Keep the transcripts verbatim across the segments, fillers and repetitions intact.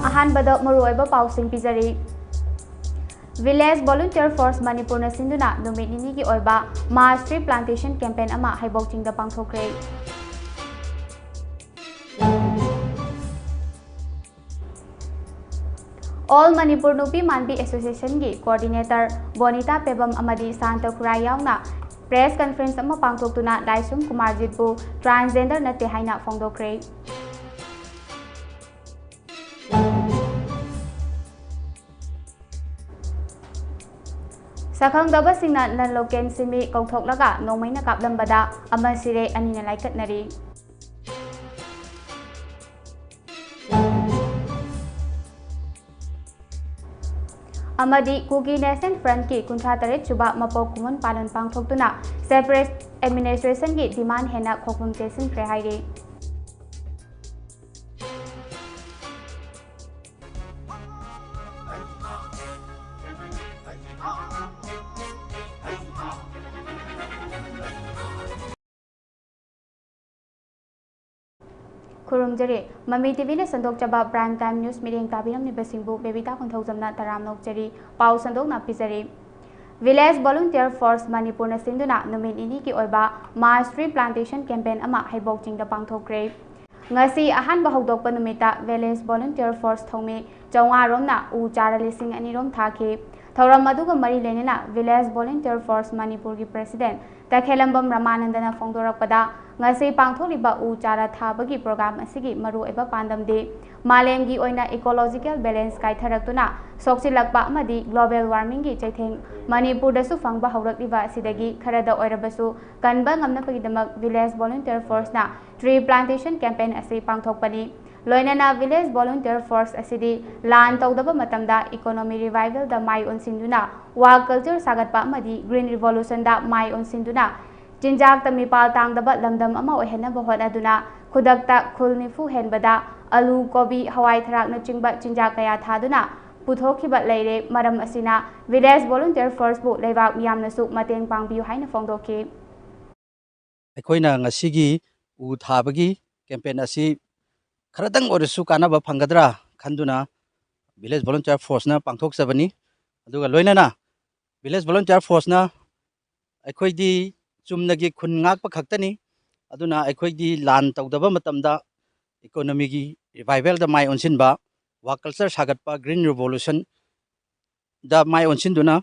ꯑꯍꯥꯟꯕꯗ ꯃꯔꯨꯑꯣꯏꯕ ꯄꯥꯎꯁꯤꯡ ꯄꯤꯖꯔꯤ꯫ Village Volunteer Force ꯃꯅꯤꯄꯨꯔꯅ ꯁꯤꯟꯗꯨꯅ ꯅꯨꯃꯤꯠ ꯅꯤꯅꯤꯒꯤ ꯑꯣꯏꯕ Mass Tree Plantation Campaign ꯑꯃ ꯍꯩꯕꯣꯛ ꯆꯤꯡꯗ ꯄꯥꯡꯊꯣꯛꯈ꯭ꯔꯦ꯫ All Manipur ꯅꯨꯄꯤ ꯃꯥꯟꯕꯤ Association ꯒꯤ Coordinator ꯕꯣꯅꯤꯇꯥ ꯄꯦꯕꯝ ꯑꯃꯗꯤ ꯁꯥꯟꯇ ꯈꯨꯔꯥꯏ ꯌꯥꯎꯅ press conference ꯑꯃ ꯄꯥꯡꯊꯣꯛꯇꯨꯅ ꯂꯥꯏꯁ꯭ꯔꯝ ꯀꯨꯃꯥꯔꯖꯤꯠꯄꯨ transgender ꯅꯠꯇꯦ ꯍꯥꯏꯅ ꯐꯣꯡꯗꯣꯛꯈ꯭ꯔꯦ꯫ ꯁꯛꯈꯪꯗꯕꯁꯤꯡꯅ Nalokensimy ꯀꯧꯊꯣꯛꯂꯒ ꯅꯣꯡꯃꯩꯅ ꯀꯥꯞꯂꯝꯕꯗ ꯑꯃ ꯁꯤꯔꯦ, ꯑꯅꯤꯅ ꯂꯥꯏꯀꯠꯅꯔꯤ꯫ ꯑꯃꯗꯤ Kuki National Front ꯀꯤ ꯀꯨꯟꯊ꯭ꯔꯥ ꯇꯔꯦꯠ ꯁꯨꯕ ꯃꯄꯣꯛ ꯀꯨꯝꯑꯣꯟ ꯄꯥꯂꯟ ꯄꯥꯡꯊꯣꯛꯇꯨꯅ separate administration ꯒꯤ demand ꯍꯦꯟꯅ ꯈꯣꯡꯐꯝ ꯆꯦꯠꯁꯤꯟꯈ꯭ꯔꯦ ꯍꯥꯏꯔꯤ꯫ ꯈꯨꯔꯨꯝꯖꯔꯤ꯫ ꯃꯃꯤ ꯇꯤꯚꯤꯅ ꯁꯟꯗꯣꯛꯆꯕ Prime Time News ꯃꯤꯠꯌꯦꯡ ꯇꯥꯕꯤꯔꯝꯂꯤꯕꯁꯤꯡꯕꯨ ꯕꯦꯕꯤꯇꯥ ꯀꯣꯟꯊꯧꯖꯝꯅ ꯇꯔꯥꯝꯅ ꯑꯣꯛꯆꯔꯤ꯫ ꯄꯥꯎ ꯁꯟꯗꯣꯛꯅ ꯄꯤꯖꯔꯤ꯫ Village Volunteer Force ꯃꯅꯤꯄꯨꯔꯅ ꯁꯤꯟꯗꯨꯅ ꯅꯨꯃꯤꯠ ꯅꯤꯅꯤꯒꯤ ꯑꯣꯏꯕ Mass Tree Plantation Campaign ꯑꯃ ꯍꯩꯕꯣꯛ ꯆꯤꯡꯗ ꯄꯥꯡꯊꯣꯛꯈ꯭ꯔꯦ꯫ ꯉꯁꯤ ꯑꯍꯥꯟꯕ ꯍꯧꯗꯣꯛꯄ ꯅꯨꯃꯤꯠꯇ Village Volunteer Force ꯊꯧꯃꯤ ꯆꯥꯝꯃꯉꯥ ꯔꯣꯝꯅ ꯎ ꯆꯥꯔ ꯂꯤꯁꯤꯡ ꯑꯅꯤ ꯔꯣꯝ ꯊꯥꯈꯤ꯫ ꯊꯧꯔꯝ ꯑꯗꯨꯒ ꯃꯔꯤ ꯂꯩꯅꯅ Village Volunteer Force ꯃꯅꯤꯄꯨꯔꯒꯤ President ꯇꯈꯦꯂꯝꯕꯝ ꯔꯃꯥꯅꯟꯗꯅ ꯐꯣꯡꯗꯣꯔꯛꯄꯗ, ꯉꯁꯤ ꯄꯥꯡꯊꯣꯛꯂꯤꯕ ꯎ ꯆꯥꯔ ꯊꯥꯕꯒꯤ program ꯑꯁꯤꯒꯤ ꯃꯔꯨꯑꯣꯏꯕ ꯄꯥꯟꯗꯝꯗꯤ ꯃꯥꯂꯦꯝꯒꯤ ꯑꯣꯏꯅ ecological balance ꯀꯥꯏꯊꯔꯛꯇꯨꯅ ꯁꯣꯛꯆꯤꯜꯂꯛꯄ ꯑꯃꯗꯤ global warming ꯒꯤ ꯆꯩꯊꯦꯡ ꯃꯅꯤꯄꯨꯔꯗꯁꯨ ꯐꯪꯕ ꯍꯧꯔꯛꯂꯤꯕ ꯑꯁꯤꯗꯒꯤ ꯈꯔꯗ ꯑꯣꯏꯔꯕꯁꯨ ꯀꯟꯕ ꯉꯝꯅꯕꯒꯤꯗꯃꯛ Village Volunteer Force ꯅ Tree Plantation Campaign ꯑꯁꯤ ꯄꯥꯡꯊꯣꯛꯄꯅꯤ꯫ ꯂꯣꯏꯅꯅ Village Volunteer Force ꯑꯁꯤꯗꯤ ꯂꯥꯟ ꯇꯧꯗꯕ ꯃꯇꯝꯗ economy revival ꯗ ꯃꯥꯏ ꯑꯣꯟꯁꯤꯟꯗꯨꯅ, ꯋꯥ culture ꯁꯥꯒꯠꯄ ꯑꯃꯗꯤ Green Revolution ꯗ ꯃꯥꯏ ꯑꯣꯟꯁꯤꯟꯗꯨꯅ, ꯆꯤꯟꯖꯥꯛꯇ ꯃꯤꯄꯥꯜ ꯇꯥꯡꯗꯕ ꯂꯝꯗꯝ ꯑꯃ ꯑꯣꯏꯍꯟꯅꯕ ꯍꯣꯠꯅꯗꯨꯅ, ꯈꯨꯗꯛꯇ ꯈꯨꯜ ꯅꯤꯐꯨ ꯍꯦꯟꯕꯗ ꯑꯂꯨ, ꯀꯣꯕꯤ, ꯍꯋꯥꯏ ꯊꯔꯥꯛꯅꯆꯤꯡꯕ ꯆꯤꯟꯖꯥꯛ ꯀꯌꯥ ꯊꯥꯗꯨꯅ ꯄꯨꯊꯣꯛꯈꯤꯕ ꯂꯩꯔꯦ꯫ ꯃꯔꯝ ꯑꯁꯤꯅ Village Volunteer Force ꯕꯨ ꯂꯩꯕꯥꯛ ꯃꯤꯌꯥꯝꯅꯁꯨ ꯃꯇꯦꯡ ꯄꯥꯡꯕꯤꯌꯨ ꯍꯥꯏꯅ ꯐꯣꯡꯗꯣꯛꯈꯤ꯫ ꯑꯩꯈꯣꯏꯅ ꯉꯁꯤꯒꯤ ꯎ ꯊꯥꯕꯒꯤ ꯀꯦꯝꯄꯦꯟ ꯑꯁꯤ ꯈꯔꯗꯪ ꯑꯣꯏꯔꯁꯨ ꯀꯥꯟꯅꯕ ꯐꯪꯒꯗ꯭ꯔꯥ ꯈꯟꯗꯨꯅ ꯚꯤꯂꯦꯖ ꯚꯣꯂꯨꯟꯇꯤꯌꯔ ꯐꯣꯔꯁꯅ ꯄꯥꯡꯊꯣꯛꯆꯕꯅꯤ꯫ ꯑꯗꯨꯒ ꯂꯣꯏꯅꯅ ꯚꯤꯂꯦꯖ ꯚꯣꯂꯨꯟꯇꯤꯌꯔ ꯐꯣꯔꯁꯅ ꯑꯩꯈꯣꯏꯗꯤ ꯆꯨꯝꯅꯒꯤ ꯈꯨꯟ ꯉꯥꯛꯄ ꯈꯛꯇꯅꯤ꯫ ꯑꯗꯨꯅ ꯑꯩꯈꯣꯏꯗꯤ ꯂꯥꯟ ꯇꯧꯗꯕ ꯃꯇꯝꯗ ꯏꯀꯣꯅꯣꯃꯤꯒꯤ ꯔꯤꯚꯥꯏꯚꯦꯜꯗ ꯃꯥꯏ ꯑꯣꯟꯁꯤꯟꯕ, ꯋꯥꯔꯛ ꯀꯜꯆꯔ ꯁꯥꯒꯠꯄ, ꯒ꯭ꯔꯤꯟ ꯔꯤꯚꯣꯂꯨꯁꯟꯗ ꯃꯥꯏ ꯑꯣꯟꯁꯤꯟꯗꯨꯅ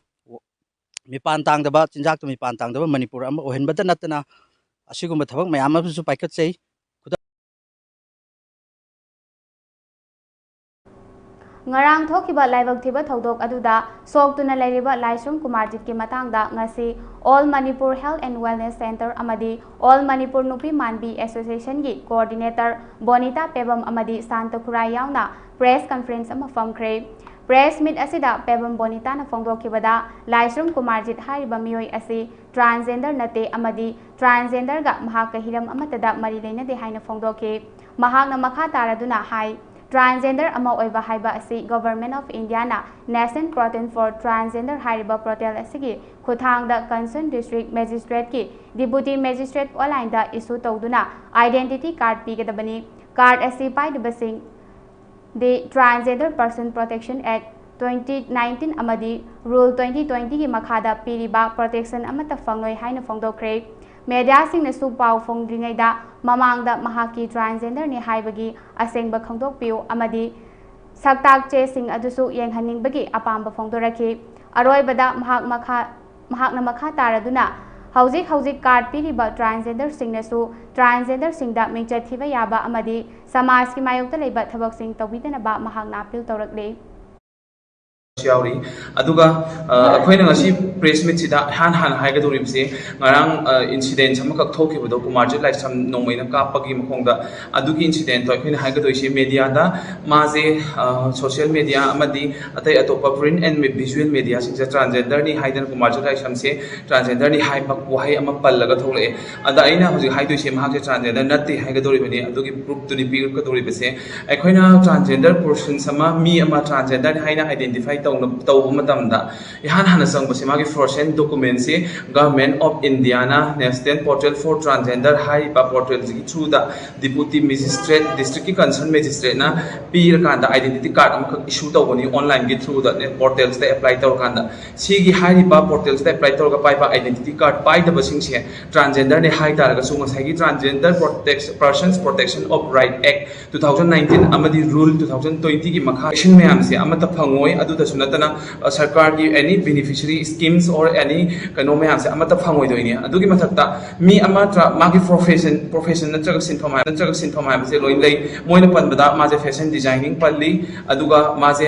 ꯃꯤꯄꯥꯟ ꯇꯥꯡꯗꯕ, ꯆꯤꯟꯖꯥꯛꯇ ꯃꯤꯄꯥꯟ ꯇꯥꯡꯗꯕ ꯃꯅꯤꯄꯨꯔ ꯑꯃ ꯑꯣꯏꯍꯟꯕꯗ ꯅꯠꯇꯅ ꯑꯁꯤꯒꯨꯝꯕ ꯊꯕꯛ ꯃꯌꯥꯝ ꯑꯃꯁꯨ ꯄꯥꯏꯈꯠꯆꯩ꯫ ꯉꯔꯥꯡ ꯊꯣꯛꯈꯤꯕ ꯂꯥꯏꯕꯛ ꯊꯤꯕ ꯊꯧꯗꯣꯛ ꯑꯗꯨꯗ ꯁꯣꯛꯇꯨꯅ ꯂꯩꯔꯤꯕ ꯂꯥꯏꯁ꯭ꯔꯝ ꯀꯨꯃꯥꯔꯖꯤꯠꯀꯤ ꯃꯇꯥꯡꯗ ꯉꯁꯤ All Manipur Health and Wellness Centre ꯑꯃꯗꯤ All Manipur ꯅꯨꯄꯤ ꯃꯥꯟꯕꯤ Association ꯒꯤ coordinator ꯕꯣꯅꯤꯇꯥ ꯄꯦꯕꯝ ꯑꯃꯗꯤ ꯁꯥꯟꯇ ꯈꯨꯔꯥꯏ ꯌꯥꯎꯅ press conference ꯑꯃ ꯐꯝꯈ꯭ꯔꯦ꯫ Press meet ꯑꯁꯤꯗ ꯄꯦꯕꯝ ꯕꯣꯅꯤꯇꯥꯅ ꯐꯣꯡꯗꯣꯛꯈꯤꯕꯗ, ꯂꯥꯏꯁ꯭ꯔꯝ ꯀꯨꯃꯥꯔꯖꯤꯠ ꯍꯥꯏꯔꯤꯕ ꯃꯤꯑꯣꯏ ꯑꯁꯤ transgender ꯅꯠꯇꯦ ꯑꯃꯗꯤ transgender ꯒ ꯃꯍꯥꯛꯀ ꯍꯤꯔꯝ ꯑꯃꯠꯇꯗ ꯃꯔꯤ ꯂꯩꯅꯗꯦ ꯍꯥꯏꯅ ꯐꯣꯡꯗꯣꯛꯈꯤ꯫ ꯃꯍꯥꯛꯅ ꯃꯈꯥ ꯇꯥꯔꯗꯨꯅ ꯍꯥꯏ, transgender ꯑꯃ ꯑꯣꯏꯕ ꯍꯥꯏꯕ ꯑꯁꯤ Government of India ꯅ National Coalition for Transgender ꯍꯥꯏꯔꯤꯕ portal ꯑꯁꯤꯒꯤ ꯈꯨꯠꯊꯥꯡꯗ concerned district magistrate ꯀꯤ deputy magistrate online ꯗ issue ꯇꯧꯗꯨꯅ identity card ꯄꯤꯒꯗꯕꯅꯤ꯫ Card ꯑꯁꯤ ꯄꯥꯏꯗꯕꯁꯤꯡ ꯗꯤ Transgender Person Protection Act twenty nineteen ꯑꯃꯗꯤ Rule twenty twenty ꯒꯤ ꯃꯈꯥꯗ ꯄꯤꯔꯤꯕ protection ꯑꯃꯠꯇ ꯐꯪꯂꯣꯏ ꯍꯥꯏꯅ ꯐꯣꯡꯗꯣꯛꯈ꯭ꯔꯦ꯫ Media ꯁꯤꯡꯅꯁꯨ ꯄꯥꯎ ꯐꯣꯡꯗ꯭ꯔꯤꯉꯩꯗ ꯃꯃꯥꯡꯗ ꯃꯍꯥꯛꯀꯤ transgender ꯅꯤ ꯍꯥꯏꯕꯒꯤ ꯑꯁꯦꯡꯕ ꯈꯪꯗꯣꯛꯄꯤꯌꯨ ꯑꯃꯗꯤ ꯁꯛꯇꯥꯛ ꯆꯦꯁꯤꯡ ꯑꯗꯨꯁꯨ ꯌꯦꯡꯍꯟꯅꯤꯡꯕꯒꯤ ꯑꯄꯥꯝꯕ ꯐꯣꯡꯗꯣꯔꯛꯈꯤ꯫ ꯑꯔꯣꯏꯕꯗ ꯃꯍꯥꯛ ꯃꯈꯥ, ꯃꯍꯥꯛꯅ ꯃꯈꯥ ꯇꯥꯔꯗꯨꯅ, ꯍꯧꯖꯤꯛ ꯍꯧꯖꯤꯛ card ꯄꯤꯔꯤꯕ transgender ꯁꯤꯡꯅꯁꯨ transgender ꯁꯤꯡꯗ ꯃꯤꯡꯆꯠ ꯊꯤꯕ ꯌꯥꯕ ꯑꯃꯗꯤ ꯁꯃꯥꯖꯀꯤ ꯃꯥꯌꯣꯛꯇ ꯂꯩꯕ ꯊꯕꯛꯁꯤꯡ ꯇꯧꯕꯤꯗꯅꯕ ꯃꯍꯥꯛꯅ appeal ꯇꯧꯔꯛꯂꯤ꯫ ꯌꯥꯎꯔꯤ꯫ ꯑꯗꯨꯒ ꯑ, ꯑꯩꯈꯣꯏꯅ ꯉꯁꯤ press meet ꯁꯤꯗ ꯏꯍꯥꯟ ꯍꯥꯟꯅ ꯍꯥꯏꯒꯗꯧꯔꯤꯕꯁꯦ, ꯉꯔꯥꯡ incident ꯑꯃꯈꯛ ꯊꯣꯛꯈꯤꯕꯗꯣ, ꯀꯨꯃꯥꯔꯖꯤꯠ ꯂꯥꯏꯁ꯭ꯔꯝ ꯅꯣꯡꯃꯩꯅ ꯀꯥꯞꯄꯒꯤ ꯃꯈꯣꯡꯗ, ꯑꯗꯨꯒꯤ incident ꯇꯣ ꯑꯩꯈꯣꯏꯅ ꯍꯥꯏꯒꯗꯣꯏꯁꯦ media ꯗ ꯃꯥꯁꯦ, ꯑ, social media ꯑꯃꯗꯤ ꯑꯇꯩ ꯑꯇꯣꯞꯄ print and visual media ꯁꯤꯡꯁꯦ transgender ꯅꯤ ꯍꯥꯏꯗꯅ ꯀꯨꯃꯥꯔꯖꯤꯠ ꯂꯥꯏꯁ꯭ꯔꯝꯁꯦ transgender ꯅꯤ ꯍꯥꯏꯕ ꯋꯥꯍꯩ ꯑꯃ ꯄꯜꯂꯒ ꯊꯣꯛꯂꯛꯑꯦ꯫ ꯑꯗ ꯑꯩꯅ ꯍꯧꯖꯤꯛ ꯍꯥꯏꯗꯣꯏꯁꯦ ꯃꯍꯥꯛꯁꯦ transgender ꯅꯠꯇꯦ ꯍꯥꯏꯒꯗꯧꯔꯤꯕꯅꯤ, ꯑꯗꯨꯒꯤ proof ꯇꯨꯅꯤ ꯄꯤꯔꯛꯀꯗꯧꯔꯤꯕꯁꯦ꯫ ꯑꯩꯈꯣꯏꯅ transgender persons ꯑꯃ, ꯃꯤ ꯑꯃ transgender ꯅꯤ ꯍꯥꯏꯅ identify ꯇꯧꯕ ꯃꯇꯝꯗ ꯏꯍꯥꯟ ꯍꯥꯟꯅ ꯆꯪꯕꯁꯦ ꯃꯥꯒꯤ ꯐꯥꯔꯁ ꯍꯦꯟ ꯗꯣꯀꯨꯃꯦꯟꯁꯦ Government of Indiaꯅ National Portal for Transgender ꯍꯥꯏꯔꯤꯕ ꯄꯣꯔꯇꯦꯜꯁꯤꯒꯤ ꯊ꯭ꯔꯨꯗ ꯗꯤꯄꯨꯇꯤ ꯃꯦꯖꯤꯁꯇ꯭ꯔꯦꯠ, ꯗꯤꯁꯇ꯭ꯔꯤꯛꯀꯤ ꯀꯟꯁꯔꯟ ꯃꯦꯖꯤꯁꯇ꯭ꯔꯦꯠꯅ ꯄꯤꯔꯀꯥꯟꯗ ꯑꯥꯏꯗꯦꯟꯇꯤꯇꯤ ꯀꯥꯔꯗ ꯑꯃꯈꯛ ꯏꯁꯨ ꯇꯧꯕꯅꯤ ꯑꯣꯟꯂꯥꯏꯟꯒꯤ ꯊ꯭ꯔꯨꯗ ꯄꯣꯔꯇꯦꯜꯁꯤꯗ ꯑꯦꯄ꯭ꯂꯥꯏ ꯇꯧꯔꯀꯥꯟꯗ꯫ ꯁꯤꯒꯤ ꯍꯥꯏꯔꯤꯕ ꯄꯣꯔꯇꯦꯜꯁꯤꯗ ꯑꯦꯄ꯭ꯂꯥꯏ ꯇꯧꯔꯒ ꯄꯥꯏꯕ ꯑꯥꯏꯗꯦꯟꯇꯤꯇꯤ ꯀꯥꯔꯗ ꯄꯥꯏꯗꯕꯁꯤꯡꯁꯦ ꯇ꯭ꯔꯥꯟꯖꯦꯟꯗꯔꯅꯦ ꯍꯥꯏ ꯇꯥꯔꯒꯁꯨ ꯉꯁꯥꯏꯒꯤ Transgender Protection, Persons Protection of Right Act two thousand nineteen ꯑꯃꯗꯤ Rule two thousand twentyꯒꯤ ꯃꯈꯥ ꯁꯦꯛꯁꯟ ꯃꯌꯥꯝꯁꯦ ꯑꯃꯠꯇ ꯐꯪꯉꯣꯏ꯫ ꯑꯗꯨꯗꯁꯨ ꯅꯠꯇꯅ ꯑ, ꯁꯔꯀꯥꯔꯒꯤ any beneficiary schemes or any ꯀꯩꯅꯣ ꯃꯌꯥꯝꯁꯦ ꯑꯃꯠꯇ ꯐꯪꯉꯣꯏꯗꯣꯏꯅꯤ꯫ ꯑꯗꯨꯒꯤ ꯃꯊꯛꯇ ꯃꯤ ꯑꯃ ꯇ꯭ꯔ- ꯃꯥꯒꯤ ꯄ꯭ꯔꯣꯐꯦꯁꯟ ꯄ꯭ꯔꯣꯐꯦꯁꯟ ꯅꯠꯇ꯭ꯔꯒ ꯁꯤꯟꯐꯝ ꯍꯥꯏ- ꯅꯠꯇ꯭ꯔꯒ ꯁꯤꯟꯐꯝ ꯍꯥꯏꯕꯁꯦ ꯂꯣꯏ ꯂꯩ꯫ ꯃꯣꯏꯅ ꯄꯟꯕꯗ ꯃꯥꯁꯦ ꯐꯦꯁꯟ ꯗꯤꯖꯥꯏꯅꯤꯡ ꯄꯜꯂꯤ, ꯑꯗꯨꯒ ꯃꯥꯁꯦ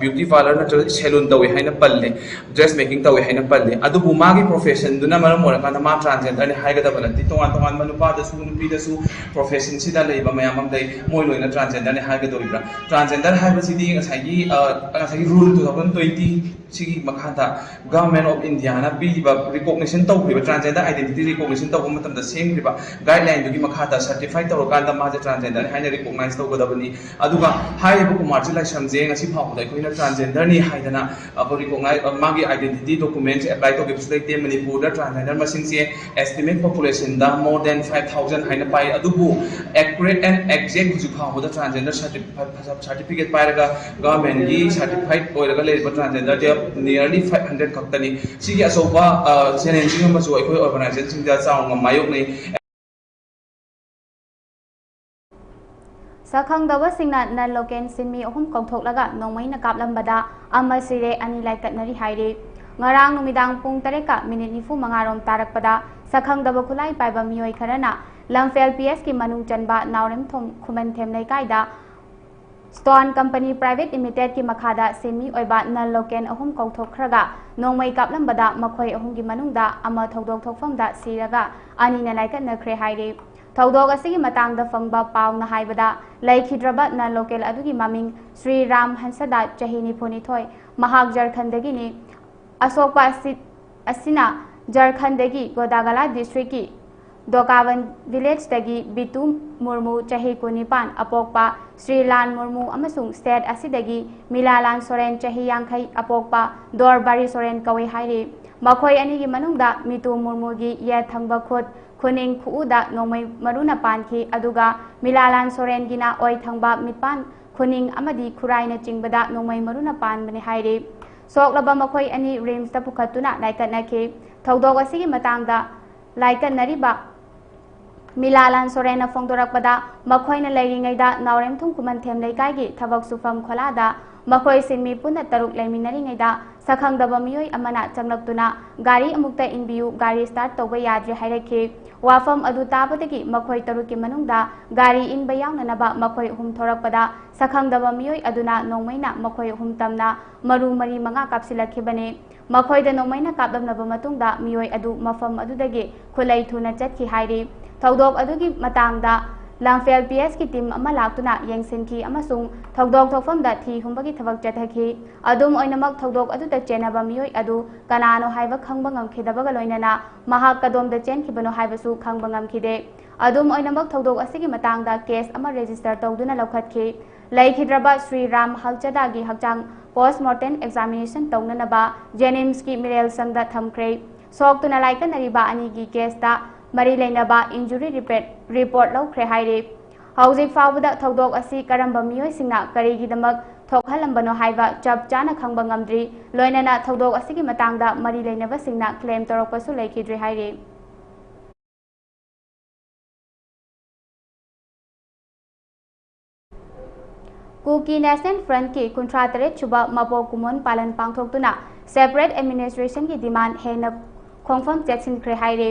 ꯕ꯭ꯌꯨꯇꯤ ꯄꯥꯔꯂꯔ ꯅꯠꯇ꯭ꯔꯒ ꯁꯦꯂꯨꯟ ꯇꯧꯋꯦ ꯍꯥꯏꯅ ꯄꯜꯂꯤ, ꯗ꯭ꯔꯦꯁ ꯃꯦꯀꯤꯡ ꯇꯧꯋꯦ ꯍꯥꯏꯅ ꯄꯜꯂꯤ꯫ ꯑꯗꯨꯕꯨ ꯃꯥꯒꯤ ꯄ꯭ꯔꯣꯐꯦꯁꯟꯗꯨꯅ ꯃꯔꯝ ꯑꯣꯏꯔꯀꯥꯟꯗ ꯃꯥ ꯇ꯭ꯔꯥꯟꯖꯦꯟꯗꯔꯅꯤ ꯍꯥꯏꯒꯗꯕ ꯅꯠꯇꯦ꯫ ꯇꯣꯉꯥꯟ ꯇꯣꯉꯥꯟꯕ ꯅꯨꯄꯥꯗꯁꯨ ꯅꯨꯄꯤꯗꯁꯨ ꯄ꯭ꯔꯣꯐꯦꯁꯟꯁꯤꯗ ꯂꯩꯕ ꯃꯌꯥꯝ ꯑꯃ ꯂꯩ, ꯃꯣꯏ ꯂꯣꯏꯅ ꯇ꯭ꯔꯥꯟꯖꯦꯟꯗꯔꯅꯤ ꯍꯥꯏꯒꯗꯧꯔꯤꯕ꯭ꯔꯥ? ꯇ꯭ꯔꯥꯟꯖꯦꯟꯗꯔ ꯍꯥꯏꯕꯁꯤꯗꯤ ꯉꯁꯥꯏꯒꯤ ꯑ, ꯉꯁꯥꯏꯒꯤ Rule two thousand twenty ꯁꯤꯒꯤ ꯃꯈꯥꯗ Government of Indiaꯅ ꯄꯤꯔꯤꯕ ꯔꯤꯀꯣꯛꯅꯤꯁꯟ ꯇꯧꯈ꯭ꯔꯤꯕ ꯇ꯭ꯔꯥꯟꯖꯦꯟꯗꯔ ꯑꯥꯏꯗꯦꯟꯇꯤꯇꯤ ꯔꯤꯀꯣꯛꯅꯤꯁꯟ ꯇꯧꯕ ꯃꯇꯝꯗ ꯁꯦꯝꯈ꯭ꯔꯤꯕ ꯒꯥꯏꯗꯂꯥꯏꯟꯗꯨꯒꯤ ꯃꯈꯥꯗ ꯁꯔꯇꯤꯐꯥꯏ ꯇꯧꯔꯀꯥꯟꯗ ꯃꯥꯁꯦ ꯇ꯭ꯔꯥꯟꯖꯦꯟꯗꯔꯅꯤ ꯍꯥꯏꯅ ꯔꯤꯀꯣꯛꯅꯥꯏꯁ ꯇꯧꯒꯗꯕꯅꯤ꯫ ꯑꯗꯨꯒ ꯍꯥꯏꯔꯤꯕ ꯀꯨꯃꯥꯔꯖꯤꯠ ꯂꯥꯏꯁ꯭ꯔꯝꯁꯦ ꯉꯁꯤ ꯐꯥꯎꯕꯗ ꯑꯩꯈꯣꯏꯅ ꯇ꯭ꯔꯥꯟꯖꯦꯟꯗꯔꯅꯤ ꯍꯥꯏꯗꯅ ꯑꯩꯈꯣꯏ ꯔꯤꯀꯣꯛꯅꯥꯏ- ꯃꯥꯒꯤ ꯑꯥꯏꯗꯦꯟꯇꯤꯇꯤ ꯗꯣꯀꯨꯃꯦꯟꯁ ꯑꯦꯄ꯭ꯂꯥꯏ ꯇꯧꯈꯤꯕꯁꯨ ꯂꯩꯇꯦ꯫ ꯃꯅꯤꯄꯨꯔꯗ ꯇ꯭ꯔꯥꯟꯖꯦꯟꯗꯔ ꯃꯁꯤꯡꯁꯦ ꯑꯦꯁꯇꯤꯃꯦꯠ ꯄꯣꯄꯨꯂꯦꯁꯟꯗ more than five thousand ꯍꯥꯏꯅ ꯄꯥꯏ, ꯑꯗꯨꯕꯨ ꯑꯦꯀꯨꯔꯦꯠ ꯑꯦꯟ ꯑꯦꯛꯖꯦꯛ ꯍꯧꯖꯤꯛ ꯐꯥꯎꯕꯗ ꯇ꯭ꯔꯥꯟꯖꯦꯟꯗꯔ ꯁꯥꯔꯇꯤꯐꯤꯀꯦꯠ ꯄꯥꯏꯔꯒ ꯒꯚꯔꯟꯃꯦꯟꯒꯤ ꯁꯥꯔꯇꯤꯐꯥꯏꯠ ꯑꯣꯏꯔꯒ ꯂꯩꯔꯤꯕ ꯇ꯭ꯔꯥꯟꯖꯦꯟꯗꯔꯗꯤ nearly five hundred ꯈꯛꯇꯅꯤ꯫ ꯁꯤꯒꯤ ꯑꯆꯧꯕ ꯆꯦꯂꯦꯟꯖꯤꯡ ꯑꯃꯁꯨ ꯑꯩꯈꯣꯏ ꯑꯣꯔꯒꯅꯥꯏꯖꯦꯁꯟꯁꯤꯡꯗ ꯆꯥꯎꯅ ꯃꯥꯌꯣꯛꯅꯩ꯫ ꯁꯛꯈꯪꯗꯕꯁꯤꯡꯅ ꯅꯟ ꯂꯣꯀꯦꯜ ꯁꯤꯟꯃꯤ ꯑꯍꯨꯝ ꯀꯧꯊꯣꯛꯂꯒ ꯅꯣꯡꯃꯩꯅ ꯀꯥꯞꯂꯝꯕꯗ ꯑꯃ ꯁꯤꯔꯦ, ꯑꯅꯤ ꯂꯥꯏꯀꯠꯅꯔꯤ ꯍꯥꯏꯔꯤ꯫ ꯉꯔꯥꯡ ꯅꯨꯃꯤꯗꯥꯡ ꯄꯨꯡ ꯇꯔꯦꯠꯀ ꯃꯤꯅꯤꯠ ꯅꯤꯐꯨ ꯃꯉꯥ ꯔꯣꯝ ꯇꯥꯔꯛꯄꯗ ꯁꯛꯈꯪꯗꯕ ꯈꯨꯠꯂꯥꯏ ꯄꯥꯏꯕ ꯃꯤꯑꯣꯏ ꯈꯔꯅ ꯂꯝꯐꯦꯜ ꯄꯤ ꯑꯦꯁꯀꯤ ꯃꯅꯨꯡ ꯆꯟꯕ ꯅꯥꯎꯔꯦꯝꯊꯣꯡ ꯈꯨꯃꯟꯊꯦꯝ ꯂꯩꯀꯥꯏꯗ ꯁ꯭ꯇꯣꯟ ꯀꯝꯄꯅꯤ ꯄ꯭ꯔꯥꯏꯚꯦꯠ ꯂꯤꯃꯤꯇꯦꯗꯀꯤ ꯃꯈꯥꯗ ꯁꯤꯟꯃꯤ ꯑꯣꯏꯕ ꯅꯟ ꯂꯣꯀꯦꯜ ꯑꯍꯨꯝ ꯀꯧꯊꯣꯛꯈ꯭ꯔꯒ ꯅꯣꯡꯃꯩ ꯀꯥꯞꯂꯝꯕꯗ ꯃꯈꯣꯏ ꯑꯍꯨꯝꯒꯤ ꯃꯅꯨꯡꯗ ꯑꯃ ꯊꯧꯗꯣꯛ ꯊꯣꯛꯐꯝꯗ ꯁꯤꯔꯒ ꯑꯅꯤꯅ ꯂꯥꯏꯀꯠꯅꯈ꯭ꯔꯦ ꯍꯥꯏꯔꯤ꯫ ꯊꯧꯗꯣꯛ ꯑꯁꯤꯒꯤ ꯃꯇꯥꯡꯗ ꯐꯪꯕ ꯄꯥꯎꯅ ꯍꯥꯏꯕꯗ, ꯂꯩꯈꯤꯗ꯭ꯔꯕ ꯅꯟ ꯂꯣꯀꯦꯜ ꯑꯗꯨꯒꯤ ꯃꯃꯤꯡ ꯁ꯭ꯔꯤ ꯔꯥꯝ ꯍꯟꯁꯗꯥ, ꯆꯍꯤ ꯅꯤꯐꯨꯅꯤꯊꯣꯏ, ꯃꯍꯥꯛ ꯖꯔꯈꯟꯗꯒꯤꯅꯤ꯫ ꯑꯁꯣꯛꯄ ꯑꯁꯤ, ꯑꯁꯤꯅ ꯖꯔꯈꯟꯗꯒꯤ ꯒꯣꯗꯥꯒꯂꯥ ꯗꯤꯁꯇ꯭ꯔꯤꯛꯀꯤ ꯗꯣꯀꯥꯕꯟ ꯚꯤꯂꯦꯖꯇꯒꯤ ꯕꯤꯇꯨ ꯃꯨꯔꯃꯨ, ꯆꯍꯤ ꯀꯨꯟꯅꯤꯄꯥꯟ ꯑꯄꯣꯛꯄ ꯁ꯭ꯔꯤ ꯂꯥꯜ ꯃꯨꯔꯃꯨ, ꯑꯃꯁꯨꯡ ꯁ꯭ꯇꯦꯠ ꯑꯁꯤꯗꯒꯤ ꯃꯤꯂꯥꯂꯥꯟ ꯁꯣꯔꯦꯟ, ꯆꯍꯤ ꯌꯥꯡꯈꯩ ꯑꯄꯣꯛꯄ ꯗꯣꯔꯕꯥꯔꯤ ꯁꯣꯔꯦꯟ ꯀꯧꯏ ꯍꯥꯏꯔꯤ꯫ ꯃꯈꯣꯏ ꯑꯅꯤꯒꯤ ꯃꯅꯨꯡꯗ ꯃꯤꯇꯨ ꯃꯨꯔꯃꯨꯒꯤ ꯌꯦꯠ ꯊꯪꯕ ꯈꯨꯠ ꯈꯨꯅꯤꯡ ꯈꯨꯎꯗ ꯅꯣꯡꯃꯩ ꯃꯔꯨꯅ ꯄꯥꯟꯈꯤ, ꯑꯗꯨꯒ ꯃꯤꯂꯥꯂꯥꯟ ꯁꯣꯔꯦꯟꯒꯤꯅ ꯑꯣꯏ ꯊꯪꯕ ꯃꯤꯠꯄꯥꯟ, ꯈꯨꯅꯤꯡ ꯑꯃꯗꯤ ꯈꯨꯔꯥꯏꯅꯆꯤꯡꯕꯗ ꯅꯣꯡꯃꯩ ꯃꯔꯨꯅ ꯄꯥꯟꯕꯅꯤ ꯍꯥꯏꯔꯤ꯫ ꯁꯣꯛꯂꯕ ꯃꯈꯣꯏ ꯑꯅꯤ ꯔꯤꯝꯁꯇ ꯄꯨꯈꯠꯇꯨꯅ ꯂꯥꯏꯀꯠꯅꯈꯤ꯫ ꯊꯧꯗꯣꯛ ꯑꯁꯤꯒꯤ ꯃꯇꯥꯡꯗ ꯂꯥꯏꯀꯠꯅꯔꯤꯕ ꯃꯤꯂꯥꯂꯥꯟ ꯁꯣꯔꯦꯟꯅ ꯐꯣꯡꯗꯣꯔꯛꯄꯗ, ꯃꯈꯣꯏꯅ ꯂꯩꯔꯤꯉꯩꯗ ꯅꯥꯎꯔꯦꯝꯊꯣꯡ ꯈꯨꯃꯟꯊꯦꯝ ꯂꯩꯀꯥꯏꯒꯤ ꯊꯕꯛ ꯁꯨꯐꯝ ꯈꯣꯂꯥꯗ ꯃꯈꯣꯏ ꯁꯤꯟꯃꯤ ꯄꯨꯟꯅ ꯇꯔꯨꯛ ꯂꯩꯃꯤꯟꯅꯔꯤꯉꯩꯗ, ꯁꯛꯈꯪꯗꯕ ꯃꯤꯑꯣꯏ ꯑꯃꯅ ꯆꯪꯂꯛꯇꯨꯅ, "ꯒꯥꯔꯤ ꯑꯃꯨꯛꯇ ꯏꯟꯕꯤꯌꯨ, ꯒꯥꯔꯤ ꯁ꯭ꯇꯥꯔꯠ ꯇꯧꯕ ꯌꯥꯗ꯭ꯔꯦ" ꯍꯥꯏꯔꯛꯈꯤ꯫ ꯋꯥꯐꯝ ꯑꯗꯨ ꯇꯥꯕꯗꯒꯤ ꯃꯈꯣꯏ ꯇꯔꯨꯛꯀꯤ ꯃꯅꯨꯡꯗ ꯒꯥꯔꯤ ꯏꯟꯕ ꯌꯥꯎꯅꯅꯕ ꯃꯈꯣꯏ ꯑꯍꯨꯝ ꯊꯣꯔꯛꯄꯗ, ꯁꯛꯈꯪꯗꯕ ꯃꯤꯑꯣꯏ ꯑꯗꯨꯅ ꯅꯣꯡꯃꯩꯅ ꯃꯈꯣꯏ ꯑꯍꯨꯝ ꯇꯝꯅ ꯃꯔꯨ ꯃꯔꯤ ꯃꯉꯥ ꯀꯥꯞꯁꯤꯜꯂꯛꯈꯤꯕꯅꯤ꯫ ꯃꯈꯣꯏꯗ ꯅꯣꯡꯃꯩꯅ ꯀꯥꯞꯂꯝꯂꯕ ꯃꯇꯨꯡꯗ, ꯃꯤꯑꯣꯏ ꯑꯗꯨ ꯃꯐꯝ ꯑꯗꯨꯗꯒꯤ ꯈꯨꯠꯂꯩ ꯊꯨꯅ ꯆꯠꯈꯤ ꯍꯥꯏꯔꯤ꯫ ꯊꯧꯗꯣꯛ ꯑꯗꯨꯒꯤ ꯃꯇꯥꯡꯗ ꯂꯝꯐꯦꯜ ꯄꯤ ꯑꯦꯁꯀꯤ ꯇꯤꯝ ꯑꯃ ꯂꯥꯛꯇꯨꯅ ꯌꯦꯡꯁꯤꯟꯈꯤ ꯑꯃꯁꯨꯡ ꯊꯧꯗꯣꯛ ꯊꯣꯛꯐꯝꯗ ꯊꯤ ꯍꯨꯝꯕꯒꯤ ꯊꯕꯛ ꯆꯠꯊꯈꯤ꯫ ꯑꯗꯨꯝ ꯑꯣꯏꯅꯃꯛ, ꯊꯧꯗꯣꯛ ꯑꯗꯨꯗ ꯆꯦꯟꯅꯕ ꯃꯤꯑꯣꯏ ꯑꯗꯨ ꯀꯅꯥꯅꯣ ꯍꯥꯏꯕ ꯈꯪꯕ ꯉꯝꯈꯤꯗꯕꯒ ꯂꯣꯏꯅꯅ, ꯃꯍꯥꯛ ꯀꯗꯣꯝꯗ ꯆꯦꯟꯈꯤꯕꯅꯣ ꯍꯥꯏꯕꯁꯨ ꯈꯪꯕ ꯉꯝꯈꯤꯗꯦ꯫ ꯑꯗꯨꯝ ꯑꯣꯏꯅꯃꯛ, ꯊꯧꯗꯣꯛ ꯑꯁꯤꯒꯤ ꯃꯇꯥꯡꯗ ꯀꯦꯁ ꯑꯃ ꯔꯦꯖꯤꯁꯇꯔ ꯇꯧꯗꯨꯅ ꯂꯧꯈꯠꯈꯤ꯫ ꯂꯩꯈꯤꯗ꯭ꯔꯕ ꯁ꯭ꯔꯤ ꯔꯥꯝ ꯍꯜꯆꯗꯥꯒꯤ ꯍꯛꯆꯥꯡ ꯄꯣꯁꯃꯣꯔꯇꯦꯝ ꯑꯦꯛꯖꯥꯃꯤꯅꯦꯁꯟ ꯇꯧꯅꯅꯕ ꯖꯦꯅꯤꯝꯁꯀꯤ ꯃꯤꯔꯦꯜ ꯁꯪꯗ ꯊꯝꯈ꯭ꯔꯦ꯫ ꯁꯣꯛꯇꯨꯅ ꯂꯥꯏꯀꯠꯅꯔꯤꯕ ꯑꯅꯤꯒꯤ ꯀꯦꯁꯇ ꯃꯔꯤ ꯂꯩꯅꯕ ꯏꯟꯖꯨꯔꯤ ꯔꯤꯄꯦꯠ-, ꯔꯤꯄꯣꯔꯠ ꯂꯧꯈ꯭ꯔꯦ ꯍꯥꯏꯔꯤ꯫ ꯍꯧꯖꯤꯛ ꯐꯥꯎꯕꯗ ꯊꯧꯗꯣꯛ ꯑꯁꯤ ꯀꯔꯝꯕ ꯃꯤꯑꯣꯏꯁꯤꯡꯅ ꯀꯔꯤꯒꯤꯗꯃꯛ ꯊꯣꯛꯍꯜꯂꯝꯕꯅꯣ ꯍꯥꯏꯕ ꯆꯞ ꯆꯥꯅ ꯈꯪꯕ ꯉꯝꯗ꯭ꯔꯤ꯫ ꯂꯣꯏꯅꯅ ꯊꯧꯗꯣꯛ ꯑꯁꯤꯒꯤ ꯃꯇꯥꯡꯗ ꯃꯔꯤ ꯂꯩꯅꯕꯁꯤꯡꯅ ꯀ꯭ꯂꯦꯝ ꯇꯧꯔꯛꯄꯁꯨ ꯂꯩꯈꯤꯗ꯭ꯔꯤ ꯍꯥꯏꯔꯤ꯫ ꯀꯨꯀꯤ ꯅꯦꯁꯅꯦꯜ ꯐ꯭ꯔꯟꯠꯀꯤ ꯀꯨꯟꯊ꯭ꯔꯥ ꯇꯔꯦꯠ ꯁꯨꯕ ꯃꯄꯣꯛ ꯀꯨꯝꯑꯣꯟ ꯄꯥꯂꯟ ꯄꯥꯡꯊꯣꯛꯇꯨꯅ ꯁꯦꯄꯔꯦꯠ ꯑꯦꯗꯃꯤꯅꯤꯁꯇ꯭ꯔꯦꯁꯟꯒꯤ ꯗꯤꯃꯥꯟ ꯍꯦꯟꯅ ꯈꯣꯡꯐꯝ ꯆꯦꯠꯁꯤꯟꯈ꯭ꯔꯦ ꯍꯥꯏꯔꯤ꯫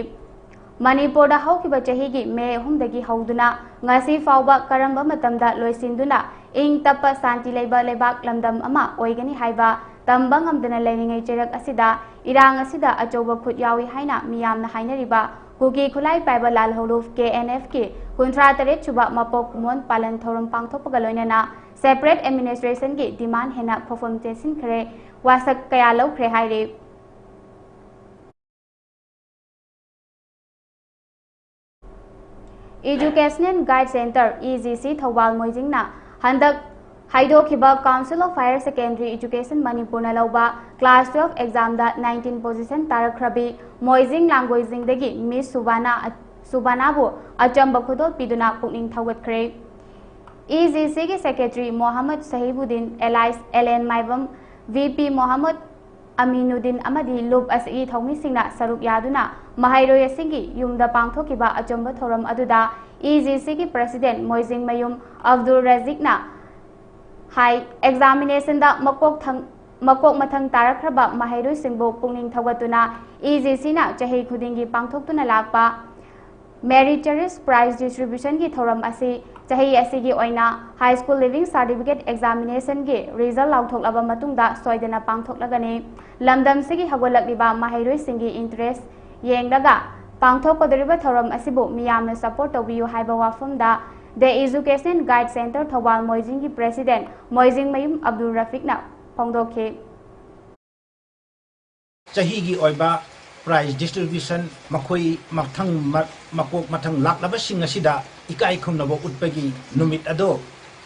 ꯃꯅꯤꯄꯨꯔꯗ ꯍꯧꯈꯤꯕ ꯆꯍꯤꯒꯤ ꯃꯦ ꯑꯍꯨꯝꯗꯒꯤ ꯍꯧꯗꯨꯅ ꯉꯁꯤ ꯐꯥꯎꯕ ꯀꯔꯝꯕ ꯃꯇꯝꯗ ꯂꯣꯏꯁꯤꯟꯗꯨꯅ ꯏꯪ ꯇꯞꯄ ꯁꯥꯟꯇꯤ ꯂꯩꯕ ꯂꯩꯕꯥꯛ ꯂꯝꯗꯝ ꯑꯃ ꯑꯣꯏꯒꯅꯤ ꯍꯥꯏꯕ ꯇꯝꯕ ꯉꯝꯗꯅ ꯂꯩꯔꯤꯉꯩ ꯆꯩꯔꯛ ꯑꯁꯤꯗ ꯏꯔꯥꯡ ꯑꯁꯤꯗ ꯑꯆꯧꯕ ꯈꯨꯠ ꯌꯥꯎꯏ ꯍꯥꯏꯅ ꯃꯤꯌꯥꯝꯅ ꯍꯥꯏꯅꯔꯤꯕ ꯀꯨꯀꯤ ꯈꯨꯠꯂꯥꯏ ꯄꯥꯏꯕ ꯂꯥꯜꯍꯧꯂꯨꯞ, ꯀꯦ ꯑꯦꯟ ꯑꯦꯐꯀꯤ ꯀꯨꯟꯊ꯭ꯔꯥ ꯇꯔꯦꯠ ꯁꯨꯕ ꯃꯄꯣꯛ ꯀꯨꯝꯑꯣꯟ ꯄꯥꯂꯟ ꯊꯧꯔꯝ ꯄꯥꯡꯊꯣꯛꯄꯒ ꯂꯣꯏꯅꯅ ꯁꯦꯄꯔꯦꯠ ꯑꯦꯗꯃꯤꯅꯤꯁꯇ꯭ꯔꯦꯁꯟꯒꯤ ꯗꯤꯃꯥꯟ ꯍꯦꯟꯅ ꯈꯣꯡꯐꯝ ꯆꯦꯠꯁꯤꯟꯈ꯭ꯔꯦ, ꯋꯥꯁꯛ ꯀꯌꯥ ꯂꯧꯈ꯭ꯔꯦ ꯍꯥꯏꯔꯤ꯫ Educational Guide Center, E G C, Thoubal ꯃꯣꯏꯖꯤꯡꯅ ꯍꯟꯗꯛ ꯍꯥꯏꯗꯣꯛꯈꯤꯕ Council of Higher Secondary Education ꯃꯅꯤꯄꯨꯔꯅ ꯂꯧꯕ Class twelve examꯗ nineteen position ꯇꯥꯔꯛꯈ꯭ꯔꯕꯤ ꯃꯣꯏꯖꯤꯡ ꯂꯥꯡꯒꯣꯏꯖꯤꯡꯗꯒꯤ Miss ꯁꯨꯕꯥꯅꯥ, ꯁꯨꯕꯥꯅꯥꯕꯨ ꯑꯆꯝꯕ ꯈꯨꯗꯣꯜ ꯄꯤꯗꯨꯅ ꯄꯨꯛꯅꯤꯡ ꯊꯧꯒꯠꯈ꯭ꯔꯦ꯫ E G Cꯒꯤ Secretary Mohammad ꯁꯍꯤꯕꯨꯗꯤꯟ, alias ꯑꯦꯂꯦꯟ ꯃꯥꯏꯕꯝ, V P ꯃꯣꯍꯝꯃꯗ ꯑꯃꯤꯅꯨꯗꯤꯟ ꯑꯃꯗꯤ ꯂꯨꯞ ꯑꯁꯤꯒꯤ ꯊꯧꯃꯤꯁꯤꯡꯅ ꯁꯔꯨꯛ ꯌꯥꯗꯨꯅ ꯃꯍꯩꯔꯣꯏ ꯑꯁꯤꯒꯤ ꯌꯨꯝꯗ ꯄꯥꯡꯊꯣꯛꯈꯤꯕ ꯑꯆꯝꯕ ꯊꯧꯔꯝ ꯑꯗꯨꯗ E G Cꯒꯤ President ꯃꯣꯏꯖꯤꯡꯃꯌꯨꯝ ꯑꯕꯗꯨꯜ ꯔꯖꯤꯛꯅ ꯍꯥꯏ, examinationꯗ ꯃꯀꯣꯛ ꯊꯪ-, ꯃꯀꯣꯛ ꯃꯊꯪ ꯇꯥꯔꯛꯈ꯭ꯔꯕ ꯃꯍꯩꯔꯣꯏꯁꯤꯡꯕꯨ ꯄꯨꯛꯅꯤꯡ ꯊꯧꯒꯠꯇꯨꯅ E G Cꯅ ꯆꯍꯤ ꯈꯨꯗꯤꯡꯒꯤ ꯄꯥꯡꯊꯣꯛꯇꯨꯅ ꯂꯥꯛꯄ Meritorious Prize Distributionꯒꯤ ꯊꯧꯔꯝ ꯑꯁꯤ ꯆꯍꯤ ꯑꯁꯤꯒꯤ ꯑꯣꯏꯅ High School Leaving Certificate Examinationꯒꯤ result ꯂꯥꯎꯊꯣꯛꯂꯕ ꯃꯇꯨꯡꯗ ꯁꯣꯏꯗꯅ ꯄꯥꯡꯊꯣꯛꯂꯒꯅꯤ꯫ ꯂꯝꯗꯝꯁꯤꯒꯤ ꯍꯧꯒꯠꯂꯛꯂꯤꯕ ꯃꯍꯩꯔꯣꯏꯁꯤꯡꯒꯤ interest ꯌꯦꯡꯂꯒ ꯄꯥꯡꯊꯣꯛꯀꯗꯧꯔꯤꯕ ꯊꯧꯔꯝ ꯑꯁꯤꯕꯨ ꯃꯤꯌꯥꯝꯅ support ꯇꯧꯕꯤꯌꯨ ꯍꯥꯏꯕ ꯋꯥꯐꯝꯗ The Educational Guide Center Thoubal ꯃꯣꯏꯖꯤꯡꯒꯤ President ꯃꯣꯏꯖꯤꯡꯃꯌꯨꯝ ꯑꯕꯗꯨꯜ ꯔꯐꯤꯛꯅ ꯐꯣꯡꯗꯣꯛꯈꯤ꯫ ꯆꯍꯤꯒꯤ ꯑꯣꯏꯕ prize distribution, ꯃꯈꯣꯏ ꯃꯊꯪ ꯃ-, ꯃꯀꯣꯛ ꯃꯊꯪ ꯂꯥꯛꯂꯕꯁꯤꯡ ꯑꯁꯤꯗ ꯏꯀꯥꯏ ꯈꯨꯝꯅꯕ ꯎꯠꯄꯒꯤ ꯅꯨꯃꯤꯠ ꯑꯗꯣ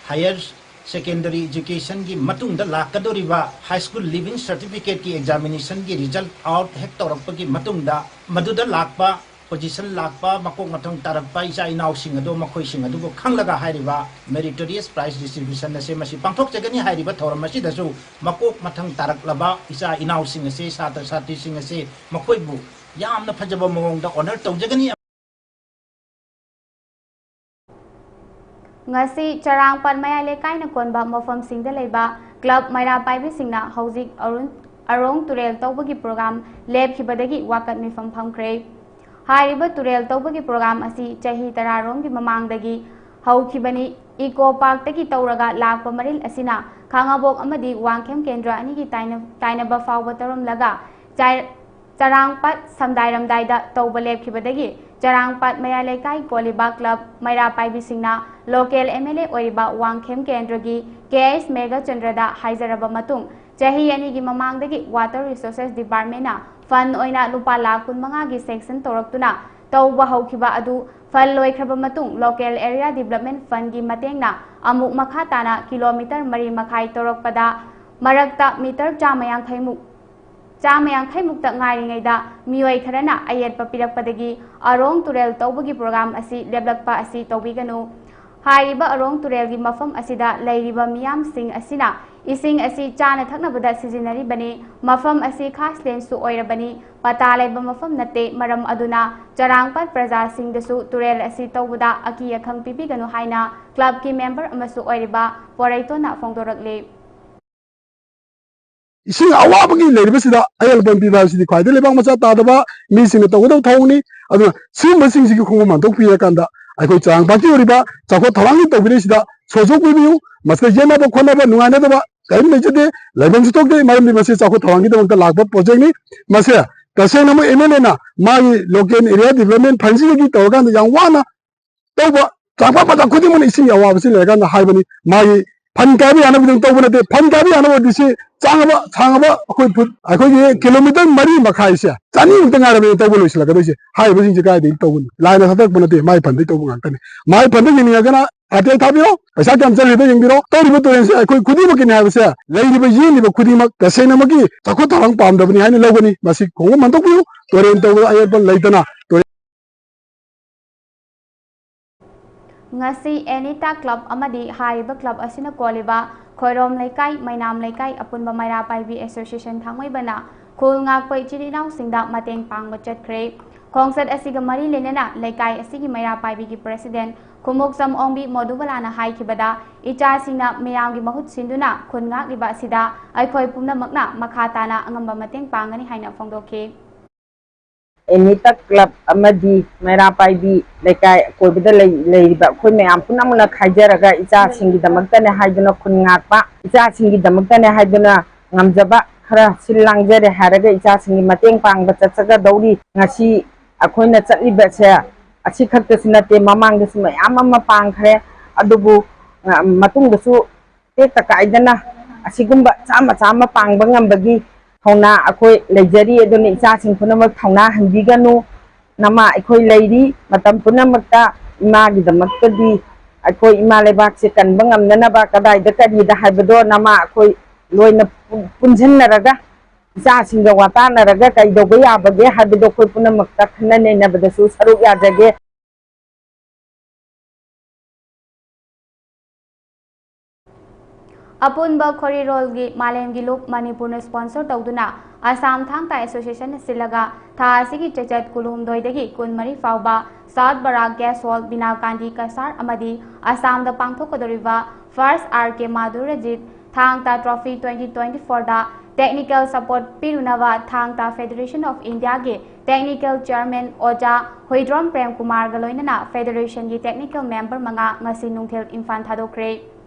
Higher Secondary Educationꯒꯤ ꯃꯇꯨꯡꯗ ꯂꯥꯛꯀꯗꯧꯔꯤꯕ High School Leaving Certificateꯀꯤ examinationꯒꯤ result out ꯍꯦꯛ ꯇꯧꯔꯛꯄꯒꯤ ꯃꯇꯨꯡꯗ ꯃꯗꯨꯗ ꯂꯥꯛꯄ position ꯂꯥꯛꯄ, ꯃꯀꯣꯛ ꯃꯊꯪ ꯇꯥꯔꯛꯄ ꯏꯆꯥ ꯏꯅꯥꯎꯁꯤꯡ ꯑꯗꯨ, ꯃꯈꯣꯏꯁꯤꯡ ꯑꯗꯨꯕꯨ ꯈꯪꯂꯒ ꯍꯥꯏꯔꯤꯕ Meritorious Prize Distribution ꯑꯁꯦ ꯃꯁꯤ ꯄꯥꯡꯊꯣꯛꯆꯒꯅꯤ꯫ ꯍꯥꯏꯔꯤꯕ ꯊꯧꯔꯝ ꯑꯁꯤꯗꯁꯨ ꯃꯀꯣꯛ ꯃꯊꯪ ꯇꯥꯔꯛꯂꯕ ꯏꯆꯥ ꯏꯅꯥꯎꯁꯤꯡ ꯑꯁꯦ, ꯁꯥꯇ꯭ꯔ ꯁꯥꯇ꯭ꯔꯤꯁꯤꯡ ꯑꯁꯦ ꯃꯈꯣꯏꯕꯨ ꯌꯥꯝꯅ ꯐꯖꯕ ꯃꯑꯣꯡꯗ honour ꯇꯧꯖꯒꯅꯤ꯫ ꯉꯁꯤ ꯆꯔꯥꯡꯄꯥꯠ ꯃꯌꯥꯏ ꯂꯩꯀꯥꯏꯅ ꯀꯣꯟꯕ ꯃꯐꯝꯁꯤꯡꯗ ꯂꯩꯕ club ꯃꯩꯔꯥ ꯄꯥꯏꯕꯤꯁꯤꯡꯅ ꯍꯧꯖꯤꯛ ꯑꯔꯨꯟ-, ꯑꯔꯣꯡ ꯇꯨꯔꯦꯜ ꯇꯧꯕꯒꯤ program ꯂꯦꯞꯈꯤꯕꯗꯒꯤ ꯋꯥꯀꯠ ꯃꯤꯐꯝ ꯐꯝꯈ꯭ꯔꯦ꯫ ꯍꯥꯏꯔꯤꯕ ꯇꯨꯔꯦꯜ ꯇꯧꯕꯒꯤ program ꯑꯁꯤ ꯆꯍꯤ ꯇꯔꯥꯔꯣꯝꯒꯤ ꯃꯃꯥꯡꯗꯒꯤ ꯍꯧꯈꯤꯕꯅꯤ꯫ Eco Parkꯇꯒꯤ ꯇꯧꯔꯒ ꯂꯥꯛꯄ ꯃꯔꯤꯜ ꯑꯁꯤꯅ ꯈꯥꯉꯕꯣꯛ ꯑꯃꯗꯤ ꯋꯥꯡꯈꯦꯝ ꯀꯦꯟꯗ꯭ꯔ ꯑꯅꯤꯒꯤ ꯇꯥꯏꯅ-, ꯇꯥꯏꯅꯕ ꯐꯥꯎꯕ ꯇꯧꯔꯝꯂꯒ ꯆꯥꯏ-, ꯆꯔꯥꯡꯄꯥꯠ ꯁꯝꯗꯥꯏꯔꯝꯗꯥꯏꯗ ꯇꯧꯕ ꯂꯦꯞꯈꯤꯕꯗꯒꯤ ꯆꯔꯥꯡꯄꯥꯠ ꯃꯌꯥꯏ ꯂꯩꯀꯥꯏ ꯀꯣꯜꯂꯤꯕ club ꯃꯩꯔꯥ ꯄꯥꯏꯕꯤꯁꯤꯡꯅ local M L A ꯑꯣꯏꯔꯤꯕ ꯋꯥꯡꯈꯦꯝ ꯀꯦꯟꯗ꯭ꯔꯒꯤ K S ꯃꯦꯘꯆꯟꯗ꯭ꯔꯗ ꯍꯥꯏꯖꯔꯕ ꯃꯇꯨꯡ, ꯆꯍꯤ ꯑꯅꯤꯒꯤ ꯃꯃꯥꯡꯗꯒꯤ Water Resources Departmentꯅ fund ꯑꯣꯏꯅ ꯂꯨꯄꯥ ꯂꯥꯈ ꯀꯨꯟꯃꯉꯥꯒꯤ sanction ꯇꯧꯔꯛꯇꯨꯅ ꯇꯧꯕ ꯍꯧꯈꯤꯕ ꯑꯗꯨ ꯐꯜ ꯂꯣꯏꯈ꯭ꯔꯕ ꯃꯇꯨꯡ Local Area Development Fundꯒꯤ ꯃꯇꯦꯡꯅ ꯑꯃꯨꯛ ꯃꯈꯥ ꯇꯥꯅ ꯀꯤꯂꯣꯃꯤꯇꯔ ꯃꯔꯤ ꯃꯈꯥꯏ ꯇꯧꯔꯛꯄꯗ ꯃꯔꯛꯇ ꯃꯤꯇꯔ ꯆꯥꯝꯃ ꯌꯥꯡꯈꯩꯃꯨꯛ ꯆꯥꯝꯃ ꯌꯥꯡꯈꯩꯃꯨꯛꯇ ꯉꯥꯏꯔꯤꯉꯩꯗ ꯃꯤꯑꯣꯏ ꯈꯔꯅ ꯑꯌꯦꯠꯄ ꯄꯤꯔꯛꯄꯗꯒꯤ ꯑꯔꯣꯡ ꯇꯨꯔꯦꯜ ꯇꯧꯕꯒꯤ ꯄ꯭ꯔꯣꯒ꯭ꯔꯥꯝ ꯑꯁꯤ ꯂꯦꯞꯂꯛꯄ ꯑꯁꯤ ꯇꯧꯕꯤꯒꯅꯨ꯫ ꯍꯥꯏꯔꯤꯕ ꯑꯔꯣꯡ ꯇꯨꯔꯦꯜꯒꯤ ꯃꯐꯝ ꯑꯁꯤꯗ ꯂꯩꯔꯤꯕ ꯃꯤꯌꯥꯝꯁꯤꯡ ꯑꯁꯤꯅ ꯏꯁꯤꯡ ꯑꯁꯤ ꯆꯥꯅ ꯊꯛꯅꯕꯗ ꯁꯤꯖꯤꯟꯅꯔꯤꯕꯅꯤ꯫ ꯃꯐꯝ ꯑꯁꯤ ꯈꯥꯁꯂꯦꯟꯁꯨ ꯑꯣꯏꯔꯕꯅꯤ꯫ ꯄꯇꯥ ꯂꯩꯕ ꯃꯐꯝ ꯅꯠꯇꯦ꯫ ꯃꯔꯝ ꯑꯗꯨꯅ ꯆꯔꯥꯡꯄꯥꯠ ꯄ꯭ꯔꯖꯥꯁꯤꯡꯗꯁꯨ ꯇꯨꯔꯦꯜ ꯑꯁꯤ ꯇꯧꯕꯗ ꯑꯀꯤ ꯑꯈꯪ ꯄꯤꯕꯤꯒꯅꯨ ꯍꯥꯏꯅ ꯀ꯭ꯂꯕꯀꯤ ꯃꯦꯝꯕꯔ ꯑꯃꯁꯨ ꯑꯣꯏꯔꯤꯕ ꯄꯣꯔꯩꯇꯣꯟꯅ ꯐꯣꯡꯗꯣꯔꯛꯂꯤ꯫ ꯏꯁꯤꯡ ꯑꯋꯥꯕꯒꯤ ꯂꯩꯔꯤꯕꯁꯤꯗ ꯑꯍꯦꯜ ꯂꯃꯟ ꯄꯤꯕ ꯍꯥꯏꯕꯁꯤꯗꯤ ꯈ꯭ꯋꯥꯏꯗꯒꯤ ꯂꯩꯕꯥꯛ ꯃꯆꯥ ꯇꯥꯗꯕ ꯃꯤꯁꯤꯡꯅ ꯇꯧꯒꯗꯕ ꯊꯕꯛꯅꯤ꯫ ꯑꯗꯨꯅ ꯁꯤꯒꯨꯝꯕꯁꯤꯡꯁꯤꯒꯤ ꯈꯣꯡꯕ ꯃꯥꯟꯊꯣꯛꯄꯤꯔꯀꯥꯟꯗ ꯑꯩꯈꯣꯏ ꯆꯔꯥꯡꯄꯥꯠꯀꯤ ꯑꯣꯏꯔꯤꯕ ꯆꯥꯎꯈꯠ ꯊꯧꯔꯥꯡꯒꯤ ꯇꯧꯕꯤꯔꯤꯁꯤꯗ ꯁꯣꯖꯣꯛ ꯄꯤꯕꯤꯌꯨ꯫ ꯃꯁꯤꯗ ꯌꯦꯠꯅꯕ ꯈꯣꯠꯅꯕ ꯅꯨꯡꯉꯥꯏꯅꯗꯕ ꯀꯔꯤꯝ ꯂꯩꯖꯗꯦ, ꯂꯩꯐꯝꯁꯨ ꯊꯣꯛꯇꯦ꯫ ꯃꯔꯝꯗꯤ ꯃꯁꯤ ꯆꯥꯎꯈꯠ ꯊꯧꯔꯥꯡꯒꯤꯗꯃꯛꯇ ꯂꯥꯛꯄ ꯄ꯭ꯔꯣꯖꯦꯛꯅꯤ꯫ ꯃꯁꯦ ꯇꯁꯦꯡꯅꯃꯛ ꯑꯦꯝ ꯑꯦꯜ ꯑꯦꯅ ꯃꯥꯒꯤ Local Area Development Fundꯁꯤꯗꯒꯤ ꯇꯧꯔꯀꯥꯟꯗ ꯌꯥꯝ ꯋꯥꯅ ꯇꯧꯕ ꯆꯥꯡꯄꯥ ꯄꯥꯇꯥ ꯈꯨꯗꯤꯡꯃꯛꯅ ꯏꯁꯤꯡꯒꯤ ꯑꯋꯥꯕꯁꯤ ꯂꯩꯔꯀꯥꯟꯗ ꯍꯥꯏꯕꯅꯤ꯫ ꯃꯥꯒꯤ ꯐꯟ ꯀꯥꯏꯕ ꯌꯥꯅꯕꯒꯤꯗꯃꯛ ꯇꯧꯕ ꯅꯠꯇꯦ꯫ ꯐꯟ ꯀꯥꯏꯕ ꯌꯥꯅꯕ ꯑꯣꯏꯔꯗꯤ ꯁꯤ ꯆꯥꯡꯉꯕ ꯁꯥꯡꯉꯕ ꯑꯩꯈꯣꯏ ꯐꯨꯠ ꯑꯩꯈꯣꯏꯒꯤ ꯀꯤꯂꯣꯃꯤꯇꯔ ꯃꯔꯤ ꯃꯈꯥꯏꯁꯦ ꯆꯅꯤꯃꯨꯛꯇ ꯉꯥꯏꯔꯕꯅꯤ ꯇꯧꯕ ꯂꯣꯏꯁꯤꯜꯂꯛꯀꯗꯣꯏꯁꯦ꯫ ꯍꯥꯏꯔꯤꯕꯁꯤꯡꯁꯦ ꯀꯥꯏꯗꯒꯤ ꯇꯧꯕꯅꯤ? ꯂꯥꯏꯅ ꯊꯥꯗꯔꯛꯄ ꯅꯠꯇꯦ, ꯃꯥꯒꯤ ꯐꯟꯗꯒꯤ ꯇꯧꯕ ꯉꯥꯛꯇꯅꯤ꯫ ꯃꯥꯒꯤ ꯐꯟꯗ ꯌꯦꯡꯅꯤꯡꯉꯒꯅ ꯑꯥꯔ ꯇꯤ ꯑꯥꯏ ꯊꯥꯕꯤꯔꯣ, ꯄꯩꯁꯥ ꯀꯌꯥꯝ ꯆꯪꯈ꯭ꯔꯤꯗꯣ ꯌꯦꯡꯕꯤꯔꯣ꯫ ꯇꯧꯔꯤꯕ ꯇꯨꯔꯦꯜꯁꯦ ꯑꯩꯈꯣꯏ ꯈꯨꯗꯤꯡꯃꯛꯀꯤꯅꯤ ꯍꯥꯏꯕꯁꯦ ꯂꯩꯔꯤꯕ ꯌꯦꯡꯂꯤꯕ ꯈꯨꯗꯤꯡꯃꯛ ꯇꯁꯦꯡꯅꯃꯛꯀꯤ ꯆꯥꯎꯈꯠ ꯊꯧꯔꯥꯡ ꯄꯥꯝꯗꯕꯅꯤ ꯍꯥꯏꯅ ꯂꯧꯒꯅꯤ꯫ ꯃꯁꯤ ꯈꯣꯡꯕ ꯃꯟꯊꯣꯛꯄꯤꯌꯨ꯫ ꯇꯨꯔꯦꯜ ꯇꯧꯕꯗ ꯑꯌꯦꯠꯄ ꯂꯩꯇꯅ ꯇꯨꯔꯦꯜ ꯉꯁꯤ ꯑꯦꯅꯤꯇꯥ ꯀ꯭ꯂꯕ ꯑꯃꯗꯤ ꯍꯥꯏꯔꯤꯕ ꯀ꯭ꯂꯕ ꯑꯁꯤꯅ ꯀꯣꯜꯂꯤꯕ ꯈꯣꯏꯔꯣꯝ ꯂꯩꯀꯥꯏ, ꯃꯩꯅꯥꯝ ꯂꯩꯀꯥꯏ ꯑꯄꯨꯟꯕ ꯃꯩꯔꯥ ꯄꯥꯏꯕꯤ ꯑꯦꯁꯣꯁꯤꯌꯦꯁꯟ ꯊꯥꯡꯃꯩꯕꯟꯅ ꯈꯨꯜ ꯉꯥꯛꯄ ꯏꯆꯤꯜ ꯏꯅꯥꯎꯁꯤꯡꯗ ꯃꯇꯦꯡ ꯄꯥꯡꯕ ꯆꯠꯈ꯭ꯔꯦ꯫ ꯈꯣꯡꯆꯠ ꯑꯁꯤꯒ ꯃꯔꯤ ꯂꯩꯅꯅ ꯂꯩꯀꯥꯏ ꯑꯁꯤꯒꯤ ꯃꯩꯔꯥ ꯄꯥꯏꯕꯤꯒꯤ ꯄ꯭ꯔꯦꯁꯤꯗꯦꯟ ꯈꯨꯃꯨꯛꯆꯝ ꯑꯣꯡꯕꯤ ꯃꯣꯗꯨꯕꯂꯥꯅ ꯍꯥꯏꯈꯤꯕꯗ, ꯏꯆꯥꯁꯤꯡꯅ ꯃꯤꯌꯥꯝꯒꯤ ꯃꯍꯨꯠ ꯁꯤꯟꯗꯨꯅ ꯈꯨꯟ ꯉꯥꯛꯂꯤꯕ ꯑꯁꯤꯗ ꯑꯩꯈꯣꯏ ꯄꯨꯝꯅꯃꯛꯅ ꯃꯈꯥ ꯇꯥꯅ ꯑꯉꯝꯕ ꯃꯇꯦꯡ ꯄꯥꯡꯒꯅꯤ ꯍꯥꯏꯅ ꯐꯣꯡꯗꯣꯛꯈꯤ꯫ ꯑꯦꯅꯤꯇꯥ ꯀ꯭ꯂꯕ ꯑꯃꯗꯤ ꯃꯩꯔꯥ ꯄꯥꯏꯕꯤ ꯂꯩꯀꯥꯏ ꯑꯀꯣꯏꯕꯗ ꯂꯩ-, ꯂꯩꯔꯤꯕ ꯑꯩꯈꯣꯏ ꯃꯌꯥꯝ ꯄꯨꯝꯅꯃꯛꯅ ꯈꯥꯏꯖꯔꯒ ꯏꯆꯥꯁꯤꯡꯒꯤꯗꯃꯛꯇꯅꯦ ꯍꯥꯏꯗꯨꯅ, ꯈꯨꯟ ꯉꯥꯛꯄ ꯏꯆꯥꯁꯤꯡꯒꯤꯗꯃꯛꯇꯅꯦ ꯍꯥꯏꯗꯨꯅ ꯉꯝꯖꯕ ꯈꯔ ꯁꯤꯜ ꯂꯥꯡꯖꯔꯦ ꯍꯥꯏꯔꯒ ꯏꯆꯥꯁꯤꯡꯒꯤ ꯃꯇꯦꯡ ꯄꯥꯡꯕ ꯆꯠꯆꯒꯗꯧꯔꯤ꯫ ꯉꯁꯤ ꯑꯩꯈꯣꯏꯅ ꯆꯠꯂꯤꯕꯁꯦ ꯑꯁꯤ ꯈꯛꯇꯁꯨ ꯅꯠꯇꯦ, ꯃꯃꯥꯡꯗꯁꯨ ꯃꯌꯥꯝ ꯑꯃ ꯄꯥꯡꯈ꯭ꯔꯦ꯫ ꯑꯗꯨꯕꯨ, ꯑ, ꯃꯇꯨꯡꯗꯁꯨ ꯇꯦꯛꯇ ꯀꯥꯏꯗꯅ ꯑꯁꯤꯒꯨꯝꯕ ꯆꯥꯝꯃ ꯆꯥꯝꯃ ꯄꯥꯡꯕ ꯉꯝꯕꯒꯤ ꯊꯧꯅꯥ ꯑꯩꯈꯣꯏ ꯂꯩꯖꯔꯤ꯫ ꯑꯗꯨꯅ ꯏꯆꯥꯁꯤꯡ ꯄꯨꯝꯅꯃꯛ ꯊꯧꯅꯥ ꯍꯟꯕꯤꯒꯅꯨ꯫ ꯅꯃꯥ ꯑꯩꯈꯣꯏ ꯂꯩꯔꯤ꯫ ꯃꯇꯝ ꯄꯨꯝꯅꯃꯛꯇ ꯏꯃꯥꯒꯤꯗꯃꯛꯇꯗꯤ ꯑꯩꯈꯣꯏ ꯏꯃꯥ ꯂꯩꯕꯥꯛꯁꯦ ꯀꯟꯕ ꯉꯝꯅꯅꯕ ꯀꯗꯥꯏꯗ ꯀꯔꯤꯗ ꯍꯥꯏꯕꯗꯣ ꯅꯃꯥ ꯑꯩꯈꯣꯏ ꯂꯣꯏꯅ ꯄꯨꯟꯁꯤꯟꯅꯔꯒ ꯏꯆꯥꯁꯤꯡꯒ ꯋꯥꯇꯥꯟꯅꯔꯒ ꯀꯩꯗꯧꯕ ꯌꯥꯕꯒꯦ ꯍꯥꯏꯕꯗꯣ ꯑꯩꯈꯣꯏ ꯄꯨꯝꯅꯃꯛꯇ ꯈꯟꯅ ꯅꯩꯅꯕꯗꯁꯨ ꯁꯔꯨꯛ ꯌꯥꯖꯒꯦ꯫ ꯑꯄꯨꯟꯕ ꯈꯣꯔꯤꯔꯣꯜꯒꯤ ꯃꯥꯂꯦꯝꯒꯤ ꯂꯨꯞ ꯃꯅꯤꯄꯨꯔꯅ sponsor ꯇꯧꯗꯨꯅ ꯑꯁꯥꯝ ꯊꯥꯡ ꯇꯥ ꯑꯦꯁꯣꯁꯤꯌꯦꯁꯟꯅ ꯁꯤꯜꯂꯒ ꯊꯥ ꯑꯁꯤꯒꯤ ꯆꯩꯆꯠ ꯀꯨꯟꯍꯨꯝꯗꯣꯏꯗꯒꯤ ꯀꯨꯟꯃꯔꯤ ꯐꯥꯎꯕ ꯁꯥꯎꯠ ꯕꯔꯥꯛ ꯒꯦꯁ ꯍꯣꯜ ꯕꯤꯅꯥꯀꯥꯟꯗꯤ ꯀꯁꯥꯔ ꯑꯃꯗꯤ ꯑꯁꯥꯝꯗ ꯄꯥꯡꯊꯣꯛꯀꯗꯧꯔꯤꯕ ꯐꯥꯔꯁ ꯑꯥꯔ ꯀꯦ ꯃꯥꯙꯨꯔꯖꯤꯠ ꯊꯥꯡ ꯇꯥ ꯇ꯭ꯔꯣꯐꯤ ꯇ꯭ꯋꯦꯟꯇꯤ ꯇ꯭ꯋꯦꯟꯇꯤ ꯐꯣꯔꯗ technical support ꯄꯤꯔꯨꯅꯕ ꯊꯥꯡ ꯇꯥ ꯐꯦꯗꯔꯦꯁꯟ ꯑꯣꯐ ꯏꯟꯗꯤꯌꯥꯒꯤ technical chairman ꯑꯣꯖꯥ ꯍꯨꯏꯗ꯭ꯔꯣꯝ ꯄ꯭ꯔꯦꯝ ꯀꯨꯃꯥꯔꯒ ꯂꯣꯏꯅꯅ ꯐꯦꯗꯔꯦꯁꯟꯒꯤ technical member ꯃꯉꯥ ꯉꯁꯤ ꯅꯨꯡꯊꯤꯜ ꯏꯝꯐꯥꯜ ꯊꯥꯗꯣꯛꯈ꯭ꯔꯦ꯫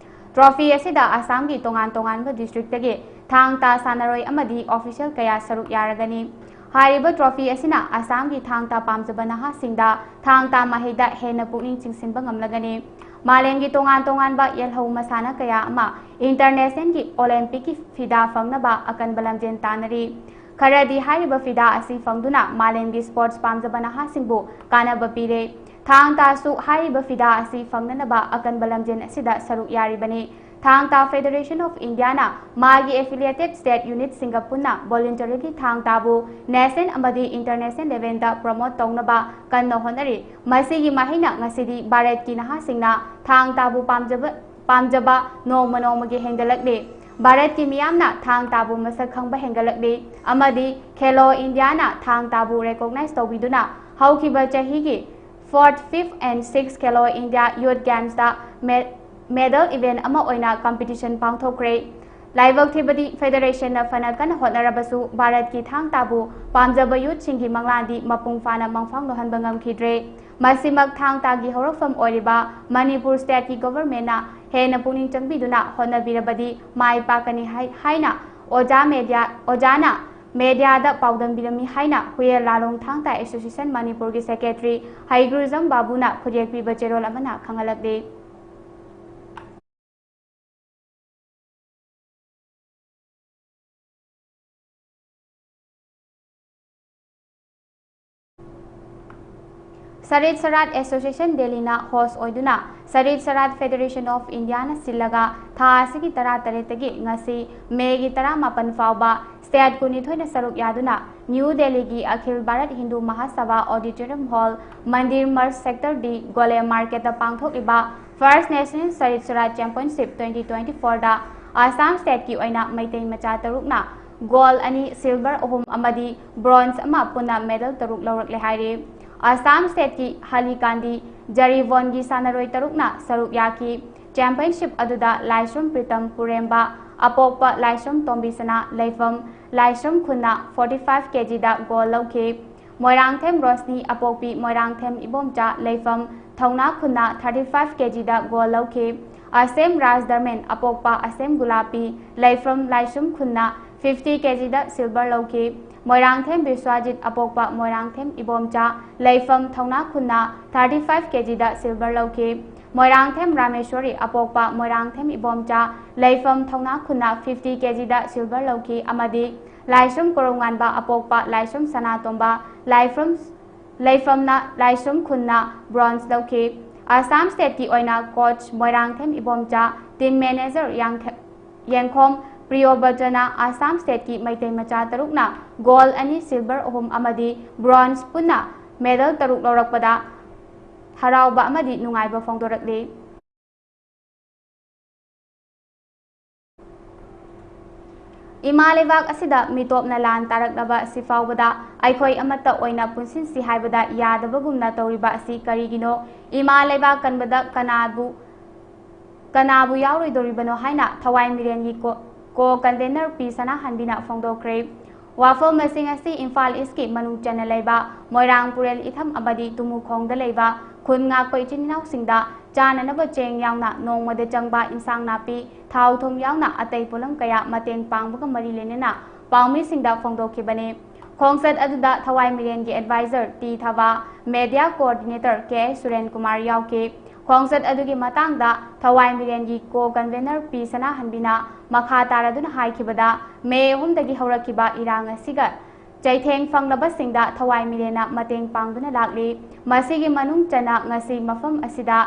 ꯇ꯭ꯔꯣꯐꯤ ꯑꯁꯤꯗ ꯑꯁꯥꯝꯒꯤ ꯇꯣꯉꯥꯟ ꯇꯣꯉꯥꯟꯕ ꯗꯤꯁꯇ꯭ꯔꯤꯛꯇꯒꯤ ꯊꯥꯡ ꯇꯥ ꯁꯥꯟꯅꯔꯣꯏ ꯑꯃꯗꯤ ꯑꯣꯐꯤꯁꯤꯌꯦꯜ ꯀꯌꯥ ꯁꯔꯨꯛ ꯌꯥꯔꯒꯅꯤ꯫ ꯍꯥꯏꯔꯤꯕ ꯇ꯭ꯔꯣꯐꯤ ꯑꯁꯤꯅ ꯑꯁꯥꯝꯒꯤ ꯊꯥꯡ ꯇꯥ ꯄꯥꯝꯖꯕ ꯅꯍꯥꯁꯤꯡꯗ ꯊꯥꯡ ꯇꯥ ꯃꯍꯩꯗ ꯍꯦꯟꯅ ꯄꯨꯛꯅꯤꯡ ꯆꯤꯡꯁꯤꯟꯕ ꯉꯝꯂꯒꯅꯤ꯫ ꯃꯥꯂꯦꯝꯒꯤ ꯇꯣꯉꯥꯟ ꯇꯣꯉꯥꯟꯕ ꯌꯦꯜꯍꯧ ꯃꯁꯥꯟꯅ ꯀꯌꯥ ꯑꯃ ꯏꯟꯇꯔꯅꯦꯁꯅꯦꯜꯒꯤ ꯑꯣꯂꯦꯝꯄꯤꯛꯀꯤ ꯐꯤꯗꯥ ꯐꯪꯅꯕ ꯑꯀꯟꯕ ꯂꯝꯖꯦꯜ ꯇꯥꯟꯅꯔꯤ꯫ ꯈꯔꯗꯤ ꯍꯥꯏꯔꯤꯕ ꯐꯤꯗꯥ ꯑꯁꯤ ꯐꯪꯗꯨꯅ ꯃꯥꯂꯦꯝꯒꯤ ꯁ꯭ꯄꯣꯔꯠꯁ ꯄꯥꯝꯖꯕ ꯅꯍꯥꯁꯤꯡꯕꯨ ꯀꯥꯟꯅꯕ ꯄꯤꯔꯦ꯫ ꯊꯥꯡ ꯇꯥꯁꯨ ꯍꯥꯏꯔꯤꯕ ꯐꯤꯗꯥ ꯑꯁꯤ ꯐꯪꯅꯅꯕ ꯑꯀꯟꯕ ꯂꯝꯖꯦꯜ ꯑꯁꯤꯗ ꯁꯔꯨꯛ ꯌꯥꯔꯤꯕꯅꯤ꯫ ꯊꯥꯡ ꯇꯥ ꯐꯦꯗꯔꯦꯁꯟ ꯑꯣꯐ ꯏꯟꯗꯤꯌꯥꯅ ꯃꯥꯒꯤ affiliated state unitꯁꯤꯡꯒ ꯄꯨꯟꯅ voluntarily ꯊꯥꯡ ꯇꯥꯕꯨ national ꯑꯃꯗꯤ international levelꯗ promote ꯇꯧꯅꯕ ꯀꯟꯅ ꯍꯣꯠꯅꯔꯤ꯫ ꯃꯁꯤꯒꯤ ꯃꯍꯩꯅ ꯉꯁꯤꯗꯤ ꯚꯥꯔꯠꯀꯤ ꯅꯍꯥꯁꯤꯡꯅ ꯊꯥꯡ ꯇꯥꯕꯨ ꯄꯥꯝꯖꯕ, ꯄꯥꯝꯖꯕ ꯅꯣꯡꯃ ꯅꯣꯡꯃꯒꯤ ꯍꯦꯟꯒꯠꯂꯛꯂꯤ꯫ ꯚꯥꯔꯠꯀꯤ ꯃꯤꯌꯥꯝꯅ ꯊꯥꯡ ꯇꯥꯕꯨ ꯃꯁꯛ ꯈꯪꯕ ꯍꯦꯟꯒꯠꯂꯛꯂꯤ ꯑꯃꯗꯤ ꯈꯦꯂꯣ ꯏꯟꯗꯤꯌꯥꯅ ꯊꯥꯡ ꯇꯥꯕꯨ recognize ꯇꯧꯕꯤꯗꯨꯅ ꯍꯧꯈꯤꯕ ꯆꯍꯤꯒꯤ fourth, fifth and sixth Khelo India Youth Gamesꯇ me-, medal event ꯑꯃ ꯑꯣꯏꯅ competition ꯄꯥꯡꯊꯣꯛꯈ꯭ꯔꯦ꯫ ꯂꯥꯏꯕꯛ ꯊꯤꯕꯗꯤ ꯐꯦꯗꯔꯦꯁꯟꯅ ꯐꯅ ꯀꯟꯅ ꯍꯣꯠꯅꯔꯕꯁꯨ ꯚꯥꯔꯠꯀꯤ ꯊꯥꯡ ꯇꯥꯕꯨ ꯄꯥꯝꯖꯕ ꯌꯨꯠꯁꯤꯡꯒꯤ ꯃꯪꯂꯥꯟꯗꯤ ꯃꯄꯨꯡ ꯐꯥꯅ ꯃꯪꯐꯥꯡꯅꯍꯟꯕ ꯉꯝꯈꯤꯗ꯭ꯔꯦ꯫ ꯃꯁꯤꯃꯛ ꯊꯥꯡ ꯇꯥꯒꯤ ꯍꯧꯔꯛꯐꯝ ꯑꯣꯏꯔꯤꯕ ꯃꯅꯤꯄꯨꯔ stateꯀꯤ governmentꯅ ꯍꯦꯟꯅ ꯄꯨꯛꯅꯤꯡ ꯆꯪꯕꯤꯗꯨꯅ ꯍꯣꯠꯅꯕꯤꯔꯕꯗꯤ ꯃꯥꯏ ꯄꯥꯛꯀꯅꯤ ꯍꯥꯏ-, ꯍꯥꯏꯅ ꯑꯣꯖꯥ media, ꯑꯣꯖꯥꯅ mediaꯗ ꯄꯥꯎꯗꯝꯕꯤꯔꯝꯃꯤ ꯍꯥꯏꯅ ꯍꯨꯌꯦꯜ ꯂꯥꯂꯣꯡ ꯊꯥꯡ ꯇꯥ Association ꯃꯅꯤꯄꯨꯔꯒꯤ secretary ꯍꯩꯒ꯭ꯔꯨꯖꯝ ꯕꯥꯕꯨꯅ ꯈꯨꯠꯌꯦꯛ ꯄꯤꯕ ꯆꯦꯔꯣꯜ ꯑꯃꯅ ꯈꯪꯍꯜꯂꯛꯂꯤ꯫ ꯁꯔꯤꯠ ꯁꯔꯥꯠ ꯑꯦꯁꯣꯁꯤꯌꯦꯁꯟ ꯗꯦꯜꯂꯤꯅ ꯍꯣꯁ ꯑꯣꯏꯗꯨꯅ ꯁꯔꯤꯠ ꯁꯔꯥꯠ ꯐꯦꯗꯦꯔꯦꯁꯟ ꯑꯣꯐ ꯏꯟꯗꯤꯌꯥꯅ ꯁꯤꯜꯂꯒ ꯊꯥ ꯑꯁꯤꯒꯤ ꯇꯔꯥꯇꯔꯦꯠꯇꯒꯤ ꯉꯁꯤ ꯃꯦꯒꯤ ꯇꯔꯥꯃꯥꯄꯟ ꯐꯥꯎꯕ ꯁ꯭ꯇꯦꯠ ꯀꯨꯟꯅꯤꯊꯣꯏꯅ ꯁꯔꯨꯛ ꯌꯥꯗꯨꯅ ꯅ꯭ꯌꯨ ꯗꯦꯜꯂꯤꯒꯤ Akhil Bharat Hindu Mahasabha auditorium hall, Mandir Marg sector D, Gole ꯃꯥꯔꯀꯦꯠꯇ ꯄꯥꯡꯊꯣꯛꯂꯤꯕ first national Sarit Sarat championship twenty twenty ꯐꯣꯔꯗ ꯑꯁꯥꯝ ꯁ꯭ꯇꯦꯠꯀꯤ ꯑꯣꯏꯅ ꯃꯩꯇꯩ ꯃꯆꯥ ꯇꯔꯨꯛꯅ ꯒꯣꯜ ꯑꯅꯤ, ꯁꯤꯜꯚꯔ ꯑꯍꯨꯝ ꯑꯃꯗꯤ ꯕ꯭ꯔꯣꯟꯖ ꯑꯃ ꯄꯨꯟꯅ ꯃꯦꯗꯜ ꯇꯔꯨꯛ ꯂꯧꯔꯛꯂꯦ ꯍꯥꯏꯔꯤ꯫ ꯑꯁꯥꯝ ꯁ꯭ꯇꯦꯠꯀꯤ ꯍꯂꯤꯀꯥꯟꯗꯤ ꯖꯔꯤꯕꯣꯟꯒꯤ ꯁꯥꯟꯅꯔꯣꯏ ꯇꯔꯨꯛꯅ ꯁꯔꯨꯛ ꯌꯥꯈꯤ꯫ ꯆꯦꯝꯄꯤꯌꯟꯁꯤꯞ ꯑꯗꯨꯗ ꯂꯥꯏꯁ꯭ꯔꯝ ꯄ꯭ꯔꯤꯇꯝ ꯄꯨꯔꯦꯝꯕ, ꯑꯄꯣꯛꯄ ꯂꯥꯏꯁ꯭ꯔꯝ ꯇꯣꯝꯕꯤꯁꯅꯥ ꯂꯩꯐꯝ, ꯂꯥꯏꯁ꯭ꯔꯝ ꯈꯨꯟꯅ ꯐꯣꯔꯇꯤ ꯐꯥꯏꯚ ꯀꯦꯖꯤꯗ ꯒꯣꯜ ꯂꯧꯈꯤ꯫ ꯃꯣꯏꯔꯥꯡꯊꯦꯝ ꯔꯣꯁꯅꯤ, ꯑꯄꯣꯛꯄꯤ ꯃꯣꯏꯔꯥꯡꯊꯦꯝ ꯏꯕꯣꯝꯆꯥ ꯂꯩꯐꯝ, ꯊꯧꯅꯥ ꯈꯨꯟꯅ ꯊꯥꯔꯇꯤ ꯐꯥꯏꯚ ꯀꯦꯖꯤꯗ ꯒꯣꯜ ꯂꯧꯈꯤ꯫ ꯑꯁꯦꯝ ꯔꯥꯖ ꯙꯔꯃꯦꯟ, ꯑꯄꯣꯛꯄ ꯑꯁꯦꯝ ꯒꯨꯂꯥꯄꯤ ꯂꯩꯐꯝ, ꯂꯥꯏꯁ꯭ꯔꯝ ꯈꯨꯟꯅ ꯐꯤꯐꯇꯤ ꯀꯦꯖꯤꯗ ꯁꯤꯜꯚꯔ ꯂꯧꯈꯤ꯫ ꯃꯣꯏꯔꯥꯡꯊꯦꯝ ꯕꯤꯁ꯭ꯋꯥꯖꯤꯠ, ꯑꯄꯣꯛꯄ ꯃꯣꯏꯔꯥꯡꯊꯦꯝ ꯏꯕꯣꯝꯆꯥ ꯂꯩꯐꯝ, ꯊꯧꯅꯥ ꯈꯨꯟꯅ ꯊꯥꯔꯇꯤ ꯐꯥꯏꯚ ꯀꯦꯖꯤꯗ ꯁꯤꯜꯚꯔ ꯂꯧꯈꯤ꯫ ꯃꯣꯏꯔꯥꯡꯊꯦꯝ ꯔꯥꯃꯦꯁ꯭ꯋꯔꯤ, ꯑꯄꯣꯛꯄ ꯃꯣꯏꯔꯥꯡꯊꯦꯝ ꯏꯕꯣꯝꯆꯥ ꯂꯩꯐꯝ, ꯊꯧꯅꯥ ꯈꯨꯟꯅ ꯐꯤꯐꯇꯤ ꯀꯦꯖꯤꯗ ꯁꯤꯜꯚꯔ ꯂꯧꯈꯤ ꯑꯃꯗꯤ ꯂꯥꯏꯁ꯭ꯔꯝ ꯀꯣꯔꯧꯉꯥꯟꯕ, ꯑꯄꯣꯛꯄ ꯂꯥꯏꯁ꯭ꯔꯝ ꯁꯅꯥꯇꯣꯝꯕ ꯂꯥꯏꯐꯝ, ꯂꯩꯐꯝꯅ ꯂꯥꯏꯁ꯭ꯔꯝ ꯈꯨꯟꯅ ꯕ꯭ꯔꯣꯟꯖ ꯂꯧꯈꯤ꯫ ꯑꯁꯥꯝ ꯁ꯭ꯇꯦꯠꯀꯤ ꯑꯣꯏꯅ coach Moirangthem Ibomcha, team manager ꯌꯥꯡꯊ-, ꯌꯦꯡꯈꯣꯝ ꯄ꯭ꯔꯤꯌꯣꯕ꯭ꯔꯇꯅ ꯑꯁꯥꯝ ꯁ꯭ꯇꯦꯠꯀꯤ ꯃꯩꯇꯩ ꯃꯆꯥ ꯇꯔꯨꯛꯅ ꯒꯣꯜ ꯑꯅꯤ, ꯁꯤꯜꯚꯔ ꯑꯍꯨꯝ ꯑꯃꯗꯤ ꯕ꯭ꯔꯣꯟꯖ ꯄꯨꯟꯅ ꯃꯦꯗꯜ ꯇꯔꯨꯛ ꯂꯧꯔꯛꯄꯗ ꯍꯔꯥꯎꯕ ꯑꯃꯗꯤ ꯅꯨꯡꯉꯥꯏꯕ ꯐꯣꯡꯗꯣꯔꯛꯂꯤ꯫ ꯏꯃꯥ ꯂꯩꯕꯥꯛ ꯑꯁꯤꯗ ꯃꯤꯇꯣꯞꯅ ꯂꯥꯟ ꯇꯥꯔꯛꯂꯕ ꯑꯁꯤ ꯐꯥꯎꯕꯗ ꯑꯩꯈꯣꯏ ꯑꯃꯠꯇ ꯑꯣꯏꯅ ꯄꯨꯟꯁꯤꯟꯁꯤ ꯍꯥꯏꯕꯗ ꯌꯥꯗꯕꯒꯨꯝꯅ ꯇꯧꯔꯤꯕ ꯑꯁꯤ ꯀꯔꯤꯒꯤꯅꯣ? ꯏꯃꯥ ꯂꯩꯕꯥꯛ ꯀꯟꯕꯗ ꯀꯅꯥꯕꯨ, ꯀꯅꯥꯕꯨ ꯌꯥꯎꯔꯣꯏꯗꯧꯔꯤꯕꯅꯣ ꯍꯥꯏꯅ ꯊꯋꯥꯏ ꯃꯤꯔꯦꯟꯒꯤ ꯀꯣ-, ꯀꯣ ꯀꯟꯚꯦꯅꯔ ꯄꯤ ꯁꯅꯥꯍꯟꯕꯤꯅ ꯐꯣꯡꯗꯣꯛꯈ꯭ꯔꯦ꯫ ꯋꯥꯐꯝꯁꯤꯡ ꯑꯁꯤ ꯏꯝꯐꯥꯜ ꯏꯁꯀꯤ ꯃꯅꯨꯡ ꯆꯟꯅ ꯂꯩꯕ ꯃꯣꯏꯔꯥꯡ, ꯄꯨꯔꯦꯜ, ꯏꯊꯝ ꯑꯃꯗꯤ ꯇꯨꯃꯨꯈꯣꯡꯗ ꯂꯩꯕ ꯈꯨꯟ ꯉꯥꯛꯄ ꯏꯆꯤꯟ ꯏꯅꯥꯎꯁꯤꯡꯗ ꯆꯥꯅꯅꯕ ꯆꯦꯡ ꯌꯥꯎꯅ ꯅꯣꯡꯃꯗ ꯆꯪꯕ ꯏꯟꯁꯥꯡ ꯅꯥꯄꯤ, ꯊꯥꯎ ꯊꯨꯝ ꯌꯥꯎꯅ ꯑꯇꯩ ꯄꯣꯠꯂꯝ ꯀꯌꯥ ꯃꯇꯦꯡ ꯄꯥꯡꯕꯒ ꯃꯔꯤ ꯂꯩꯅꯅ ꯄꯥꯎꯃꯤꯁꯤꯡꯗ ꯐꯣꯡꯗꯣꯛꯈꯤꯕꯅꯤ꯫ ꯈꯣꯡꯆꯠ ꯑꯗꯨꯗ ꯊꯋꯥꯏ ꯃꯤꯔꯦꯟꯒꯤ ꯑꯦꯗꯚꯥꯏꯖꯔ ꯇꯤ ꯊꯕꯥ, media coordinator K S Suren Kumar ꯌꯥꯎꯈꯤ꯫ ꯈꯣꯡꯆꯠ ꯑꯗꯨꯒꯤ ꯃꯇꯥꯡꯗ ꯊꯋꯥꯏ ꯃꯤꯔꯦꯟꯒꯤ ꯀꯣ ꯀꯟꯚꯦꯅꯔ ꯄꯤ ꯁꯅꯥꯍꯟꯕꯤꯅ ꯃꯈꯥ ꯇꯥꯔꯗꯨꯅ ꯍꯥꯏꯈꯤꯕꯗ, ꯃꯦ ꯑꯍꯨꯝꯗꯒꯤ ꯍꯧꯔꯛꯈꯤꯕ ꯏꯔꯥꯡ ꯑꯁꯤꯒ ꯆꯩꯊꯦꯡ ꯐꯪꯂꯕꯁꯤꯡꯗ ꯊꯋꯥꯏ ꯃꯤꯔꯦꯟꯅ ꯃꯇꯦꯡ ꯄꯥꯡꯗꯨꯅ ꯂꯥꯛꯂꯤ꯫ ꯃꯁꯤꯒꯤ ꯃꯅꯨꯡ ꯆꯟꯅ ꯉꯁꯤ ꯃꯐꯝ ꯑꯁꯤꯗ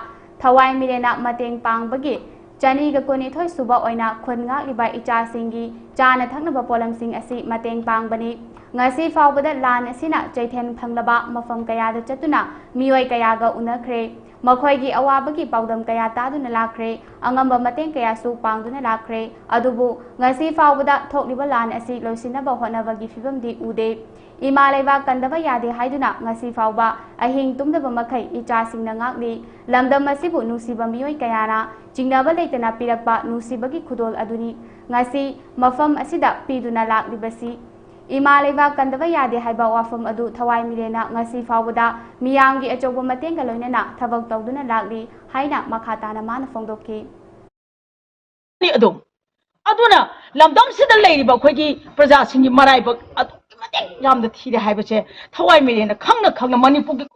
ꯊꯋꯥꯏ ꯃꯤꯔꯦꯟꯅ ꯃꯇꯦꯡ ꯄꯥꯡꯕꯒꯤ ꯆꯅꯤꯒ ꯀꯨꯟꯅꯤꯊꯣꯏ ꯁꯨꯕ ꯑꯣꯏꯅ ꯈꯨꯟ ꯉꯥꯛꯂꯤꯕ ꯏꯆꯥꯁꯤꯡꯒꯤ ꯆꯥꯅ ꯊꯛꯅꯕ ꯄꯣꯠꯂꯝꯁꯤꯡ ꯑꯁꯤ ꯃꯇꯦꯡ ꯄꯥꯡꯕꯅꯤ꯫ ꯉꯁꯤ ꯐꯥꯎꯕꯗ ꯂꯥꯟ ꯑꯁꯤꯅ ꯆꯩꯊꯦꯡ ꯐꯪꯂꯕ ꯃꯐꯝ ꯀꯌꯥꯗ ꯆꯠꯇꯨꯅ ꯃꯤꯑꯣꯏ ꯀꯌꯥꯒ ꯎꯅꯈ꯭ꯔꯦ꯫ ꯃꯈꯣꯏꯒꯤ ꯑꯋꯥꯕꯒꯤ ꯄꯥꯎꯗꯝ ꯀꯌꯥ ꯇꯥꯗꯨꯅ ꯂꯥꯛꯈ꯭ꯔꯦ꯫ ꯑꯉꯝꯕ ꯃꯇꯦꯡ ꯀꯌꯥꯁꯨ ꯄꯥꯡꯗꯨꯅ ꯂꯥꯛꯈ꯭ꯔꯦ꯫ ꯑꯗꯨꯕꯨ ꯉꯁꯤ ꯐꯥꯎꯕꯗ ꯊꯣꯛꯂꯤꯕ ꯂꯥꯟ ꯑꯁꯤ ꯂꯣꯏꯁꯤꯟꯅꯕ ꯍꯣꯠꯅꯕꯒꯤ ꯐꯤꯕꯝꯗꯤ ꯎꯗꯦ꯫ ꯏꯃꯥ ꯂꯩꯕꯥꯛ ꯀꯟꯗꯕ ꯌꯥꯗꯦ ꯍꯥꯏꯗꯨꯅ ꯉꯁꯤ ꯐꯥꯎꯕ ꯑꯍꯤꯡ ꯇꯨꯝꯗꯕ ꯃꯈꯩ ꯏꯆꯥꯁꯤꯡꯅ ꯉꯥꯛꯂꯤ꯫ ꯂꯝꯗꯝ ꯑꯁꯤꯕꯨ ꯅꯨꯡꯁꯤꯕ ꯃꯤꯑꯣꯏ ꯀꯌꯥꯅ ꯆꯤꯡꯅꯕ ꯂꯩꯇꯅ ꯄꯤꯔꯛꯄ ꯅꯨꯡꯁꯤꯕꯒꯤ ꯈꯨꯗꯣꯜ ꯑꯗꯨꯅꯤ ꯉꯁꯤ ꯃꯐꯝ ꯑꯁꯤꯗ ꯄꯤꯗꯨꯅ ꯂꯥꯛꯂꯤꯕꯁꯤ꯫ ꯏꯃꯥ ꯂꯩꯕꯥꯛ ꯀꯟꯗꯕ ꯌꯥꯗꯦ ꯍꯥꯏꯕ ꯋꯥꯐꯝ ꯑꯗꯨ ꯊꯋꯥꯏ ꯃꯤꯔꯦꯟꯅ ꯉꯁꯤ ꯐꯥꯎꯕꯗ ꯃꯤꯌꯥꯝꯒꯤ ꯑꯆꯧꯕ ꯃꯇꯦꯡꯒ ꯂꯣꯏꯅꯅ ꯊꯕꯛ ꯇꯧꯗꯨꯅ ꯂꯥꯛꯂꯤ ꯍꯥꯏꯅ ꯃꯈꯥ ꯇꯥꯅ ꯃꯥꯅ ꯐꯣꯡꯗꯣꯛꯈꯤ꯫ ꯑꯗꯨꯝ ꯑꯗꯨꯅ ꯂꯝꯗꯝꯁꯤꯗ ꯂꯩꯔꯤꯕ ꯑꯩꯈꯣꯏꯒꯤ ꯄ꯭ꯔꯖꯥꯁꯤꯡꯒꯤ ꯃꯔꯥꯏꯕꯛ ꯑꯗꯨꯛꯀꯤ ꯃꯇꯤꯛ ꯌꯥꯝꯅ ꯊꯤꯔꯦ ꯍꯥꯏꯕꯁꯦ ꯊꯋꯥꯏ ꯃꯤꯔꯦꯟꯅ ꯈꯪꯅ ꯈꯪꯅ ꯃꯅꯤꯄꯨꯔꯒꯤ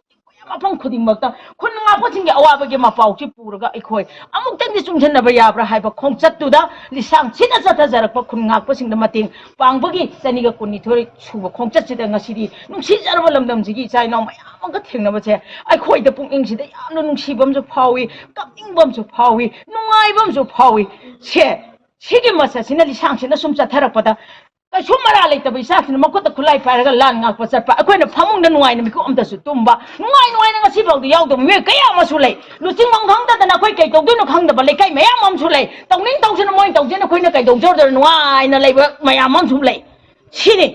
ꯃꯐꯝ ꯈꯨꯗꯤꯡꯃꯛꯇ ꯈꯨꯟ ꯉꯥꯛꯄꯁꯤꯡꯒꯤ ꯑꯋꯥꯕꯒꯤ ꯃꯄꯥꯎꯁꯤ ꯄꯨꯔꯒ ꯑꯩꯈꯣꯏ ꯑꯃꯨꯛꯇꯪꯗꯤ ꯆꯨꯝꯁꯤꯟꯅꯕ ꯌꯥꯕ꯭ꯔꯥ ꯍꯥꯏꯕ ꯈꯣꯡꯆꯠꯇꯨꯗ ꯂꯤꯁꯥꯡ ꯁꯤꯠꯅ ꯆꯠꯊꯖꯔꯛꯄ ꯈꯨꯟ ꯉꯥꯛꯄꯁꯤꯡꯗ ꯃꯇꯦꯡ ꯄꯥꯡꯕꯒꯤ ꯆꯅꯤꯒ ꯀꯨꯟꯅꯤꯊꯣꯏ ꯁꯨꯕ ꯈꯣꯡꯆꯠꯁꯤꯗ ꯉꯁꯤꯗꯤ ꯅꯨꯡꯁꯤꯖꯔꯕ ꯂꯝꯗꯝꯁꯤꯒꯤ ꯏꯆꯥ ꯏꯅꯥꯎ ꯃꯌꯥꯝ ꯑꯃꯒ ꯊꯦꯡꯅꯕꯁꯦ ꯑꯩꯈꯣꯏꯗ ꯄꯨꯛꯅꯤꯡꯁꯤꯗ ꯌꯥꯝꯅ ꯅꯨꯡꯁꯤꯕ ꯑꯃꯁꯨ ꯐꯥꯎꯏ, ꯀꯞꯅꯤꯡꯕ ꯑꯃꯁꯨ ꯐꯥꯎꯏ, ꯅꯨꯡꯉꯥꯏꯕ ꯑꯃꯁꯨ ꯐꯥꯎꯏ꯫ ꯁꯦ ꯁꯤꯒꯤ ꯃꯁꯛꯁꯤꯅ ꯂꯤꯁꯥꯡꯁꯤꯠꯅ ꯁꯨꯝ ꯆꯠꯊꯔꯛꯄꯗ ꯀꯩꯁꯨ ꯃꯔꯥ ꯂꯩꯇꯕ ꯏꯆꯥꯁꯤꯅ ꯃꯈꯨꯠꯇ ꯈꯨꯠꯂꯥꯏ ꯄꯥꯏꯔꯒ ꯂꯥꯟ ꯉꯥꯛꯄ ꯆꯠꯄ, ꯑꯩꯈꯣꯏꯅ ꯐꯃꯨꯡꯗ ꯅꯨꯡꯉꯥꯏꯅ ꯃꯤꯀꯨꯞ ꯑꯝꯇꯁꯨ ꯇꯨꯝꯕ, ꯅꯨꯡꯉꯥꯏ ꯅꯨꯡꯉꯥꯏꯅ ꯉꯁꯤ ꯐꯥꯎꯗ ꯌꯥꯎꯗꯕ ꯃꯤꯑꯣꯏ ꯀꯌꯥ ꯑꯃꯁꯨ ꯂꯩ꯫ ꯂꯨꯆꯤꯡꯐꯝ ꯈꯪꯗꯗꯅ ꯑꯩꯈꯣꯏ ꯀꯩ ꯇꯧꯗꯣꯏꯅꯣ ꯈꯪꯗꯕ ꯂꯩꯀꯥꯏ ꯃꯌꯥꯝ ꯑꯃꯁꯨ ꯂꯩ꯫ ꯇꯧꯅꯤꯡ ꯇꯧꯁꯤꯅ ꯃꯣꯏꯅ ꯇꯧꯖꯦꯅ ꯑꯩꯈꯣꯏꯅ ꯀꯩꯗꯧꯖꯔꯨꯗꯣꯏꯅꯣ ꯅꯨꯡꯉꯥꯏꯅ ꯂꯩꯕ ꯃꯌꯥꯝ ꯑꯃꯁꯨ ꯂꯩ꯫ ꯁꯤꯅꯤ꯫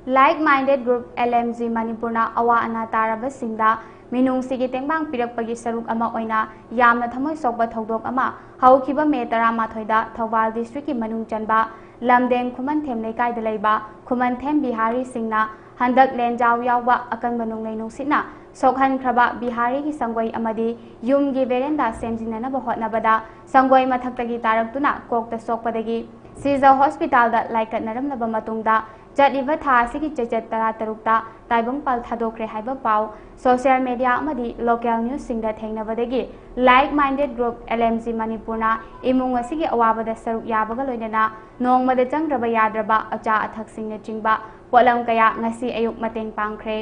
Like Minded Group, L M G ꯃꯅꯤꯄꯨꯔꯅ ꯑꯋꯥ ꯑꯅꯥ ꯇꯥꯔꯕꯁꯤꯡꯗ ꯃꯤꯅꯨꯡꯁꯤꯒꯤ ꯇꯦꯡꯕꯥꯡ ꯄꯤꯔꯛꯄꯒꯤ ꯁꯔꯨꯛ ꯑꯃ ꯑꯣꯏꯅ ꯌꯥꯝꯅ ꯊꯃꯣꯏ ꯁꯣꯛꯄ ꯊꯧꯗꯣꯛ ꯑꯃ ꯍꯧꯈꯤꯕ ꯃꯦ ꯇꯔꯥꯃꯥꯊꯣꯏꯗ ꯊꯧꯕꯥꯜ ꯗꯤꯁꯇ꯭ꯔꯤꯛꯀꯤ ꯃꯅꯨꯡ ꯆꯟꯕ ꯂꯝꯗꯦꯡ ꯈꯨꯃꯟꯊꯦꯝ ꯂꯩꯀꯥꯏꯗ ꯂꯩꯕ ꯈꯨꯃꯟꯊꯦꯝ ꯕꯤꯍꯥꯔꯤꯁꯤꯡꯅ ꯍꯟꯗꯛ ꯂꯦꯟꯖꯥꯎ ꯌꯥꯎꯕ ꯑꯀꯟꯕ ꯅꯣꯡꯂꯩ ꯅꯨꯡꯁꯤꯠꯅ ꯁꯣꯛꯍꯟꯈ꯭ꯔꯕ ꯕꯤꯍꯥꯔꯤꯒꯤ ꯁꯪꯒꯣꯏ ꯑꯃꯗꯤ ꯌꯨꯝꯒꯤ ꯕꯦꯔꯦꯟꯗꯥ ꯁꯦꯝꯖꯤꯟꯅꯅꯕ ꯍꯣꯠꯅꯕꯗ ꯁꯪꯒꯣꯏ ꯃꯊꯛꯇꯒꯤ ꯇꯥꯔꯛꯇꯨꯅ ꯀꯣꯛꯇ ꯁꯣꯛꯄꯗꯒꯤ ꯁꯤꯖ ꯍꯣꯁꯄꯤꯇꯥꯜꯗ ꯂꯥꯏꯀꯠꯅꯔꯝꯂꯕ ꯃꯇꯨꯡꯗ ꯆꯠꯂꯤꯕ ꯊꯥ ꯑꯁꯤꯒꯤ ꯆꯩꯆꯠ ꯇꯔꯥꯇꯔꯨꯛꯇ ꯇꯥꯏꯕꯪꯄꯥꯜ ꯊꯥꯗꯣꯛꯈ꯭ꯔꯦ ꯍꯥꯏꯕ ꯄꯥꯎ ꯁꯣꯁꯤꯌꯦꯜ ꯃꯦꯗꯤꯌꯥ ꯑꯃꯗꯤ ꯂꯣꯀꯦꯜ ꯅ꯭ꯌꯨꯁꯁꯤꯡꯗ ꯊꯦꯡꯅꯕꯗꯒꯤ, like minded group L M G ꯃꯅꯤꯄꯨꯔꯅ ꯏꯃꯨꯡ ꯑꯁꯤꯒꯤ ꯑꯋꯥꯕꯗ ꯁꯔꯨꯛ ꯌꯥꯕꯒ ꯂꯣꯏꯅꯅ ꯅꯣꯡꯃꯗ ꯆꯪꯗ꯭ꯔꯕ ꯌꯥꯗ꯭ꯔꯕ ꯑꯆꯥ ꯑꯊꯛꯁꯤꯡꯅꯆꯤꯡꯕ ꯄꯣꯠꯂꯝ ꯀꯌꯥ ꯉꯁꯤ ꯑꯌꯨꯛ ꯃꯇꯦꯡ ꯄꯥꯡꯈ꯭ꯔꯦ꯫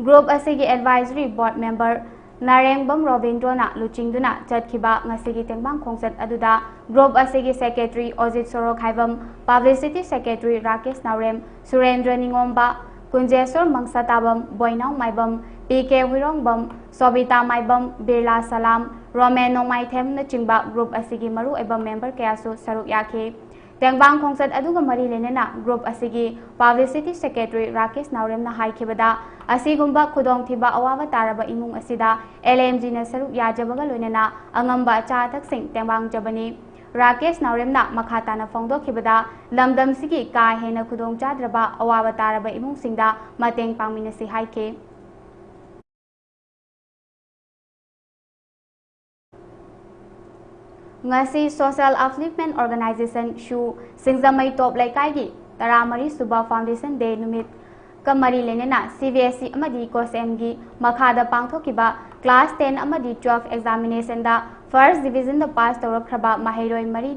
ꯒ꯭ꯔꯨꯞ ꯑꯁꯤꯒꯤ ꯑꯦꯗꯚꯥꯏꯖꯔꯤ ꯕꯣꯔꯗ ꯃꯦꯝꯕꯔ ꯅꯥꯔꯦꯡꯕꯝ ꯔꯣꯕꯤꯟꯗ꯭ꯔꯣꯅ ꯂꯨꯆꯤꯡꯗꯨꯅ ꯆꯠꯈꯤꯕ ꯉꯁꯤꯒꯤ ꯇꯦꯡꯕꯥꯡ ꯈꯣꯡꯆꯠ ꯑꯗꯨꯗ ꯒ꯭ꯔꯨꯞ ꯑꯁꯤꯒꯤ ꯁꯦꯀ꯭ꯔꯦꯇꯔꯤ ꯑꯣꯖꯤꯠ ꯁꯣꯔꯣꯈꯥꯏꯕꯝ, ꯄꯕ꯭ꯂꯤꯁꯤꯇꯤ ꯁꯦꯀ꯭ꯔꯦꯇꯔꯤ ꯔꯥꯀꯦꯁ ꯅꯥꯎꯔꯦꯝ, ꯁꯨꯔꯦꯟꯗ꯭ꯔ ꯅꯤꯉꯣꯝꯕ, ꯀꯨꯟꯖꯦꯁꯣꯔ ꯃꯪꯁꯥꯇꯥꯕꯝ, ꯕꯣꯏꯅꯥꯎ ꯃꯥꯏꯕꯝ, ꯄꯤ ꯀꯦ ꯍꯨꯏꯔꯣꯡꯕꯝ, ꯁꯣꯕꯤꯇꯥ ꯃꯥꯏꯕꯝ, ꯕꯤꯔꯂꯥ ꯁꯂꯥꯝ, ꯔꯣꯃꯦꯟ ꯅꯣꯡꯃꯥꯏꯊꯦꯝꯅꯆꯤꯡꯕ ꯒ꯭ꯔꯨꯞ ꯑꯁꯤꯒꯤ ꯃꯔꯨꯑꯣꯏꯕ ꯃꯦꯝꯕꯔ ꯀꯌꯥꯁꯨ ꯁꯔꯨꯛ ꯌꯥꯈꯤ꯫ ꯇꯦꯡꯕꯥꯡ ꯈꯣꯡꯆꯠ ꯑꯗꯨꯒ ꯃꯔꯤ ꯂꯩꯅꯅ ꯒ꯭ꯔꯨꯞ ꯑꯁꯤꯒꯤ ꯄꯕ꯭ꯂꯤꯁꯤꯇꯤ ꯁꯦꯀ꯭ꯔꯦꯇꯔꯤ ꯔꯥꯀꯦꯁ ꯅꯥꯎꯔꯦꯝꯅ ꯍꯥꯏꯈꯤꯕꯗ, ꯑꯁꯤꯒꯨꯝꯕ ꯈꯨꯗꯣꯡꯊꯤꯕ ꯑꯋꯥꯕ ꯇꯥꯔꯕ ꯏꯃꯨꯡ ꯑꯁꯤꯗ ꯑꯦꯜ ꯑꯦꯝ ꯖꯤꯅ ꯁꯔꯨꯛ ꯌꯥꯖꯕꯒ ꯂꯣꯏꯅꯅ ꯑꯉꯝꯕ ꯑꯆꯥ ꯑꯊꯛꯁꯤꯡ ꯇꯦꯡꯕꯥꯡꯖꯕꯅꯤ꯫ ꯔꯥꯀꯦꯁ ꯅꯥꯎꯔꯦꯝꯅ ꯃꯈꯥ ꯇꯥꯅ ꯐꯣꯡꯗꯣꯛꯈꯤꯕꯗ, ꯂꯝꯗꯝꯁꯤꯒꯤ ꯀꯥ ꯍꯦꯟꯅ ꯈꯨꯗꯣꯡ ꯆꯥꯗ꯭ꯔꯕ ꯑꯋꯥꯕ ꯇꯥꯔꯕ ꯏꯃꯨꯡꯁꯤꯡꯗ ꯃꯇꯦꯡ ꯄꯥꯡꯃꯤꯟꯅꯁꯤ ꯍꯥꯏꯈꯤ꯫ ꯉꯁꯤ Social Upliftment Organization ꯁꯨ ꯁꯤꯡꯖꯃꯩ ꯇꯣꯞ ꯂꯩꯀꯥꯏꯒꯤ ꯇꯔꯥꯃꯔꯤ ꯁꯨꯕ Foundation Day ꯅꯨꯃꯤꯠꯀ ꯃꯔꯤ ꯂꯩꯅꯅ ꯁꯤ ꯕꯤ ꯑꯦꯁ ꯏ ꯑꯃꯗꯤ ꯀꯣꯁꯦꯝꯒꯤ ꯃꯈꯥꯗ ꯄꯥꯡꯊꯣꯛꯈꯤꯕ class ten ꯑꯃꯗꯤ twelve examination ꯗ first division ꯗ pass ꯇꯧꯔꯛꯈ꯭ꯔꯕ ꯃꯍꯩꯔꯣꯏ ꯃꯔꯤ,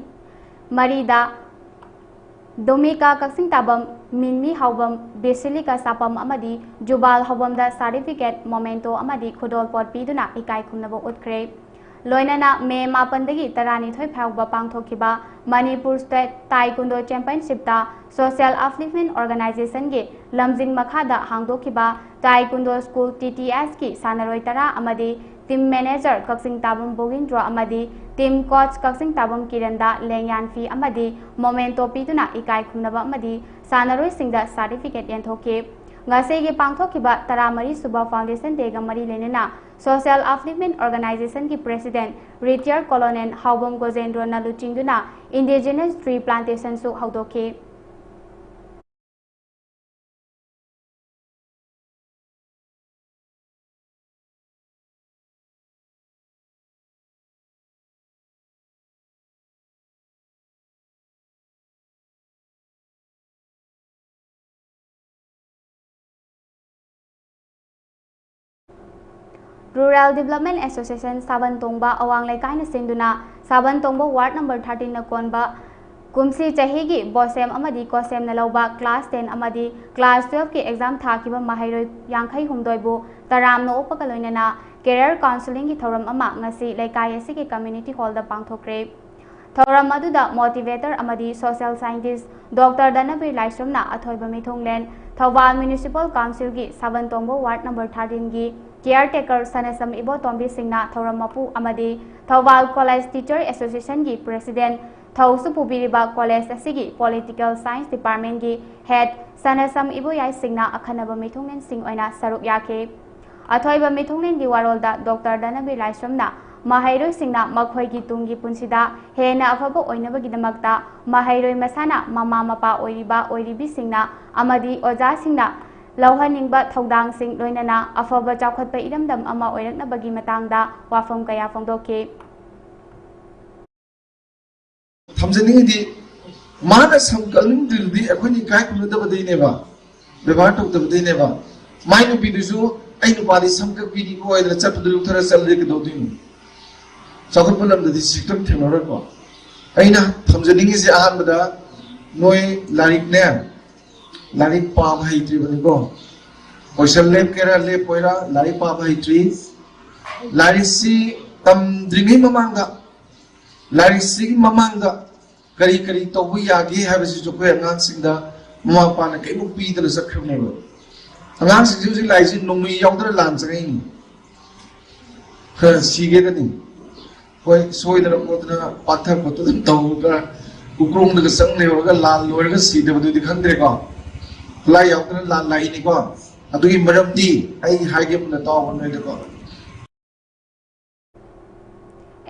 ꯃꯔꯤꯗ ꯗꯣꯃꯤꯀꯥ ꯀꯛꯆꯤꯡ ꯇꯥꯕꯝ, ꯃꯤꯟꯃꯤ ꯍꯥꯎꯕꯝ, ꯕꯤꯁꯤꯂꯤꯀꯥ ꯁꯥꯄꯝ ꯑꯃꯗꯤ ꯖꯨꯕꯥꯜ ꯍꯥꯎꯕꯝꯗ certificate, memento ꯑꯃꯗꯤ ꯈꯨꯗꯣꯜꯄꯣꯠ ꯄꯤꯗꯨꯅ ꯏꯀꯥꯏ ꯈꯨꯝꯅꯕ ꯎꯠꯈ꯭ꯔꯦ꯫ ꯂꯣꯏꯅꯅ ꯃꯦ ꯃꯥꯄꯟꯗꯒꯤ ꯇꯔꯥꯅꯤꯊꯣꯏ ꯐꯥꯎꯕ ꯄꯥꯡꯊꯣꯛꯈꯤꯕ ꯃꯅꯤꯄꯨꯔ State Taekwondo Championship ꯇ Social Upliftment Organization ꯒꯤ ꯂꯝꯖꯤꯡ ꯃꯈꯥꯗ ꯍꯥꯡꯗꯣꯛꯈꯤꯕ Taekwondo School, ꯇꯤ ꯇꯤ ꯑꯦꯁ ꯀꯤ ꯁꯥꯟꯅꯔꯣꯏ ꯇꯔꯥ ꯑꯃꯗꯤ team manager ꯀꯛꯆꯤꯡ ꯇꯥꯕꯝ ꯕꯣꯒꯤꯟꯗ꯭ꯔꯣ ꯑꯃꯗꯤ team coach ꯀꯛꯆꯤꯡ ꯇꯥꯕꯝ ꯀꯤꯔꯟꯗ ꯂꯦꯡꯌꯥꯟ ꯐꯤ ꯑꯃꯗꯤ memento ꯄꯤꯗꯨꯅ ꯏꯀꯥꯏ ꯈꯨꯝꯅꯕ ꯑꯃꯗꯤ ꯁꯥꯟꯅꯔꯣꯏꯁꯤꯡꯗ certificate ꯌꯦꯟꯊꯣꯛꯈꯤ꯫ ꯉꯁꯤꯒꯤ ꯄꯥꯡꯊꯣꯛꯈꯤꯕ ꯇꯔꯥꯃꯔꯤ ꯁꯨꯕ Foundation Day ꯒ ꯃꯔꯤ ꯂꯩꯅꯅ Social Upliftment Organization ꯒꯤ President Retired Colonel ꯍꯥꯎꯕꯝ ꯒꯣꯖꯦꯟꯗ꯭ꯔꯣꯅ ꯂꯨꯆꯤꯡꯗꯨꯅ Indigenous Tree Plantation ꯁꯨ ꯍꯧꯗꯣꯛꯈꯤ꯫ Rural Development Association ꯁꯥꯕꯟ ꯇꯣꯡꯕ ꯑꯋꯥꯡ ꯂꯩꯀꯥꯏꯅ ꯁꯤꯟꯗꯨꯅ ꯁꯥꯕꯟ ꯇꯣꯡꯕ ward number thirteen ꯅ ꯀꯣꯟꯕ ꯀꯨꯝꯁꯤ ꯆꯍꯤꯒꯤ BOSEM ꯑꯃꯗꯤ COSEM ꯅ ꯂꯧꯕ class ten ꯑꯃꯗꯤ class twelve ꯀꯤ exam ꯊꯥꯈꯤꯕ ꯃꯍꯩꯔꯣꯏ ꯌꯥꯡꯈꯩ ꯍꯨꯝꯗꯣꯏꯕꯨ ꯇꯔꯥꯝꯅ ꯑꯣꯛꯄꯒ ꯂꯣꯏꯅꯅ career counselling ꯒꯤ ꯊꯧꯔꯝ ꯑꯃ ꯉꯁꯤ ꯂꯩꯀꯥꯏ ꯑꯁꯤꯒꯤ community hall ꯗ ꯄꯥꯡꯊꯣꯛꯈ꯭ꯔꯦ꯫ ꯊꯧꯔꯝ ꯑꯗꯨꯗ motivator ꯑꯃꯗꯤ social scientist Doctor ꯙꯅꯕꯤꯔ ꯂꯥꯏꯁ꯭ꯔꯝꯅ ꯑꯊꯣꯏꯕ ꯃꯤꯊꯨꯡꯂꯦꯟ ꯊꯧꯕꯥꯜ Municipal Council ꯒꯤ ꯁꯥꯕꯟ ꯇꯣꯡꯕ ward number thirteen ꯒꯤ caretaker ꯁꯅꯁꯝ ꯏꯕꯣꯇꯣꯝꯕꯤ ꯁꯤꯡꯅ ꯊꯧꯔꯝ ꯃꯄꯨ ꯑꯃꯗꯤ ꯊꯧꯕꯥꯜ College Teacher Association ꯒꯤ president ꯊꯧꯁꯨ ꯄꯨꯕꯤꯔꯤꯕ college ꯑꯁꯤꯒꯤ Political Science Department ꯀꯤ head ꯁꯅꯁꯝ ꯏꯕꯣꯌꯥꯏ ꯁꯤꯡꯅ ꯑꯈꯟꯅꯕ ꯃꯤꯊꯨꯡꯂꯦꯟꯁꯤꯡ ꯑꯣꯏꯅ ꯁꯔꯨꯛ ꯌꯥꯈꯤ꯫ ꯑꯊꯣꯏꯕ ꯃꯤꯊꯨꯡꯂꯦꯟꯒꯤ ꯋꯥꯔꯣꯜꯗ ꯗꯣꯛꯇꯔ ꯙꯅꯕꯤꯔ ꯂꯥꯏꯁ꯭ꯔꯝꯅ ꯃꯍꯩꯔꯣꯏꯁꯤꯡꯅ ꯃꯈꯣꯏꯒꯤ ꯇꯨꯡꯒꯤ ꯄꯨꯟꯁꯤꯗ ꯍꯦꯟꯅ ꯑꯐꯕ ꯑꯣꯏꯅꯕꯒꯤꯗꯃꯛꯇ ꯃꯍꯩꯔꯣꯏ ꯃꯁꯥꯅ, ꯃꯃꯥ ꯃꯄꯥ ꯑꯣꯏꯔꯤꯕ ꯑꯣꯏꯔꯤꯕꯤꯁꯤꯡꯅ ꯑꯃꯗꯤ ꯑꯣꯖꯥꯁꯤꯡꯅ ꯂꯧꯍꯟꯅꯤꯡꯕ ꯊꯧꯗꯥꯡꯁꯤꯡ, ꯂꯣꯏꯅꯅ ꯑꯐꯕ ꯆꯥꯎꯈꯠꯄ ꯏꯔꯝꯗꯝ ꯑꯃ ꯑꯣꯏꯔꯛꯅꯕꯒꯤ ꯃꯇꯥꯡꯗ ꯋꯥꯐꯝ ꯀꯌꯥ ꯐꯣꯡꯗꯣꯛꯈꯤ꯫ ꯊꯝꯖꯅꯤꯡꯉꯤꯗꯤ, ꯃꯥꯅ ꯁꯝ ꯀꯛꯅꯤꯡꯗ꯭ꯔꯤꯗꯨꯗꯤ ꯑꯩꯈꯣꯏꯅ ꯏꯀꯥꯏ ꯈꯨꯝꯅꯗꯕꯗꯩꯅꯦꯕ, ꯕꯦꯕꯥꯔ ꯇꯧꯗꯕꯗꯩꯅꯦꯕ꯫ ꯃꯥꯏ ꯅꯨꯄꯤꯗꯨꯁꯨ "ꯑꯩ ꯅꯨꯄꯥꯗꯤ ꯁꯝ ꯀꯛꯄꯤꯅꯤꯀꯣ" ꯍꯥꯏꯗꯅ ꯆꯠꯄꯗꯨ ꯂꯨꯞꯊꯔ ꯆꯠꯂꯗꯤ ꯀꯩꯗꯧꯗꯣꯏꯅꯣ? ꯆꯥꯎꯈꯠꯄ ꯂꯝꯗꯗꯤ ꯁꯤꯁꯨ ꯊꯦꯡꯅꯔꯣꯏꯀꯣ꯫ ꯑꯩꯅ ꯊꯝꯖꯅꯤꯡꯉꯤꯁꯦ, ꯑꯍꯥꯟꯕꯗ ꯅꯣꯏ ꯂꯥꯏꯔꯤꯛꯅꯦ, ꯂꯥꯏꯔꯤꯛ ꯄꯥꯕ ꯍꯩꯇ꯭ꯔꯤꯕꯅꯤꯀꯣ꯫ ꯀꯣꯏꯁꯟ ꯂꯦꯞꯀꯦꯔꯥ ꯂꯦꯞꯄꯣꯏꯔꯥ, ꯂꯥꯏꯔꯤꯛ ꯄꯥꯕ ꯍꯩꯇ꯭ꯔꯤ꯫ ꯂꯥꯏꯔꯤꯛꯁꯤ ꯇꯝꯗ꯭ꯔꯤꯉꯩ ꯃꯃꯥꯡꯗ, ꯂꯥꯏꯔꯤꯛꯁꯤꯒꯤ ꯃꯃꯥꯡꯗ ꯀꯔꯤ ꯀꯔꯤ ꯇꯧꯕ ꯌꯥꯒꯦ ꯍꯥꯏꯕꯁꯤꯁꯨ ꯑꯩꯈꯣꯏ ꯑꯉꯥꯡꯁꯤꯡꯗ ꯃꯃꯥ ꯃꯄꯥꯅ ꯀꯔꯤꯃꯨꯛ ꯄꯤꯗꯅ ꯆꯠꯈ꯭ꯔꯕꯅꯦꯕ꯫ ꯑꯉꯥꯡꯁꯤꯡꯁꯤ ꯍꯧꯖꯤꯛ ꯂꯥꯏꯔꯤꯛꯁꯤ ꯅꯣꯡꯃꯩ ꯌꯥꯎꯗꯅ ꯂꯥꯟ ꯆꯪꯉꯛꯏꯅꯤ꯫ ꯈꯔ ꯁꯤꯒꯦꯗꯅꯤ꯫ ꯍꯣꯏ, ꯁꯣꯏꯗꯅ ꯈꯣꯠꯇꯅ ꯄꯥꯛꯊ ꯈꯣꯠꯇꯅ ꯇꯧꯔꯒ ꯎꯀ꯭ꯔꯣꯡꯗꯒ ꯆꯪ ꯂꯩꯍꯧꯔꯒ ꯂꯥꯟ ꯂꯣꯏꯔꯒ ꯁꯤꯗꯕꯗꯨꯗꯤ ꯈꯪꯗ꯭ꯔꯦꯀꯣ꯫ ꯈꯨꯠꯂꯥꯏ ꯌꯥꯎꯗꯅ ꯂꯥꯟ ꯂꯥꯛꯏꯅꯤꯀꯣ꯫ ꯑꯗꯨꯒꯤ ꯃꯔꯝꯗꯤ ꯑꯩ ꯍꯥꯏꯒꯦ ꯃꯨꯟꯅ ꯇꯥꯎꯕ ꯅꯣꯏꯗꯀꯣ꯫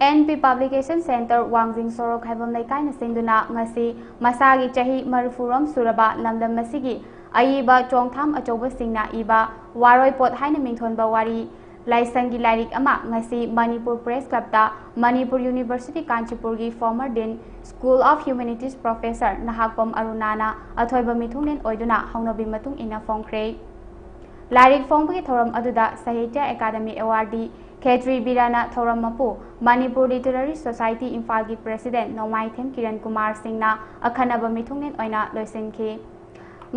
N P Publication Centre, ꯋꯥꯡꯖꯤꯡ ꯁꯣꯔꯣꯛ, ꯍꯥꯏꯕꯝ ꯂꯩꯀꯥꯏꯅ ꯁꯤꯟꯗꯨꯅ ꯉꯁꯤ ꯃꯁꯥꯒꯤ ꯆꯍꯤ ꯃꯔꯤꯐꯨꯔꯣꯝ ꯁꯨꯔꯕ ꯂꯝꯗꯝ ꯑꯁꯤꯒꯤ ꯑꯏꯕ ꯆꯣꯡꯊꯥꯝ ꯑꯆꯧꯕꯁꯤꯡꯅ ꯏꯕ ꯋꯥꯔꯣꯏ ꯄꯣꯠ ꯍꯥꯏꯅ ꯃꯤꯡꯊꯣꯟꯕ ꯋꯥꯔꯤ ꯂꯥꯏꯁꯪꯒꯤ ꯂꯥꯏꯔꯤꯛ ꯑꯃ ꯉꯁꯤ ꯃꯅꯤꯄꯨꯔ Press Club ꯇ Manipur University ꯀꯥꯟꯆꯤꯄꯨꯔꯒꯤ former Dean, School of Humanities Professor Nahakpam ꯑꯔꯨꯅꯥꯅ ꯑꯊꯣꯏꯕ ꯃꯤꯊꯨꯡꯂꯦꯟ ꯑꯣꯏꯗꯨꯅ ꯍꯧꯅꯕꯤ ꯃꯇꯨꯡ ꯏꯟꯅ ꯐꯣꯡꯈ꯭ꯔꯦ꯫ ꯂꯥꯏꯔꯤꯛ ꯐꯣꯡꯕꯒꯤ ꯊꯧꯔꯝ ꯑꯗꯨꯗ ꯁꯥꯍꯤꯇ꯭ꯌ ꯑꯦꯀꯥꯗꯃꯤ ꯑꯦꯋꯥꯔꯗꯤ ꯈꯦꯇ꯭ꯔꯤ ꯕꯤꯔꯥꯅ ꯊꯧꯔꯝ ꯃꯄꯨ, ꯃꯅꯤꯄꯨꯔ ꯂꯤꯇꯔꯦꯔꯤ ꯁꯣꯁꯥꯏꯇꯤ ꯏꯝꯐꯥꯜꯒꯤ ꯄ꯭ꯔꯦꯁꯤꯗꯦꯟꯠ ꯅꯣꯡꯃꯥꯏꯊꯦꯝ ꯀꯤꯔꯟ ꯀꯨꯃꯥꯔ ꯁꯤꯡꯅ ꯑꯈꯟꯅꯕ ꯃꯤꯊꯨꯡꯂꯦꯟ ꯑꯣꯏꯅ ꯂꯣꯏꯁꯤꯟꯈꯤ꯫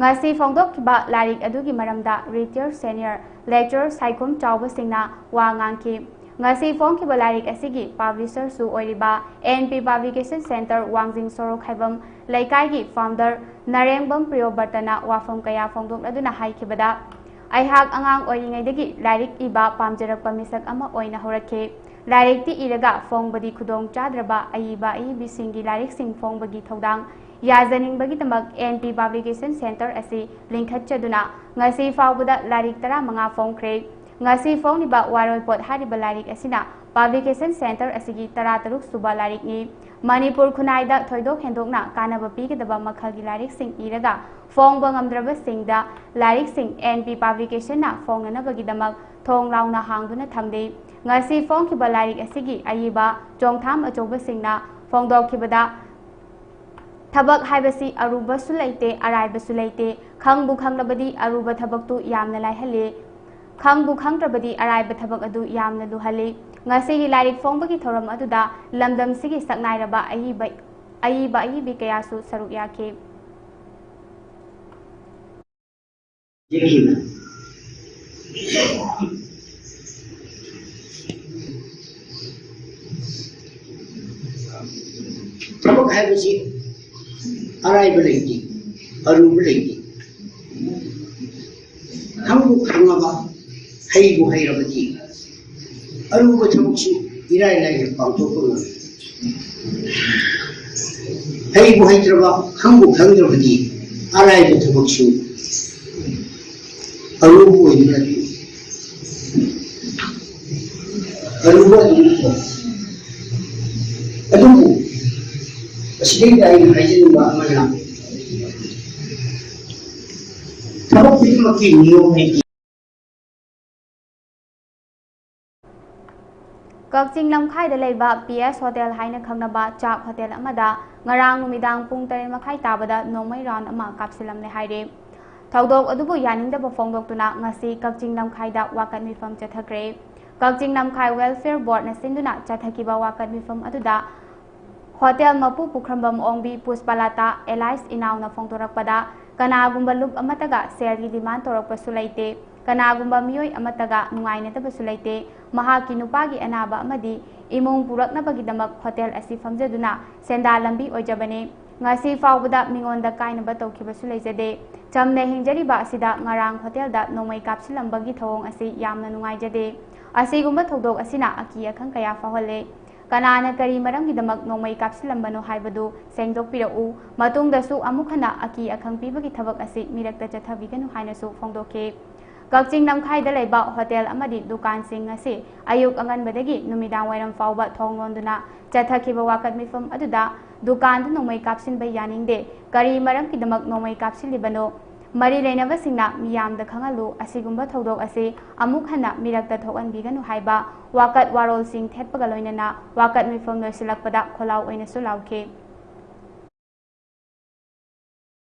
ꯉꯁꯤ ꯐꯣꯡꯗꯣꯛꯈꯤꯕ ꯂꯥꯏꯔꯤꯛ ꯑꯗꯨꯒꯤ ꯃꯔꯝꯗ ꯔꯤꯇꯥꯌꯔ ꯁꯦꯅꯤꯌꯔ ꯂꯦꯛꯆꯔꯔ ꯁꯥꯏꯈꯨꯝ ꯆꯥꯎꯕ ꯁꯤꯡꯅ ꯋꯥ ꯉꯥꯡꯈꯤ꯫ ꯉꯁꯤ ꯐꯣꯡꯈꯤꯕ ꯂꯥꯏꯔꯤꯛ ꯑꯁꯤꯒꯤ ꯄꯥꯕ꯭ꯂꯤꯁꯔꯁꯨ ꯑꯣꯏꯔꯤꯕ ꯑꯦꯟ ꯄꯤ ꯄꯕ꯭ꯂꯤꯀꯦꯁꯟ ꯁꯦꯟꯇꯔ, ꯋꯥꯡꯖꯤꯡ ꯁꯣꯔꯣꯛ ꯈꯥꯏꯕꯝ ꯂꯩꯀꯥꯏꯒꯤ ꯐꯥꯎꯟꯗꯔ ꯅꯔꯦꯡꯕꯝ ꯄ꯭ꯔꯤꯌꯣꯕꯔꯇꯅ ꯋꯥꯐꯝ ꯀꯌꯥ ꯐꯣꯡꯗꯣꯛꯂꯗꯨꯅ ꯍꯥꯏꯈꯤꯕꯗ, ꯑꯩꯍꯥꯛ ꯑꯉꯥꯡ ꯑꯣꯏꯔꯤꯉꯩꯗꯒꯤ ꯂꯥꯏꯔꯤꯛ ꯏꯕ ꯄꯥꯝꯖꯔꯛꯄ ꯃꯤꯁꯛ ꯑꯃ ꯑꯣꯏꯅ ꯍꯧꯔꯛꯈꯤ꯫ ꯂꯥꯏꯔꯤꯛꯇꯤ ꯏꯔꯒ ꯐꯣꯡꯕꯗꯤ ꯈꯨꯗꯣꯡ ꯆꯥꯗ꯭ꯔꯕ ꯑꯏꯕ ꯑꯏꯕꯤꯁꯤꯡꯒꯤ ꯂꯥꯏꯔꯤꯛꯁꯤꯡ ꯐꯣꯡꯕꯒꯤ ꯊꯧꯗꯥꯡ ꯌꯥꯖꯅꯤꯡꯕꯒꯤꯗꯃꯛ ꯑꯦꯟ ꯄꯤ ꯄꯕ꯭ꯂꯤꯀꯦꯁꯟ ꯁꯦꯟꯇꯔ ꯑꯁꯤ ꯂꯤꯡꯈꯠꯆꯗꯨꯅ ꯉꯁꯤ ꯐꯥꯎꯕꯗ ꯂꯥꯏꯔꯤꯛ ꯇꯔꯥꯃꯉꯥ ꯐꯣꯡꯈ꯭ꯔꯦ꯫ ꯉꯁꯤ ꯐꯣꯡꯂꯤꯕ ꯋꯥꯔꯣꯏꯄꯣꯠ ꯍꯥꯏꯔꯤꯕ ꯂꯥꯏꯔꯤꯛ ꯑꯁꯤꯅ ꯄꯕ꯭ꯂꯤꯀꯦꯁꯟ ꯁꯦꯟꯇꯔ ꯑꯁꯤꯒꯤ ꯇꯔꯥꯇꯔꯨꯛ ꯁꯨꯕ ꯂꯥꯏꯔꯤꯛꯅꯤ꯫ ꯃꯅꯤꯄꯨꯔ ꯈꯨꯟꯅꯥꯏꯗ ꯊꯣꯏꯗꯣꯛ ꯍꯦꯟꯗꯣꯛꯅ ꯀꯥꯟꯅꯕ ꯄꯤꯒꯗꯕ ꯃꯈꯜꯒꯤ ꯂꯥꯏꯔꯤꯛꯁꯤꯡ ꯏꯔꯒ ꯐꯣꯡꯕ ꯉꯝꯗ꯭ꯔꯕꯁꯤꯡꯗ ꯂꯥꯏꯔꯤꯛꯁꯤꯡ ꯑꯦꯟ ꯄꯤ ꯄꯕ꯭ꯂꯤꯀꯦꯁꯟꯅ ꯐꯣꯡꯅꯅꯕꯒꯤꯗꯃꯛ ꯊꯣꯡ ꯂꯥꯎꯅ ꯍꯥꯡꯗꯨꯅ ꯊꯝꯂꯤ꯫ ꯉꯁꯤ ꯐꯣꯡꯈꯤꯕ ꯂꯥꯏꯔꯤꯛ ꯑꯁꯤꯒꯤ ꯑꯏꯕ ꯆꯣꯡꯊꯥꯝ ꯑꯆꯧꯕꯁꯤꯡꯅ ꯐꯣꯡꯗꯣꯛꯈꯤꯕꯗ, ꯊꯕꯛ ꯍꯥꯏꯕꯁꯤ ꯑꯔꯨꯕꯁꯨ ꯂꯩꯇꯦ, ꯑꯔꯥꯏꯕꯁꯨ ꯂꯩꯇꯦ꯫ ꯈꯪꯕꯨ ꯈꯪꯂꯕꯗꯤ ꯑꯔꯨꯕ ꯊꯕꯛꯇꯨ ꯌꯥꯝꯅ ꯂꯥꯏꯍꯜꯂꯤ꯫ ꯈꯪꯕꯨ ꯈꯪꯗ꯭ꯔꯕꯗꯤ ꯑꯔꯥꯏꯕ ꯊꯕꯛ ꯑꯗꯨ ꯌꯥꯝꯅ ꯂꯨꯍꯜꯂꯤ꯫ ꯉꯁꯤꯒꯤ ꯂꯥꯏꯔꯤꯛ ꯐꯣꯡꯕꯒꯤ ꯊꯧꯔꯝ ꯑꯗꯨꯗ ꯂꯝꯗꯝꯁꯤꯒꯤ ꯁꯛꯅꯥꯏꯔꯕ ꯑꯏꯕ, ꯑꯏꯕ ꯑꯏꯕꯤ ꯀꯌꯥꯁꯨ ꯁꯔꯨꯛ ꯌꯥꯈꯤ꯫ ꯊꯕꯛ ꯍꯥꯏꯕꯁꯤ ꯑꯔꯥꯏꯕ ꯂꯩꯇꯦ, ꯑꯔꯨꯕ ꯂꯩꯇꯦ꯫ ꯈꯪꯕꯨ ꯈꯪꯉꯕ, ꯍꯩꯕꯨ ꯍꯩꯔꯕꯗꯤ ꯑꯔꯨꯕ ꯊꯕꯛꯁꯨ ꯏꯔꯥꯏ ꯂꯥꯏꯅ ꯄꯥꯡꯊꯣꯛꯄ ꯉꯝꯃꯤ꯫ ꯍꯩꯕꯨ ꯍꯩꯇ꯭ꯔꯕ, ꯈꯪꯕꯨ ꯈꯪꯗ꯭ꯔꯕꯗꯤ ꯑꯔꯥꯏꯕ ꯊꯕꯛꯁꯨ ꯑꯔꯨꯕ ꯑꯣꯏꯗꯨꯅ ꯂꯩ꯫ ꯑꯔꯨꯕ ꯑꯗꯨꯝ ꯑꯣꯏ꯫ ꯑꯗꯨꯕꯨ ꯑꯁꯤꯗꯩꯗ ꯑꯩꯅ ꯍꯥꯏꯖꯅꯤꯡꯕ ꯑꯃꯅ, ꯊꯕꯛ ꯈꯨꯗꯤꯡꯃꯛꯀꯤ ꯅꯤꯌꯣꯝ ꯂꯩꯇꯦ꯫ ꯀꯛꯆꯤꯡ ꯂꯝꯈꯥꯏꯗ ꯂꯩꯕ ꯄꯤ ꯑꯦꯁ ꯍꯣꯇꯦꯜ ꯍꯥꯏꯅ ꯈꯪꯅꯕ ꯆꯥꯛ ꯍꯣꯇꯦꯜ ꯑꯃꯗ ꯉꯔꯥꯡ ꯅꯨꯃꯤꯗꯥꯡ ꯄꯨꯡ ꯇꯔꯦꯠ ꯃꯈꯥꯏ ꯇꯥꯕꯗ ꯅꯣꯡꯃꯩ ꯔꯥꯎꯟ ꯑꯃ ꯀꯥꯞꯁꯤꯜꯂꯝꯂꯦ ꯍꯥꯏꯔꯦ꯫ ꯊꯧꯗꯣꯛ ꯑꯗꯨꯕꯨ ꯌꯥꯅꯤꯡꯗꯕ ꯐꯣꯡꯗꯣꯛꯇꯨꯅ ꯉꯁꯤ ꯀꯛꯆꯤꯡ ꯂꯝꯈꯥꯏꯗ ꯋꯥꯀꯠ ꯃꯤꯐꯝ ꯆꯠꯊꯈ꯭ꯔꯦ꯫ ꯀꯛꯆꯤꯡ ꯂꯝꯈꯥꯏ Welfare Board ꯅ ꯁꯤꯟꯗꯨꯅ ꯆꯠꯊꯈꯤꯕ ꯋꯥꯀꯠ ꯃꯤꯐꯝ ꯑꯗꯨꯗ ꯍꯣꯇꯦꯜ ꯃꯄꯨ ꯄꯨꯈ꯭ꯔꯝꯕꯝ ꯑꯣꯡꯕꯤ ꯄꯨꯁꯄꯂꯥꯇꯥ alias ꯏꯅꯥꯎꯅ ꯐꯣꯡꯗꯣꯔꯛꯄꯗ, ꯀꯅꯥꯒꯨꯝꯕ ꯂꯨꯞ ꯑꯃꯠꯇꯒ ꯁꯦꯜꯒꯤ demand ꯇꯧꯔꯛꯄꯁꯨ ꯂꯩꯇꯦ, ꯀꯅꯥꯒꯨꯝꯕ ꯃꯤꯑꯣꯏ ꯑꯃꯠꯇꯒ ꯅꯨꯡꯉꯥꯏꯅꯗꯕꯁꯨ ꯂꯩꯇꯦ꯫ ꯃꯍꯥꯛꯀꯤ ꯅꯨꯄꯥꯒꯤ ꯑꯅꯥꯕ ꯑꯃꯗꯤ ꯏꯃꯨꯡ ꯄꯨꯔꯛꯅꯕꯒꯤꯗꯃꯛ ꯍꯣꯇꯦꯜ ꯑꯁꯤ ꯐꯝꯖꯗꯨꯅ ꯁꯦꯟꯗꯥꯟ ꯂꯝꯕꯤ ꯑꯣꯏꯖꯕꯅꯤ꯫ ꯉꯁꯤ ꯐꯥꯎꯕꯗ ꯃꯤꯉꯣꯟꯗ ꯀꯥꯏꯅꯕ ꯇꯧꯈꯤꯕꯁꯨ ꯂꯩꯖꯗꯦ꯫ ꯆꯝꯅ ꯍꯤꯡꯖꯔꯤꯕ ꯑꯁꯤꯗ ꯉꯔꯥꯡ ꯍꯣꯇꯦꯜꯗ ꯅꯣꯡꯃꯩ ꯀꯥꯞꯁꯤꯜꯂꯝꯕꯒꯤ ꯊꯧꯑꯣꯡ ꯑꯁꯤ ꯌꯥꯝꯅ ꯅꯨꯡꯉꯥꯏꯖꯗꯦ꯫ ꯑꯁꯤꯒꯨꯝꯕ ꯊꯧꯗꯣꯛ ꯑꯁꯤꯅ ꯑꯀꯤ ꯑꯈꯪ ꯀꯌꯥ ꯐꯥꯎꯍꯜꯂꯦ꯫ ꯀꯅꯥꯅ ꯀꯔꯤ ꯃꯔꯝꯒꯤꯗꯃꯛ ꯅꯣꯡꯃꯩ ꯀꯥꯞꯁꯤꯜꯂꯝꯕꯅꯣ ꯍꯥꯏꯕꯗꯨ ꯁꯦꯡꯗꯣꯛꯄꯤꯔꯛꯎ꯫ ꯃꯇꯨꯡꯗꯁꯨ ꯑꯃꯨꯛ ꯍꯟꯅ ꯑꯀꯤ ꯑꯈꯪ ꯄꯤꯕꯒꯤ ꯊꯕꯛ ꯑꯁꯤ ꯃꯤꯔꯛꯇ ꯆꯠꯊꯕꯤꯒꯅꯨ ꯍꯥꯏꯅꯁꯨ ꯐꯣꯡꯗꯣꯛꯈꯤ꯫ ꯀꯛꯆꯤꯡ ꯂꯝꯈꯥꯏꯗ ꯂꯩꯕ ꯍꯣꯇꯦꯜ ꯑꯃꯗꯤ ꯗꯨꯀꯥꯟꯁꯤꯡ ꯑꯁꯤ ꯑꯌꯨꯛ ꯑꯉꯟꯕꯗꯒꯤ ꯅꯨꯃꯤꯗꯥꯡ ꯋꯥꯏꯔꯝ ꯐꯥꯎꯕ ꯊꯣꯡ ꯂꯣꯟꯗꯨꯅ ꯆꯠꯊꯈꯤꯕ ꯋꯥꯀꯠ ꯃꯤꯐꯝ ꯑꯗꯨꯗ ꯗꯨꯀꯥꯟꯗ ꯅꯣꯡꯃꯩ ꯀꯥꯞꯁꯤꯟꯕ ꯌꯥꯅꯤꯡꯗꯦ, ꯀꯔꯤ ꯃꯔꯝꯒꯤꯗꯃꯛ ꯅꯣꯡꯃꯩ ꯀꯥꯞꯁꯤꯜꯂꯤꯕꯅꯣ, ꯃꯔꯤ ꯂꯩꯅꯕꯁꯤꯡꯅ ꯃꯤꯌꯥꯝꯗ ꯈꯪꯍꯜꯂꯨ, ꯑꯁꯤꯒꯨꯝꯕ ꯊꯧꯗꯣꯛ ꯑꯁꯤ ꯑꯃꯨꯛ ꯍꯟꯅ ꯃꯤꯔꯛꯇ ꯊꯣꯛꯍꯟꯕꯤꯒꯅꯨ ꯍꯥꯏꯕ ꯋꯥꯀꯠ ꯋꯥꯔꯣꯜꯁꯤꯡ ꯊꯦꯠꯄꯒ ꯂꯣꯏꯅꯅ ꯋꯥꯀꯠ ꯃꯤꯐꯝ ꯂꯣꯏꯁꯤꯜꯂꯛꯄꯗ ꯈꯣꯜꯂꯥꯎ ꯑꯣꯏꯅꯁꯨ ꯂꯥꯎꯈꯤ꯫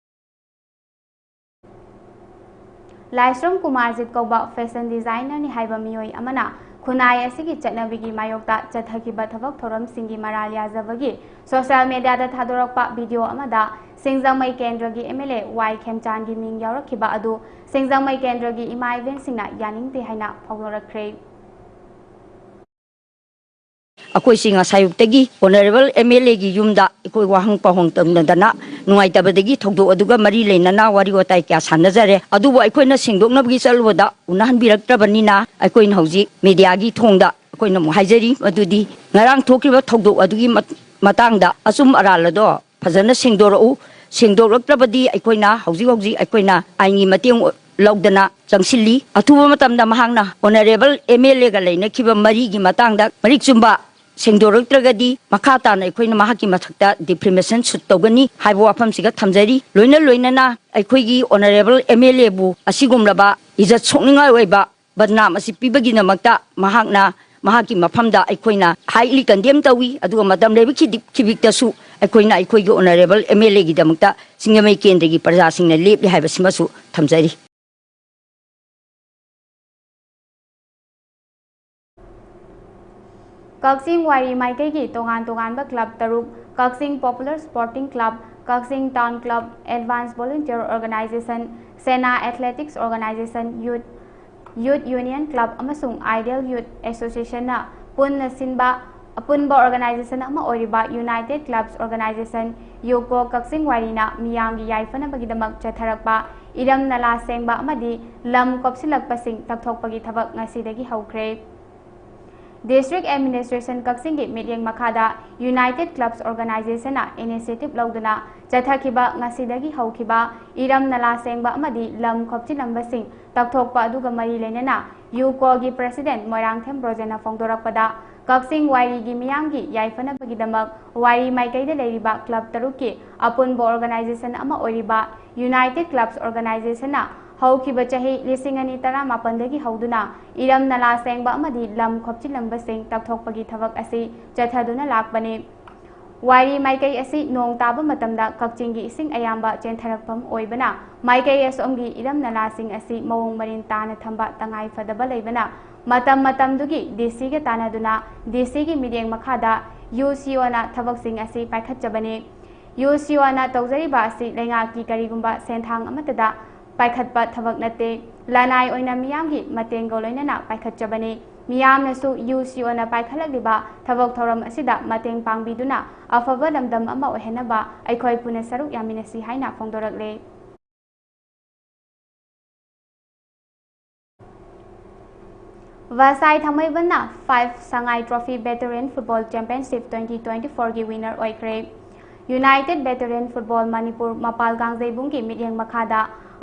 ꯂꯥꯏꯁ꯭ꯔꯝ ꯀꯨꯃꯥꯔꯖꯤꯠ ꯀꯧꯕ fashion designer ꯅꯤ ꯍꯥꯏꯕ ꯃꯤꯑꯣꯏ ꯑꯃꯅ ꯈꯨꯟꯅꯥꯏ ꯑꯁꯤꯒꯤ ꯆꯠꯅꯕꯤꯒꯤ ꯃꯥꯌꯣꯛꯇ ꯆꯠꯊꯈꯤꯕ ꯊꯕꯛ ꯊꯧꯔꯝꯁꯤꯡꯒꯤ ꯃꯔꯥꯜ ꯌꯥꯖꯕꯒꯤ social media ꯗ ꯊꯥꯗꯣꯔꯛꯄ video ꯑꯃꯗ ꯁꯤꯡꯖꯃꯩ ꯀꯦꯟꯗ꯭ꯔꯒꯤ M L A ꯋꯥꯏ ꯈꯦꯝꯆꯥꯟꯒꯤ ꯃꯤꯡ ꯌꯥꯎꯔꯛꯈꯤꯕ ꯑꯗꯨ ꯁꯤꯡꯖꯃꯩ ꯀꯦꯟꯗ꯭ꯔꯒꯤ ꯏꯃꯥ ꯏꯕꯦꯟꯁꯤꯡꯅ ꯌꯥꯅꯤꯡꯗꯦ ꯍꯥꯏꯅ ꯐꯣꯡꯗꯣꯔꯛꯈ꯭ꯔꯦ꯫ ꯑꯩꯈꯣꯏꯁꯤ ꯉꯁꯥꯏꯌꯨꯛꯇꯒꯤ Honourable M L A ꯒꯤ ꯌꯨꯝꯗ ꯑꯩꯈꯣꯏ ꯋꯥꯍꯪ ꯄꯥꯎꯍꯪ ꯇꯧꯅꯗꯅ ꯅꯨꯡꯉꯥꯏꯇꯕꯗꯒꯤ ꯊꯧꯗꯣꯛ ꯑꯗꯨꯒ ꯃꯔꯤ ꯂꯩꯅꯅ ꯋꯥꯔꯤ ꯋꯥꯇꯥꯏ ꯀꯌꯥ ꯁꯥꯟꯅꯖꯔꯦ꯫ ꯑꯗꯨꯕꯨ ꯑꯩꯈꯣꯏꯅ ꯁꯦꯡꯗꯣꯛꯅꯕꯒꯤ ꯆꯠꯂꯨꯕꯗ ꯎꯅꯍꯟꯕꯤꯔꯛꯇ꯭ꯔꯕꯅꯤꯅ ꯑꯩꯈꯣꯏꯅ ꯍꯧꯖꯤꯛ media ꯒꯤ ꯊꯣꯡꯗ ꯑꯩꯈꯣꯏꯅ ꯑꯃꯨꯛ ꯍꯥꯏꯖꯔꯤ꯫ ꯃꯗꯨꯗꯤ ꯉꯔꯥꯡ ꯊꯣꯛꯈꯤꯕ ꯊꯧꯗꯣꯛ ꯑꯗꯨꯒꯤ ꯃꯠ-, ꯃꯇꯥꯡꯗ ꯑꯆꯨꯝ ꯑꯔꯥꯜ ꯑꯗꯣ ꯐꯖꯅ ꯁꯦꯡꯗꯣꯔꯛꯎ꯫ ꯁꯦꯡꯗꯣꯔꯛꯇ꯭ꯔꯕꯗꯤ ꯑꯩꯈꯣꯏꯅ ꯍꯧꯖꯤꯛ ꯍꯧꯖꯤꯛ ꯑꯩꯈꯣꯏꯅ ꯑꯥꯏꯟꯒꯤ ꯃꯇꯦꯡ ꯂꯧꯗꯅ ꯆꯪꯁꯤꯜꯂꯤ꯫ ꯑꯊꯨꯕ ꯃꯇꯝꯗ ꯃꯍꯥꯛꯅ Honourable M L A ꯒ ꯂꯩꯅꯈꯤꯕ ꯃꯔꯤꯒꯤ ꯃꯇꯥꯡꯗ ꯃꯔꯤꯛ ꯆꯨꯝꯕ ꯁꯦꯡꯗꯣꯔꯛꯇ꯭ꯔꯒꯗꯤ ꯃꯈꯥ ꯇꯥꯅ ꯑꯩꯈꯣꯏꯅ ꯃꯍꯥꯛꯀꯤ ꯃꯊꯛꯇ defamation suit ꯇꯧꯒꯅꯤ ꯍꯥꯏꯕ ꯋꯥꯐꯝꯁꯤꯒ ꯊꯝꯖꯔꯤ꯫ ꯂꯣꯏꯅ ꯂꯣꯏꯅꯅ ꯑꯩꯈꯣꯏꯒꯤ Honourable M L A ꯕꯨ ꯑꯁꯤꯒꯨꯝꯂꯕ ꯏꯖꯠ ꯁꯣꯛꯅꯤꯡꯉꯥꯏ ꯑꯣꯏꯕ ꯕꯗꯅꯥꯝ ꯑꯁꯤ ꯄꯤꯕꯒꯤꯗꯃꯛꯇ ꯃꯍꯥꯛꯅ, ꯃꯍꯥꯛꯀꯤ ꯃꯐꯝꯗ ꯑꯩꯈꯣꯏꯅ highly condemn ꯇꯧꯏ꯫ ꯑꯗꯨꯒ ꯃꯇꯝ ꯂꯩꯕ ꯈꯤꯗꯤꯛ-, ꯈꯤꯕꯤꯛꯇꯁꯨ ꯑꯩꯈꯣꯏꯅ ꯑꯩꯈꯣꯏꯒꯤ ꯑꯣꯅꯔꯦꯕꯜ ꯑꯦꯝ ꯑꯦꯜ ꯑꯦꯒꯤꯗꯃꯛꯇ ꯁꯤꯡꯖꯃꯩ ꯀꯦꯟꯗ꯭ꯔꯒꯤ ꯄ꯭ꯔꯖꯥꯁꯤꯡꯅ ꯂꯦꯞꯂꯤ ꯍꯥꯏꯕꯁꯤꯃꯁꯨ ꯊꯝꯖꯔꯤ꯫ ꯀꯛꯆꯤꯡ ꯋꯥꯏꯔꯤ ꯃꯥꯏꯀꯩꯒꯤ ꯇꯣꯉꯥꯟ ꯇꯣꯉꯥꯟꯕ ꯀ꯭ꯂꯕ ꯇꯔꯨꯛ, Kakching popular sporting club, Kakching town club, advance volunteer organisation, Sena athletics organisation, youth, youth union club ꯑꯃꯁꯨꯡ ꯑꯥꯏꯗꯤꯌꯦꯜ ꯌꯨꯠ ꯑꯦꯁꯣꯁꯤꯌꯦꯁꯟꯅ ꯄꯨꯟꯅ ꯁꯤꯟꯕ ꯑꯄꯨꯟꯕ ꯑꯣꯔꯒꯅꯥꯏꯖꯦꯁꯟ ꯑꯃ ꯑꯣꯏꯔꯤꯕ ꯌꯨꯅꯥꯏꯇꯦꯗ ꯀ꯭ꯂꯕꯁ ꯑꯣꯔꯒꯅꯥꯏꯖꯦꯁꯟ, ꯌꯨꯀꯣ, ꯀꯛꯆꯤꯡ ꯋꯥꯏꯔꯤꯅ ꯃꯤꯌꯥꯝꯒꯤ ꯌꯥꯏꯐꯅꯕꯒꯤꯗꯃꯛ ꯆꯠꯊꯔꯛꯄ ꯏꯔꯝ ꯅꯂꯥ ꯁꯦꯡꯕ ꯑꯃꯗꯤ ꯂꯝ ꯀꯣꯞꯁꯤꯜꯂꯛꯄꯁꯤꯡ ꯇꯞꯊꯣꯛꯄꯒꯤ ꯊꯕꯛ ꯉꯁꯤꯗꯒꯤ ꯍꯧꯈ꯭ꯔꯦ꯫ ꯗꯤꯁꯇ꯭ꯔꯤꯛ ꯑꯦꯗꯃꯤꯅꯤꯁꯇ꯭ꯔꯦꯁꯟ ꯀꯛꯆꯤꯡꯒꯤ ꯃꯤꯠꯌꯦꯡ ꯃꯈꯥꯗ ꯌꯨꯅꯥꯏꯇꯦꯗ ꯀ꯭ꯂꯕꯁ ꯑꯣꯔꯒꯅꯥꯏꯖꯦꯁꯟꯅ ꯏꯅꯤꯁꯤꯌꯦꯇꯤꯚ ꯂꯧꯗꯨꯅ ꯆꯠꯊꯈꯤꯕ ꯉꯁꯤꯗꯒꯤ ꯍꯧꯈꯤꯕ ꯏꯔꯝ ꯅꯂꯥ ꯁꯦꯡꯕ ꯑꯃꯗꯤ ꯂꯝ ꯈꯣꯞꯆꯤꯜꯂꯝꯕꯁꯤꯡ ꯇꯞꯊꯣꯛꯄ ꯑꯗꯨꯒ ꯃꯔꯤ ꯂꯩꯅꯅ ꯌꯨꯀꯣꯒꯤ ꯄ꯭ꯔꯁꯤꯗꯦꯟꯠ ꯃꯣꯏꯔꯥꯡꯊꯦꯝ ꯕ꯭ꯔꯣꯖꯦꯟꯅ ꯐꯣꯡꯗꯣꯔꯛꯄꯗ, ꯀꯛꯆꯤꯡ ꯋꯥꯏꯔꯤꯒꯤ ꯃꯤꯌꯥꯝꯒꯤ ꯌꯥꯏꯐꯅꯕꯒꯤꯗꯃꯛ ꯋꯥꯏꯔꯤ ꯃꯥꯏꯀꯩꯗ ꯂꯩꯔꯤꯕ ꯀ꯭ꯂꯕ ꯇꯔꯨꯛꯀꯤ ꯑꯄꯨꯟꯕ ꯑꯣꯔꯒꯅꯥꯏꯖꯦꯁꯟ ꯑꯃ ꯑꯣꯏꯔꯤꯕ ꯌꯨꯅꯥꯏꯇꯦꯗ ꯀ꯭ꯂꯕꯁ ꯑꯣꯔꯒꯅꯥꯏꯖꯦꯁꯟꯅ ꯍꯧꯈꯤꯕ ꯆꯍꯤ ꯂꯤꯁꯤꯡ ꯑꯅꯤ ꯇꯔꯥꯃꯥꯄꯟꯗꯒꯤ ꯍꯧꯗꯨꯅ ꯏꯔꯝ ꯅꯂꯥ ꯁꯦꯡꯕ ꯑꯃꯗꯤ ꯂꯝ ꯈꯣꯞꯆꯤꯜꯂꯝꯕꯁꯤꯡ ꯇꯞꯊꯣꯛꯄꯒꯤ ꯊꯕꯛ ꯑꯁꯤ ꯆꯠꯊꯗꯨꯅ ꯂꯥꯛꯄꯅꯤ꯫ ꯋꯥꯏꯔꯤ ꯃꯥꯏꯀꯩ ꯑꯁꯤ ꯅꯣꯡ ꯇꯥꯕ ꯃꯇꯝꯗ ꯀꯛꯆꯤꯡꯒꯤ ꯏꯁꯤꯡ ꯑꯌꯥꯝꯕ ꯆꯦꯟꯊꯔꯛꯐꯝ ꯑꯣꯏꯕꯅ, ꯃꯥꯏꯀꯩ ꯑꯁꯣꯝꯒꯤ ꯏꯔꯝ ꯅꯂꯥꯁꯤꯡ ꯑꯁꯤ ꯃꯑꯣꯡ ꯃꯔꯤꯟ ꯇꯥꯅ ꯊꯝꯕ ꯇꯉꯥꯏ ꯐꯗꯕ ꯂꯩꯕꯅ, ꯃꯇꯝ ꯃꯇꯝꯗꯨꯒꯤ ꯗꯤ ꯁꯤꯒ ꯇꯥꯟꯅꯗꯨꯅ ꯗꯤ ꯁꯤꯒꯤ ꯃꯤꯠꯌꯦꯡ ꯃꯈꯥꯗ ꯌꯨ ꯁꯤ ꯑꯣꯅ ꯊꯕꯛꯁꯤꯡ ꯑꯁꯤ ꯄꯥꯏꯈꯠꯆꯕꯅꯤ꯫ ꯌꯨ ꯁꯤ ꯑꯣꯅ ꯇꯧꯖꯔꯤꯕ ꯑꯁꯤ ꯂꯩꯉꯥꯛꯀꯤ ꯀꯔꯤꯒꯨꯝꯕ ꯁꯦꯟꯊꯥꯡ ꯑꯃꯠꯇꯗ ꯄꯥꯏꯈꯠꯄ ꯊꯕꯛ ꯅꯠꯇꯦ꯫ ꯂꯅꯥꯏ ꯑꯣꯏꯅ ꯃꯤꯌꯥꯝꯒꯤ ꯃꯇꯦꯡꯒ ꯂꯣꯏꯅꯅ ꯄꯥꯏꯈꯠꯆꯕꯅꯤ꯫ ꯃꯤꯌꯥꯝꯅꯁꯨ ꯌꯨ ꯁꯤ ꯑꯣꯅ ꯄꯥꯏꯈꯠꯂꯛꯂꯤꯕ ꯊꯕꯛ ꯊꯧꯔꯝ ꯑꯁꯤꯗ ꯃꯇꯦꯡ ꯄꯥꯡꯕꯤꯗꯨꯅ ꯑꯐꯕ ꯂꯝꯗꯝ ꯑꯃ ꯑꯣꯏꯍꯟꯅꯕ ꯑꯩꯈꯣꯏ ꯄꯨꯟꯅ ꯁꯔꯨꯛ ꯌꯥꯃꯤꯟꯅꯁꯤ ꯍꯥꯏꯅ ꯐꯣꯡꯗꯣꯔꯛꯂꯦ꯫ ꯋꯥꯁꯥꯏ ꯊꯥꯡꯃꯩꯕꯟꯅ five Sangai trophy veteran football championship twenty twenty ꯐꯣꯔꯒꯤ ꯋꯤꯅꯔ ꯑꯣꯏꯈ꯭ꯔꯦ꯫ ꯌꯨꯅꯥꯏꯇꯦꯗ ꯚꯦꯇꯔꯦꯟ ꯐꯨꯠꯕꯣꯜ ꯃꯅꯤꯄꯨꯔ ꯃꯄꯥꯜ ꯀꯥꯡꯖꯩꯕꯨꯡꯒꯤ ꯃꯤꯠꯌꯦꯡ ꯃꯈꯥꯗ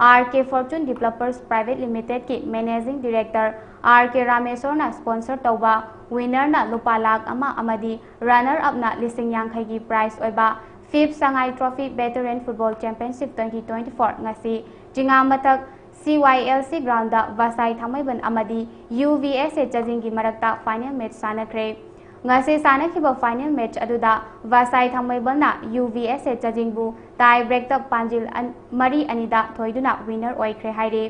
R K fortune developers private ꯂꯤꯃꯤꯇꯦꯗꯀꯤ ꯃꯦꯅꯦꯖꯤꯡ ꯗꯤꯔꯦꯛꯇꯔ ꯑꯥꯔ ꯀꯦ ꯔꯥꯃꯦꯁꯣꯔꯅ ꯁ꯭ꯄꯣꯟꯁꯔ ꯇꯧꯕ ꯋꯤꯅꯔꯅ ꯂꯨꯄꯥ ꯂꯥꯈ ꯑꯃ ꯑꯃꯗꯤ ꯔꯟꯅꯔ ꯑꯞꯅ ꯂꯤꯁꯤꯡ ꯌꯥꯡꯈꯩꯒꯤ ꯄ꯭ꯔꯥꯏꯖ ꯑꯣꯏꯕ fifth Sangai trophy veteran football championship twenty twenty four ꯉꯁꯤ ꯆꯤꯉꯥꯃꯊꯛ ꯁꯤ ꯋꯥꯏ ꯑꯦꯜ ꯁꯤ ꯒ꯭ꯔꯥꯎꯟꯗ ꯋꯥꯁꯥꯏ ꯊꯥꯡꯃꯩꯕꯟ ꯑꯃꯗꯤ ꯌꯨ ꯚꯤ ꯑꯦꯁ ꯑꯦ ꯆꯥꯖꯤꯡꯒꯤ ꯃꯔꯛꯇ ꯐꯥꯏꯅꯦꯜ ꯃꯦꯆ ꯁꯥꯟꯅꯈ꯭ꯔꯦ꯫ ꯉꯁꯤ ꯁꯥꯟꯅꯈꯤꯕ final match ꯑꯗꯨꯗ ꯚꯥꯁꯥꯏ ꯊꯥꯡꯃꯩꯕꯟꯅ ꯌꯨ ꯚꯤ ꯑꯦꯁ ꯑꯦ ꯆꯥꯖꯤꯡꯕꯨ tie breakꯇ ꯄꯥꯟꯖꯤꯜ ꯑꯟ-, ꯃꯔꯤ ꯑꯅꯤꯗ ꯊꯣꯏꯗꯨꯅ winner ꯑꯣꯏꯈ꯭ꯔꯦ ꯍꯥꯏꯔꯤ꯫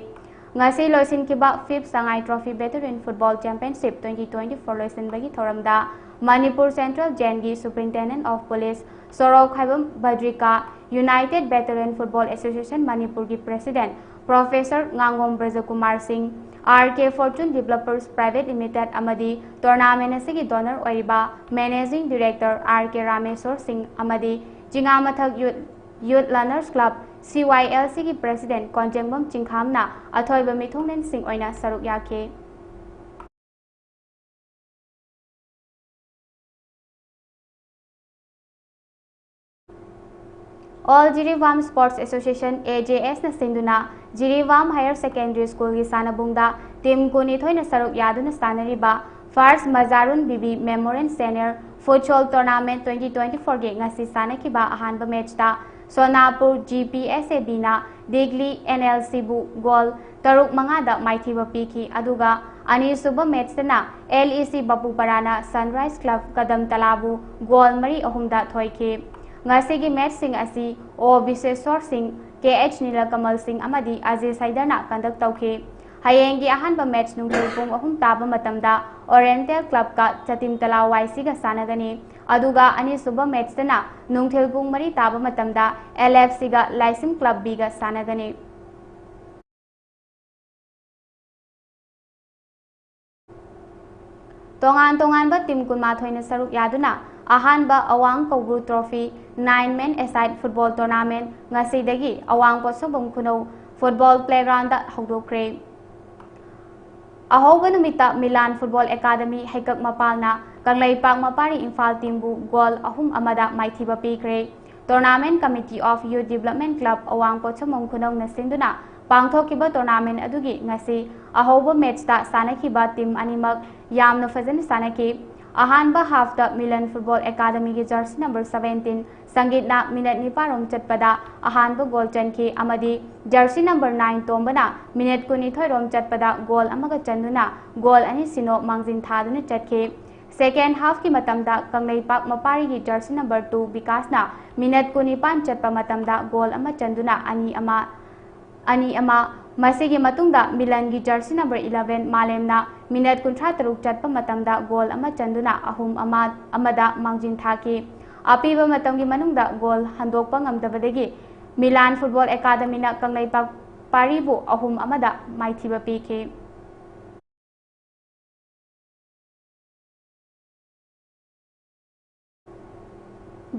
ꯉꯁꯤ ꯂꯣꯏꯁꯤꯟꯈꯤꯕ fifth Sangai Trophy Veteran Football Championship twenty twenty-four ꯂꯣꯏꯁꯤꯟꯕꯒꯤ ꯊꯧꯔꯝꯗ Manipur Central Jailꯒꯤ Superintendent of Police Sorokhaibam ꯚꯗ꯭ꯔꯤꯀꯥ, United Veteran Football Association ꯃꯅꯤꯄꯨꯔꯒꯤ President Professor ꯉꯥꯉꯣꯝ ꯕ꯭ꯔꯖꯀꯨꯃꯥꯔ ꯁꯤꯡ, ꯑꯥꯔ ꯀꯦ Fortune Developers Private Limited ꯑꯃꯗꯤ tournament ꯑꯁꯤꯒꯤ donor ꯑꯣꯏꯔꯤꯕ Managing Director ꯑꯥꯔ ꯀꯦ ꯔꯥꯃꯦꯁꯣꯔ ꯁꯤꯡ ꯑꯃꯗꯤ ꯆꯤꯉꯥꯃꯊꯛ Youth, Youth Learners Club, ꯁꯤ ꯋꯥꯏ L ꯁꯤꯒꯤ President ꯀꯣꯟꯖꯦꯡꯕꯝ ꯆꯤꯡꯈꯥꯝꯅ ꯑꯊꯣꯏꯕ ꯃꯤꯊꯨꯡꯂꯦꯟꯁꯤꯡ ꯑꯣꯏꯅ ꯁꯔꯨꯛ ꯌꯥꯈꯤ꯫ All Jiribam Sports Association, A J S ꯅ ꯁꯤꯟꯗꯨꯅ ꯖꯤꯔꯤꯕꯥꯝ Higher Secondary Schoolꯒꯤ ꯁꯥꯟꯅꯕꯨꯡꯗ team ꯀꯨꯟꯅꯤꯊꯣꯏꯅ ꯁꯔꯨꯛ ꯌꯥꯗꯨꯅ ꯁꯥꯟꯅꯔꯤꯕ First ꯃꯖꯥꯔꯨꯟ ꯕꯤꯕꯤ Memorial Senior Futsal Tournament twenty twenty-fourꯒꯤ ꯉꯁꯤ ꯁꯥꯟꯅꯈꯤꯕ ꯑꯍꯥꯟꯕ matchꯇ ꯁꯣꯅꯥꯄꯨꯔ G P S A Bꯅ ꯗꯤꯒꯂꯤ N L Cꯕꯨ goal ꯇꯔꯨꯛ ꯃꯉꯥꯗ ꯃꯥꯏꯊꯤꯕ ꯄꯤꯈꯤ꯫ ꯑꯗꯨꯒ ꯑꯅꯤꯁꯨꯕ matchꯇꯅ L E C ꯕꯥꯄꯨꯄꯥꯔꯥꯅ Sunrise Club ꯀꯗꯝ ꯇꯂꯥꯕꯨ goal ꯃꯔꯤ ꯑꯍꯨꯝꯗ ꯊꯣꯏꯈꯤ꯫ ꯉꯁꯤꯒꯤ matchꯁꯤꯡ ꯑꯁꯤ O ꯕꯤꯁꯦꯁꯣꯔ ꯁꯤꯡ, K H ꯅꯤꯂꯀꯃꯜ ꯁꯤꯡ ꯑꯃꯗꯤ ꯑꯖꯤꯁ ꯍꯩꯗꯔꯅ conduct ꯇꯧꯈꯤ꯫ ꯍꯌꯦꯡꯒꯤ ꯑꯍꯥꯟꯕ match ꯅꯨꯡꯊꯤꯜ ꯄꯨꯡ ꯑꯍꯨꯝ ꯇꯥꯕ ꯃꯇꯝꯗ Oriental Clubꯀ ꯆꯇꯤꯝ ꯇꯂꯥ Y Cꯒ ꯁꯥꯟꯅꯒꯅꯤ꯫ ꯑꯗꯨꯒ ꯑꯅꯤꯁꯨꯕ matchꯇꯅ ꯅꯨꯡꯊꯤꯜ ꯄꯨꯡ ꯃꯔꯤ ꯇꯥꯕ ꯃꯇꯝꯗ L F Cꯒ ꯂꯥꯏꯁꯤꯡ Club Bꯒ ꯁꯥꯟꯅꯒꯅꯤ꯫ ꯇꯣꯉꯥꯟ ꯇꯣꯉꯥꯟꯕ team ꯀꯨꯟꯃꯥꯊꯣꯏꯅ ꯁꯔꯨꯛ ꯌꯥꯗꯨꯅ ꯑꯍꯥꯟꯕ ꯑꯋꯥꯡ ꯀꯧꯕ꯭ꯔꯨ Trophy nine man aside football tournament ꯉꯁꯤꯗꯒꯤ ꯑꯋꯥꯡ ꯄꯣꯠꯁꯪꯕꯝ ꯈꯨꯅꯧ football playgroundꯗ ꯍꯧꯗꯣꯛꯈ꯭ꯔꯦ꯫ ꯑꯍꯧꯕ ꯅꯨꯃꯤꯠꯇ Milan Football Academy ꯍꯩꯀꯛ ꯃꯄꯥꯜꯅ Kangleipak ꯃꯄꯥꯔꯤ Imphal teamꯕꯨ goal ꯑꯍꯨꯝ ꯑꯃꯗ ꯃꯥꯏꯊꯤꯕ ꯄꯤꯈ꯭ꯔꯦ꯫ Tournament Committee of Youth Development Club ꯑꯋꯥꯡ ꯄꯣꯠꯁꯪꯕꯝ ꯈꯨꯅꯧꯅ ꯁꯤꯟꯗꯨꯅ ꯄꯥꯡꯊꯣꯛꯈꯤꯕ tournament ꯑꯗꯨꯒꯤ ꯉꯁꯤ ꯑꯍꯧꯕ matchꯇ ꯁꯥꯟꯅꯈꯤꯕ team ꯑꯅꯤꯃꯛ ꯌꯥꯝꯅ ꯐꯖꯅ ꯁꯥꯟꯅꯈꯤ꯫ ꯑꯍꯥꯟꯕ halfꯇ Milan Football Academyꯒꯤ jersey number seventeen ꯁꯪꯒꯤꯠꯅ minute ꯅꯤꯄꯥꯟꯔꯣꯝ ꯆꯠꯄꯗ ꯑꯍꯥꯟꯕ goal ꯆꯟꯈꯤ ꯑꯃꯗꯤ jersey number nine ꯇꯣꯝꯕꯅ minute ꯀꯨꯟꯅꯤꯊꯣꯏꯔꯣꯝ ꯆꯠꯄꯗ goal ꯑꯃꯒ ꯆꯟꯗꯨꯅ goal ꯑꯅꯤ ꯁꯤꯅꯣ ꯃꯥꯡꯖꯤꯟ ꯊꯥꯗꯨꯅ ꯆꯠꯈꯤ꯫ Second halfꯀꯤ ꯃꯇꯝꯗ Kangleipak ꯃꯄꯥꯔꯤꯒꯤ jersey number two ꯕꯤꯀꯥꯁꯅ minute ꯀꯨꯟꯅꯤꯄꯥꯟ ꯆꯠꯄ ꯃꯇꯝꯗ goal ꯑꯃ ꯆꯟꯗꯨꯅ ꯑꯅꯤ ꯑꯃ, ꯑꯅꯤ ꯑꯃ꯫ ꯃꯁꯤꯒꯤ ꯃꯇꯨꯡꯗ ꯃꯤꯂꯟꯒꯤ jersey number eleven ꯃꯥꯂꯦꯝꯅ minute ꯀꯨꯟꯊ꯭ꯔꯥ ꯇꯔꯨꯛ ꯆꯠꯄ ꯃꯇꯝꯗ goal ꯑꯃ ꯆꯟꯗꯨꯅ ꯑꯍꯨꯝ ꯑꯃ, ꯑꯃꯗ ꯃꯥꯡꯖꯤꯟ ꯊꯥꯈꯤ꯫ ꯑꯄꯤꯕ ꯃꯇꯝꯒꯤ ꯃꯅꯨꯡꯗ goal ꯍꯟꯗꯣꯛꯄ ꯉꯝꯗꯕꯗꯒꯤ ꯃꯤꯂꯥꯟ Football Academyꯅ ꯀꯪꯂꯩꯄꯥꯛ ꯄꯥꯔꯤꯕꯨ ꯑꯍꯨꯝ ꯑꯃꯗ ꯃꯥꯏꯊꯤꯕ ꯄꯤꯈꯤ꯫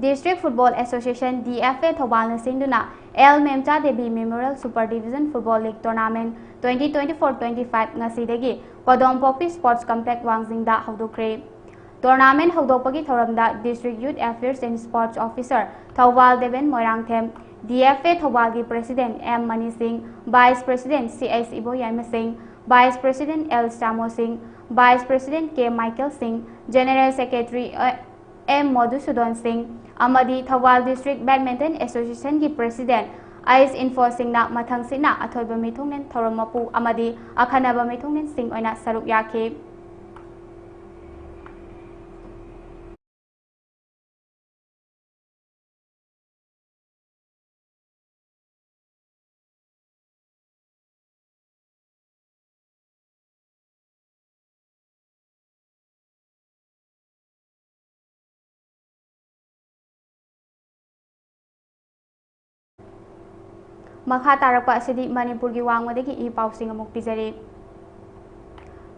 District Football Association, D F A, ꯊꯧꯕꯥꯜꯅ ꯁꯤꯟꯗꯨꯅ L Memcha Devi Memorial Super Division Football League Tournament twenty twenty-four twenty-five ꯉꯁꯤꯗꯒꯤ ꯀꯣꯗꯣꯝꯄꯣꯛꯄꯤ Sports Complex ꯋꯥꯡꯖꯤꯡꯗ ꯍꯧꯗꯣꯛꯈ꯭ꯔꯦ꯫ Tournament ꯍꯧꯗꯣꯛꯄꯒꯤ ꯊꯧꯔꯝꯗ District Youth Affairs and Sports Officer Thoubal Deben Moirangthem, D F A ꯊꯧꯕꯥꯜꯒꯤ President M Mani Singh, Vice President C H Iboyaima Singh, Vice President L Chamo Singh, Vice President K Michael Singh, General Secretary M Modhusudon Singh ꯑꯃꯗꯤ Thoubal District Badminton Associationꯒꯤ President ꯑꯩꯁ ꯏꯟꯐꯣ ꯁꯤꯡꯅ ꯃꯊꯪꯁꯤꯠꯅ ꯑꯊꯣꯏꯕ ꯃꯤꯊꯨꯡꯂꯦꯟ ꯊꯧꯔꯝ ꯃꯄꯨ ꯑꯃꯗꯤ ꯑꯈꯟꯅꯕ ꯃꯤꯊꯨꯡꯂꯦꯟꯁꯤꯡ ꯑꯣꯏꯅ ꯁꯔꯨꯛ ꯌꯥꯈꯤ꯫ ꯃꯈꯥ ꯇꯥꯔꯛꯄ ꯑꯁꯤꯗꯤ ꯃꯅꯤꯄꯨꯔꯒꯤ ꯋꯥꯡꯃꯗꯒꯤ ꯏ ꯄꯥꯎꯁꯤꯡ ꯑꯃꯨꯛ ꯄꯤꯖꯔꯤ꯫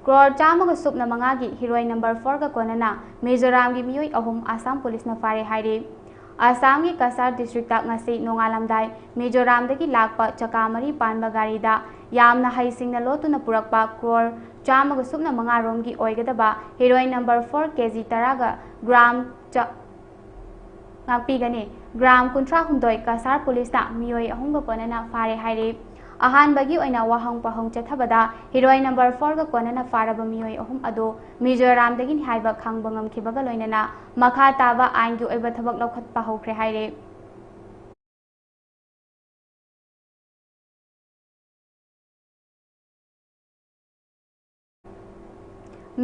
ꯀ꯭ꯔꯣꯔ ꯆꯥꯝꯃꯒ ꯁꯨꯞꯅ ꯃꯉꯥꯒꯤ heroin number fourꯒ ꯀꯣꯟꯅꯅ ꯃꯤꯖꯣꯔꯥꯝꯒꯤ ꯃꯤꯑꯣꯏ ꯑꯍꯨꯝ ꯑꯁꯥꯝ ꯄꯨꯂꯤꯁꯅ ꯐꯥꯔꯦ ꯍꯥꯏꯔꯤ꯫ ꯑꯁꯥꯝꯒꯤ ꯀꯁꯥꯔ districtꯇ ꯉꯁꯤ ꯅꯣꯡꯉꯥꯜꯂꯝꯗꯥꯏ ꯃꯤꯖꯣꯔꯥꯝꯗꯒꯤ ꯂꯥꯛꯄ ꯆꯀꯥ ꯃꯔꯤ ꯄꯥꯟꯕ ꯒꯥꯔꯤꯗ ꯌꯥꯝꯅ ꯍꯩꯁꯤꯡꯅ ꯂꯣꯠꯇꯨꯅ ꯄꯨꯔꯛꯄ ꯀ꯭ꯔꯣꯔ ꯆꯥꯝꯃꯒ ꯁꯨꯞꯅ ꯃꯉꯥ ꯔꯣꯝꯒꯤ ꯑꯣꯏꯒꯗꯕ heroin number four K G ꯇꯔꯥꯒ gram ꯆ-, ꯉꯥꯛꯄꯤꯒꯅꯤ꯫ Gram ꯀꯨꯟꯊ꯭ꯔꯥ ꯍꯨꯝꯗꯣꯏ ꯀꯁꯥꯔ ꯄꯨꯂꯤꯁꯅ ꯃꯤꯑꯣꯏ ꯑꯍꯨꯝꯒ ꯀꯣꯟꯅꯅ ꯐꯥꯔꯦ ꯍꯥꯏꯔꯤ꯫ ꯑꯍꯥꯟꯕꯒꯤ ꯑꯣꯏꯅ ꯋꯥꯍꯪ ꯄꯥꯎꯍꯪ ꯆꯠꯊꯕꯗ heroin number fourꯒ ꯀꯣꯟꯅꯅ ꯐꯥꯔꯕ ꯃꯤꯑꯣꯏ ꯑꯍꯨꯝ ꯑꯗꯨ ꯃꯤꯖꯣꯔꯥꯝꯗꯒꯤꯅꯤ ꯍꯥꯏꯕ ꯈꯪꯕ ꯉꯝꯈꯤꯕꯒ ꯂꯣꯏꯅꯅ ꯃꯈꯥ ꯇꯥꯕ ꯑꯥꯏꯟꯒꯤ ꯑꯣꯏꯕ ꯊꯕꯛ ꯂꯧꯈꯠꯄ ꯍꯧꯈ꯭ꯔꯦ ꯍꯥꯏꯔꯤ꯫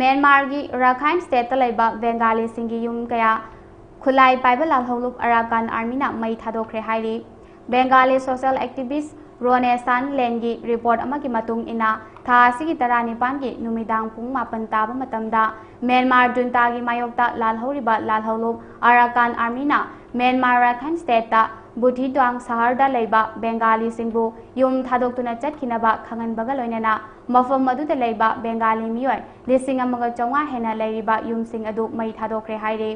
ꯃ꯭ꯌꯥꯟꯃꯥꯔꯒꯤ ꯔꯥꯈꯥꯏꯟ ꯁ꯭ꯇꯦꯠꯇ ꯂꯩꯕ ꯕꯦꯡꯒꯥꯂꯤꯁꯤꯡꯒꯤ ꯌꯨꯝ ꯀꯌꯥ ꯈꯨꯠꯂꯥꯏ ꯄꯥꯏꯕ ꯂꯥꯜꯍꯧꯂꯨꯞ ꯑꯔꯥꯀꯥꯟ ꯑꯥꯔꯃꯤꯅ ꯃꯩ ꯊꯥꯗꯣꯛꯈ꯭ꯔꯦ ꯍꯥꯏꯔꯤ꯫ ꯕꯦꯡꯒꯥꯂꯤ ꯁꯣꯁꯤꯌꯦꯜ ꯑꯦꯛꯇꯤꯚꯤꯁ ꯔꯣꯅꯦ ꯁꯥꯟ ꯂꯦꯟꯒꯤ ꯔꯤꯄꯣꯔꯠ ꯑꯃꯒꯤ ꯃꯇꯨꯡ ꯏꯟꯅ, ꯊꯥ ꯑꯁꯤꯒꯤ ꯇꯔꯥꯅꯤꯄꯥꯟꯒꯤ ꯅꯨꯃꯤꯗꯥꯡ ꯄꯨꯡ ꯃꯥꯄꯟ ꯇꯥꯕ ꯃꯇꯝꯗ ꯃ꯭ꯌꯥꯟꯃꯥꯔ ꯖꯨꯟꯇꯥꯒꯤ ꯃꯥꯌꯣꯛꯇ ꯂꯥꯜꯍꯧꯔꯤꯕ ꯂꯥꯜꯍꯧꯂꯨꯞ ꯑꯔꯥꯀꯥꯟ ꯑꯥꯔꯃꯤꯅ ꯃ꯭ꯌꯥꯟꯃꯥꯔ ꯔꯥꯈꯥꯏꯟ ꯁ꯭ꯇꯦꯠꯇ ꯕꯨꯙꯤꯗ꯭ꯋꯥꯡ ꯁꯍꯔꯗ ꯂꯩꯕ ꯕꯦꯡꯒꯥꯂꯤꯁꯤꯡꯕꯨ ꯌꯨꯝ ꯊꯥꯗꯣꯛꯇꯨꯅ ꯆꯠꯈꯤꯅꯕ ꯈꯪꯍꯟꯕꯒ ꯂꯣꯏꯅꯅ ꯃꯐꯝ ꯑꯗꯨꯗ ꯂꯩꯕ ꯕꯦꯡꯒꯥꯂꯤ ꯃꯤꯑꯣꯏ ꯂꯤꯁꯤꯡ ꯑꯃꯒ ꯆꯥꯝꯃꯉꯥ ꯍꯦꯟꯅ ꯂꯩꯔꯤꯕ ꯌꯨꯝꯁꯤꯡ ꯑꯗꯨ ꯃꯩ ꯊꯥꯗꯣꯛꯈ꯭ꯔꯦ ꯍꯥꯏꯔꯤ꯫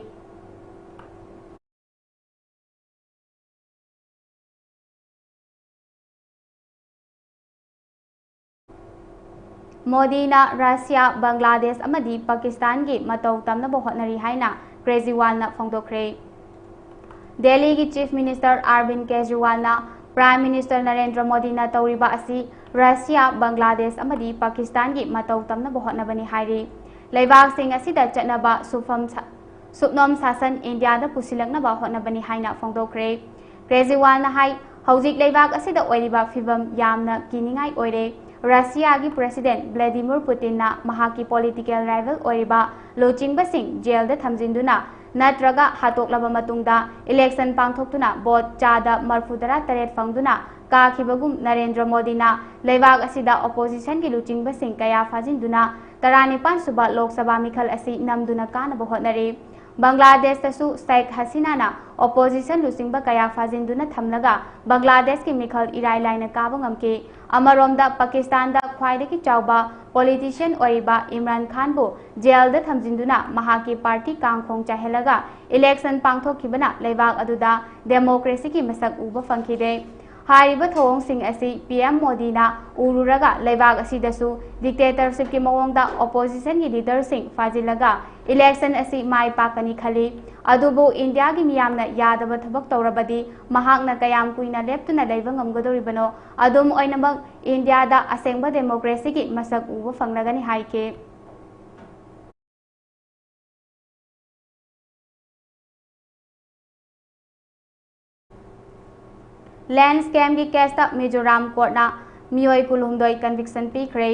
ꯃꯣꯗꯤꯅ ꯔꯁꯤꯌꯥ, ꯕꯪꯒ꯭ꯂꯥꯗꯦꯁ ꯑꯃꯗꯤ ꯄꯥꯀꯤꯁꯇꯥꯟꯒꯤ ꯃꯇꯧ ꯇꯝꯅꯕ ꯍꯣꯠꯅꯔꯤ ꯍꯥꯏꯅ ꯀ꯭ꯔꯦꯖꯤꯋꯥꯜꯅ ꯐꯣꯡꯗꯣꯛꯈ꯭ꯔꯦ꯫ ꯗꯦꯜꯂꯤꯒꯤ ꯆꯤꯐ ꯃꯤꯅꯤꯁꯇꯔ ꯑꯔꯕꯤꯟ ꯀꯦꯖ꯭ꯔꯤꯋꯥꯜꯅ ꯄ꯭ꯔꯥꯏꯝ ꯃꯤꯅꯤꯁꯇꯔ ꯅꯔꯦꯟꯗ꯭ꯔ ꯃꯣꯗꯤꯅ ꯇꯧꯔꯤꯕ ꯑꯁꯤ ꯔꯁꯤꯌꯥ, ꯕꯪꯒ꯭ꯂꯥꯗꯦꯁ ꯑꯃꯗꯤ ꯄꯥꯀꯤꯁꯇꯥꯟꯒꯤ ꯃꯇꯧ ꯇꯝꯅꯕ ꯍꯣꯠꯅꯕꯅꯤ ꯍꯥꯏꯔꯤ꯫ ꯂꯩꯕꯥꯛꯁꯤꯡ ꯑꯁꯤꯗ ꯆꯠꯅꯕ ꯁꯨꯐꯝ ꯁꯥ-, ꯁꯨꯞꯅꯣꯝ ꯁꯥꯁꯟ ꯏꯟꯗꯤꯌꯥꯗ ꯄꯨꯁꯤꯜꯂꯛꯅꯕ ꯍꯣꯠꯅꯕꯅꯤ ꯍꯥꯏꯅ ꯐꯣꯡꯗꯣꯛꯈ꯭ꯔꯦ꯫ ꯀ꯭ꯔꯦꯖꯤꯋꯥꯜꯅ ꯍꯥꯏ, ꯍꯧꯖꯤꯛ ꯂꯩꯕꯥꯛ ꯑꯁꯤꯗ ꯑꯣꯏꯔꯤꯕ ꯐꯤꯚꯝ ꯌꯥꯝꯅ ꯀꯤꯅꯤꯡꯉꯥꯏ ꯑꯣꯏꯔꯦ꯫ ꯔꯁꯤꯌꯥꯒꯤ ꯄ꯭ꯔꯦꯁꯤꯗꯦꯟ ꯚ꯭ꯂꯥꯗꯤꯃꯤꯔ ꯄꯨꯇꯤꯟꯅ ꯃꯍꯥꯛꯀꯤ ꯄꯣꯂꯤꯇꯤꯀꯦꯜ ꯔꯥꯏꯚꯜ ꯑꯣꯏꯔꯤꯕ ꯂꯨꯆꯤꯡꯕꯁꯤꯡ ꯖꯦꯜꯗ ꯊꯝꯖꯤꯟꯗꯨꯅ ꯅꯠꯇ꯭ꯔꯒ ꯍꯥꯠꯇꯣꯛꯂꯕ ꯃꯇꯨꯡꯗ ꯏꯂꯦꯛꯁꯟ ꯄꯥꯡꯊꯣꯛꯇꯨꯅ ꯚꯣꯠ ꯆꯥꯗ ꯃꯔꯐꯨꯇꯔꯥ ꯇꯔꯦꯠ ꯐꯪꯗꯨꯅ ꯀꯥꯈꯤꯕꯒꯨꯝ, ꯅꯔꯦꯟꯗ꯭ꯔ ꯃꯣꯗꯤꯅ ꯂꯩꯕꯥꯛ ꯑꯁꯤꯗ ꯑꯣꯄꯣꯖꯤꯁꯟꯒꯤ ꯂꯨꯆꯤꯡꯕꯁꯤꯡ ꯀꯌꯥ ꯐꯥꯖꯤꯟꯗꯨꯅ ꯇꯔꯥꯅꯤꯄꯥꯟ ꯁꯨꯕ ꯂꯣꯛ ꯁꯚꯥ ꯃꯤꯈꯜ ꯑꯁꯤ ꯅꯝꯗꯨꯅ ꯀꯥꯅꯕ ꯍꯣꯠꯅꯔꯤ꯫ ꯕꯪꯒ꯭ꯂꯥꯗꯦꯁꯇꯁꯨ ꯁꯦꯈ ꯍꯁꯤꯅꯥꯅ ꯑꯣꯄꯣꯖꯤꯁꯟ ꯂꯨꯆꯤꯡꯕ ꯀꯌꯥ ꯐꯥꯖꯤꯟꯗꯨꯅ ꯊꯝꯂꯒ ꯕꯪꯒ꯭ꯂꯥꯗꯦꯁꯀꯤ ꯃꯤꯈꯜ ꯏꯔꯥꯏ ꯂꯥꯏꯅ ꯀꯥꯕ ꯉꯝꯈꯤ꯫ ꯑꯃꯔꯣꯝꯗ, ꯄꯥꯀꯤꯁꯇꯥꯟꯗ ꯈ꯭ꯋꯥꯏꯗꯒꯤ ꯆꯥꯎꯕ ꯄꯣꯂꯤꯇꯤꯁꯤꯌꯟ ꯑꯣꯏꯔꯤꯕ ꯏꯝꯔꯥꯟ ꯈꯥꯟꯕꯨ ꯖꯦꯜꯗ ꯊꯝꯖꯤꯟꯗꯨꯅ ꯃꯍꯥꯛꯀꯤ ꯄꯥꯔꯇꯤ ꯀꯥꯡꯈꯣꯡ ꯆꯥꯏꯍꯜꯂꯒ ꯏꯂꯦꯛꯁꯟ ꯄꯥꯡꯊꯣꯛꯈꯤꯕꯅ ꯂꯩꯕꯥꯛ ꯑꯗꯨꯗ ꯗꯦꯃꯣꯀ꯭ꯔꯦꯁꯤꯒꯤ ꯃꯁꯛ ꯎꯕ ꯐꯪꯈꯤꯗꯦ꯫ ꯍꯥꯏꯔꯤꯕ ꯊꯧꯑꯣꯡꯁꯤꯡ ꯑꯁꯤ ꯄꯤ ꯑꯦꯝ ꯃꯣꯗꯤꯅ ꯎꯔꯨꯔꯒ ꯂꯩꯕꯥꯛ ꯑꯁꯤꯗꯁꯨ ꯗꯤꯛꯇꯦꯇꯔꯁꯤꯞꯀꯤ ꯃꯑꯣꯡꯗ ꯑꯣꯄꯣꯖꯤꯁꯟꯒꯤ ꯂꯤꯗꯔꯁꯤꯡ ꯐꯥꯖꯤꯜꯂꯒ ꯏꯂꯦꯛꯁꯟ ꯑꯁꯤ ꯃꯥꯏ ꯄꯥꯛꯀꯅꯤ ꯈꯜꯂꯤ꯫ ꯑꯗꯨꯕꯨ ꯏꯟꯗꯤꯌꯥꯒꯤ ꯃꯤꯌꯥꯝꯅ ꯌꯥꯗꯕ ꯊꯕꯛ ꯇꯧꯔꯕꯗꯤ ꯃꯍꯥꯛꯅ ꯀꯌꯥꯝ ꯀꯨꯏꯅ ꯂꯦꯞꯇꯨꯅ ꯂꯩꯕ ꯉꯝꯒꯗꯧꯔꯤꯕꯅꯣ? ꯑꯗꯨꯝ ꯑꯣꯏꯅꯃꯛ, ꯏꯟꯗꯤꯌꯥꯗ ꯑꯁꯦꯡꯕ ꯗꯦꯃꯣꯀ꯭ꯔꯦꯁꯤꯒꯤ ꯃꯁꯛ ꯎꯕ ꯐꯪꯂꯒꯅꯤ ꯍꯥꯏꯈꯤ꯫ ꯂꯦꯟ ꯁ꯭ꯀꯦꯝꯒꯤ ꯀꯦꯁꯇ ꯃꯤꯖꯣꯔꯥꯝ ꯀꯣꯔꯠꯅ ꯃꯤꯑꯣꯏ ꯀꯨꯟꯍꯨꯝꯗꯣꯏ ꯀꯟꯚꯤꯛꯁꯟ ꯄꯤꯈ꯭ꯔꯦ꯫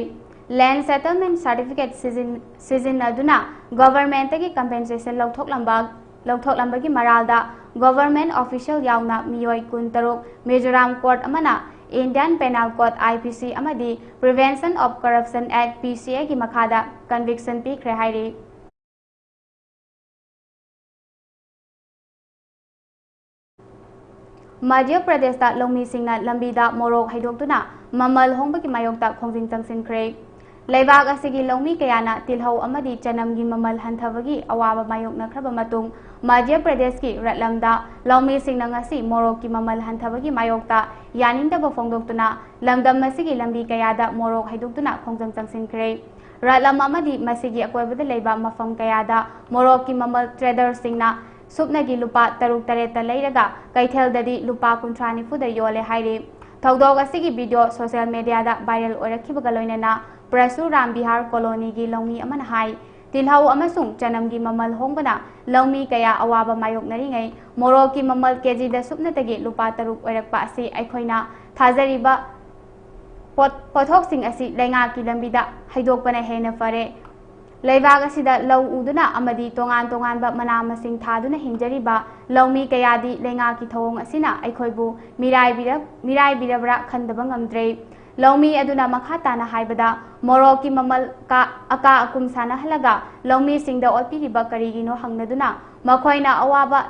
Land Settlement Certificate ꯁꯤꯖꯤꯟ-, ꯁꯤꯖꯤꯟꯅꯗꯨꯅ government ꯇꯒꯤ compensation ꯂꯧꯊꯣꯛꯂꯝꯕ, ꯂꯧꯊꯣꯛꯂꯝꯕꯒꯤ ꯃꯔꯥꯜꯗ government official ꯌꯥꯎꯅ ꯃꯤꯑꯣꯏ ꯀꯨꯟꯇꯔꯨꯛ ꯃꯤꯖꯣꯔꯥꯝ court ꯑꯃꯅ Indian Penal Code, I P C, ꯑꯃꯗꯤ Prevention of Corruption Act, P C A ꯒꯤ ꯃꯈꯥꯗ conviction ꯄꯤꯈ꯭ꯔꯦ ꯍꯥꯏꯔꯤ꯫ ꯃꯙ꯭ꯌ ꯄ꯭ꯔꯗꯦꯁꯇ ꯂꯧꯃꯤꯁꯤꯡꯅ ꯂꯝꯕꯤꯗ ꯃꯣꯔꯣꯛ ꯍꯩꯗꯣꯛꯇꯨꯅ ꯃꯃꯜ ꯍꯣꯡꯕꯒꯤ ꯃꯥꯌꯣꯛꯇ ꯈꯣꯡꯖꯪ ꯆꯪꯁꯤꯟꯈ꯭ꯔꯦ꯫ ꯂꯩꯕꯥꯛ ꯑꯁꯤꯒꯤ ꯂꯧꯃꯤ ꯀꯌꯥꯅ ꯇꯤꯜꯍꯧ ꯑꯃꯗꯤ ꯆꯅꯝꯒꯤ ꯃꯃꯜ ꯍꯟꯊꯕꯒꯤ ꯑꯋꯥꯕ ꯃꯥꯌꯣꯛꯅꯈ꯭ꯔꯕ ꯃꯇꯨꯡ, ꯃꯙ꯭ꯌ ꯄ꯭ꯔꯗꯦꯁꯀꯤ ꯔꯠꯂꯝꯗ ꯂꯧꯃꯤꯁꯤꯡꯅ ꯉꯁꯤ ꯃꯣꯔꯣꯛꯀꯤ ꯃꯃꯜ ꯍꯟꯊꯕꯒꯤ ꯃꯥꯌꯣꯛꯇ ꯌꯥꯅꯤꯡꯗꯕ ꯐꯣꯡꯗꯣꯛꯇꯨꯅ ꯂꯝꯗꯝ ꯑꯁꯤꯒꯤ ꯂꯝꯕꯤ ꯀꯌꯥꯗ ꯃꯣꯔꯣꯛ ꯍꯩꯗꯣꯛꯇꯨꯅ ꯈꯣꯡꯖꯪ ꯆꯪꯁꯤꯟꯈ꯭ꯔꯦ꯫ ꯔꯠꯂꯝ ꯑꯃꯗꯤ ꯃꯁꯤꯒꯤ ꯑꯀꯣꯏꯕꯗ ꯂꯩꯕ ꯃꯐꯝ ꯀꯌꯥꯗ ꯃꯣꯔꯣꯛꯀꯤ ꯃꯃꯜ trader ꯁꯤꯡꯅ ꯁꯨꯞꯅꯒꯤ ꯂꯨꯄꯥ ꯇꯔꯨꯛ ꯇꯔꯦꯠꯇ ꯂꯩꯔꯒ ꯀꯩꯊꯦꯜꯗꯗꯤ ꯂꯨꯄꯥ ꯀꯨꯟꯊ꯭ꯔꯥ ꯅꯤꯐꯨꯗ ꯌꯣꯜꯂꯦ ꯍꯥꯏꯔꯤ꯫ ꯊꯧꯗꯣꯛ ꯑꯁꯤꯒꯤ video social media ꯗ viral ꯑꯣꯏꯔꯛꯈꯤꯕꯒ ꯂꯣꯏꯅꯅ ꯄ꯭ꯔꯁꯨꯔꯥꯝ ꯕꯤꯍꯥꯔ ꯀꯣꯂꯣꯅꯤꯒꯤ ꯂꯧꯃꯤ ꯑꯃꯅ ꯍꯥꯏ, ꯇꯤꯜꯍꯧ ꯑꯃꯁꯨꯡ ꯆꯅꯝꯒꯤ ꯃꯃꯜ ꯍꯣꯡꯕꯅ ꯂꯧꯃꯤ ꯀꯌꯥ ꯑꯋꯥꯕ ꯃꯥꯌꯣꯛꯅꯔꯤꯉꯩ, ꯃꯣꯔꯣꯛꯀꯤ ꯃꯃꯜ KG ꯗ ꯁꯨꯞꯅꯇꯒꯤ ꯂꯨꯄꯥ ꯇꯔꯨꯛ ꯑꯣꯏꯔꯛꯄ ꯑꯁꯤ ꯑꯩꯈꯣꯏꯅ ꯊꯥꯖꯔꯤꯕ ꯄꯣꯠ-, ꯄꯣꯠꯊꯣꯛꯁꯤꯡ ꯑꯁꯤ ꯂꯩꯉꯥꯛꯀꯤ ꯂꯝꯕꯤꯗ ꯍꯩꯗꯣꯛꯄꯅ ꯍꯦꯟꯅ ꯐꯔꯦ꯫ ꯂꯩꯕꯥꯛ ꯑꯁꯤꯗ ꯂꯧ ꯎꯗꯨꯅ ꯑꯃꯗꯤ ꯇꯣꯉꯥꯟ ꯇꯣꯉꯥꯟꯕ ꯃꯅꯥ ꯃꯁꯤꯡ ꯊꯥꯗꯨꯅ ꯍꯤꯡꯖꯔꯤꯕ ꯂꯧꯃꯤ ꯀꯌꯥꯗꯤ ꯂꯩꯉꯥꯛꯀꯤ ꯊꯧꯑꯣꯡ ꯑꯁꯤꯅ ꯑꯩꯈꯣꯏꯕꯨ ꯃꯤꯔꯥꯏꯕꯤꯔ-, ꯃꯤꯔꯥꯏꯕꯤꯔꯕ꯭ꯔꯥ ꯈꯟꯗꯕ ꯉꯝꯗ꯭ꯔꯦ꯫ ꯂꯧꯃꯤ ꯑꯗꯨꯅ ꯃꯈꯥ ꯇꯥꯅ ꯍꯥꯏꯕꯗ, ꯃꯣꯔꯣꯛꯀꯤ ꯃꯃꯜ ꯀꯥ-, ꯑꯀꯥ ꯑꯀꯨꯝ ꯁꯥꯟꯅꯍꯜꯂꯒ ꯂꯧꯃꯤꯁꯤꯡꯗ ꯑꯣꯠꯄꯤꯔꯤꯕ ꯀꯔꯤꯒꯤꯅꯣ ꯍꯪꯅꯗꯨꯅ ꯃꯈꯣꯏꯅ ꯑꯋꯥꯕ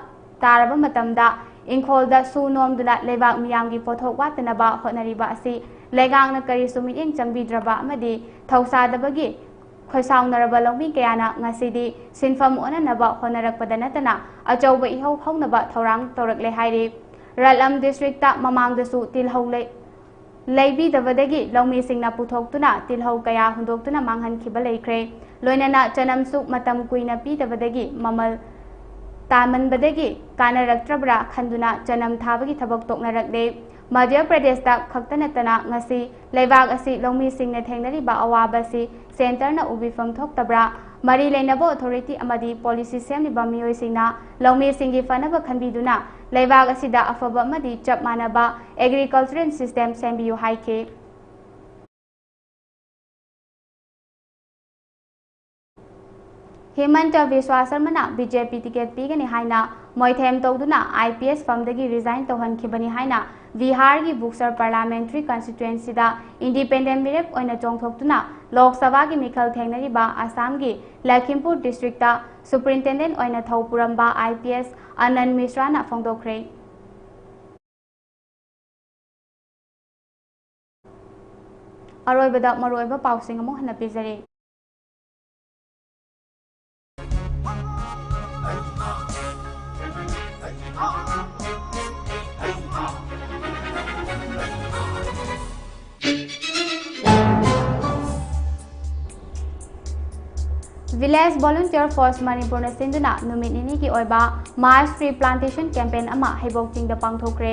ꯇꯥꯔꯕ ꯃꯇꯝꯗ ꯏꯪꯈꯣꯜꯗ ꯁꯨ ꯅꯣꯝꯗꯨꯅ ꯂꯩꯕꯥꯛ ꯃꯤꯌꯥꯝꯒꯤ ꯄꯣꯠꯊꯣꯛ ꯋꯥꯠꯇꯅꯕ ꯍꯣꯠꯅꯔꯤꯕ ꯑꯁꯤ ꯂꯩꯉꯥꯛꯅ ꯀꯔꯤꯁꯨ ꯃꯤꯠꯌꯦꯡ ꯆꯪꯕꯤꯗ꯭ꯔꯕ ꯑꯃꯗꯤ ꯊꯧꯁꯥꯗꯕꯒꯤ ꯈꯣꯏꯁꯥꯎꯅꯔꯕ ꯂꯧꯃꯤ ꯀꯌꯥꯅ ꯉꯁꯤꯗꯤ ꯁꯤꯟꯐꯝ ꯑꯣꯟꯅꯅꯕ ꯍꯣꯠꯅꯔꯛꯄꯗ ꯅꯠꯇꯅ ꯑꯆꯧꯕ ꯏꯍꯧ ꯍꯧꯅꯕ ꯊꯧꯔꯥꯡ ꯇꯧꯔꯛꯂꯦ ꯍꯥꯏꯔꯤ꯫ ꯔꯠꯂꯝ district ꯇ ꯃꯃꯥꯡꯗꯁꯨ ꯇꯤꯜꯍꯧ ꯂꯩ-, ꯂꯩꯕꯤꯗꯕꯗꯒꯤ ꯂꯧꯃꯤꯁꯤꯡꯅ ꯄꯨꯊꯣꯛꯇꯨꯅ ꯇꯤꯜꯍꯧ ꯀꯌꯥ ꯍꯨꯟꯗꯣꯛꯇꯨꯅ ꯃꯥꯡꯍꯟꯈꯤꯕ ꯂꯩꯈ꯭ꯔꯦ꯫ ꯂꯣꯏꯅꯅ ꯆꯅꯝꯁꯨ ꯃꯇꯝ ꯀꯨꯏꯅ ꯄꯤꯗꯕꯗꯒꯤ ꯃꯃꯜ ꯇꯥꯃꯟꯕꯗꯒꯤ ꯀꯥꯟꯅꯔꯛꯇ꯭ꯔꯕ꯭ꯔꯥ ꯈꯟꯗꯨꯅ ꯆꯅꯝ ꯊꯥꯕꯒꯤ ꯊꯕꯛ ꯇꯣꯛꯅꯔꯛꯂꯦ꯫ ꯃꯙ꯭ꯌ ꯄ꯭ꯔꯗꯦꯁꯇ ꯈꯛꯇ ꯅꯠꯇꯅ ꯉꯁꯤ ꯂꯩꯕꯥꯛ ꯑꯁꯤ ꯂꯧꯃꯤꯁꯤꯡꯅ ꯊꯦꯡꯅꯔꯤꯕ ꯑꯋꯥꯕ ꯑꯁꯤ centre ꯅ ꯎꯕꯤꯐꯝ ꯊꯣꯛꯇꯕ꯭ꯔꯥ? ꯃꯔꯤ ꯂꯩꯅꯕ authority ꯑꯃꯗꯤ policy ꯁꯦꯝꯂꯤꯕ ꯃꯤꯑꯣꯏꯁꯤꯡꯅ ꯂꯧꯃꯤꯁꯤꯡꯒꯤ ꯐꯅꯕ ꯈꯟꯕꯤꯗꯨꯅ ꯂꯩꯕꯥꯛ ꯑꯁꯤꯗ ꯑꯐꯕ ꯑꯃꯗꯤ ꯆꯞ ꯃꯥꯟꯅꯕ agricultural system ꯁꯦꯝꯕꯤꯌꯨ ꯍꯥꯏꯈꯤ꯫ ꯍꯤꯃꯟꯇ ꯕꯤꯁ꯭ꯋꯥ ꯁꯔꯃꯅ ꯕꯤ ꯖꯦ ꯄꯤ ꯇꯤꯀꯦꯠ ꯄꯤꯒꯅꯤ ꯍꯥꯏꯅ ꯃꯣꯏꯊꯦꯝ ꯇꯧꯗꯨꯅ ꯑꯥꯏ ꯄꯤ ꯑꯦꯁ ꯐꯝꯗꯒꯤ ꯔꯤꯖꯥꯏꯟ ꯇꯧꯍꯟꯈꯤꯕꯅꯤ ꯍꯥꯏꯅ ꯕꯤꯍꯥꯔꯒꯤ ꯕꯨꯛꯁꯔ ꯄꯥꯔꯂꯥꯃꯦꯟꯇꯔꯤ ꯀꯟꯁꯇꯤꯇ꯭ꯋꯦꯟꯁꯤꯗ ꯏꯟꯗꯤꯄꯦꯟꯗꯦꯟ ꯃꯤꯔꯦꯞ ꯑꯣꯏꯅ ꯆꯣꯡꯊꯣꯛꯇꯨꯅ ꯂꯣꯛ ꯁꯚꯥꯒꯤ ꯃꯤꯈꯜ ꯊꯦꯡꯅꯔꯤꯕ ꯑꯁꯥꯝꯒꯤ ꯂꯈꯤꯝꯄꯨꯔ ꯗꯤꯁꯇ꯭ꯔꯤꯛꯇ ꯁꯨꯄꯔꯤꯟꯇꯦꯟꯗꯦꯟ ꯑꯣꯏꯅ ꯊꯧ ꯄꯨꯔꯝꯕ ꯑꯥꯏ ꯄꯤ ꯑꯦꯁ ꯑꯅꯟ ꯃꯤꯁ꯭ꯔꯥꯅ ꯐꯣꯡꯗꯣꯛꯈ꯭ꯔꯦ꯫ ꯑꯔꯣꯏꯕꯗ ꯃꯔꯨꯑꯣꯏꯕ ꯄꯥꯎꯁꯤꯡ ꯑꯃꯨꯛ ꯍꯟꯅ ꯄꯤꯖꯔꯤ꯫ Village Volunteer Force ꯃꯅꯤꯄꯨꯔꯅ ꯁꯤꯟꯗꯨꯅ ꯅꯨꯃꯤꯠ ꯅꯤꯅꯤꯒꯤ ꯑꯣꯏꯕ mass tree plantation campaign ꯑꯃ ꯍꯩꯕꯣꯛ ꯆꯤꯡꯗ ꯄꯥꯡꯊꯣꯛꯈ꯭ꯔꯦ꯫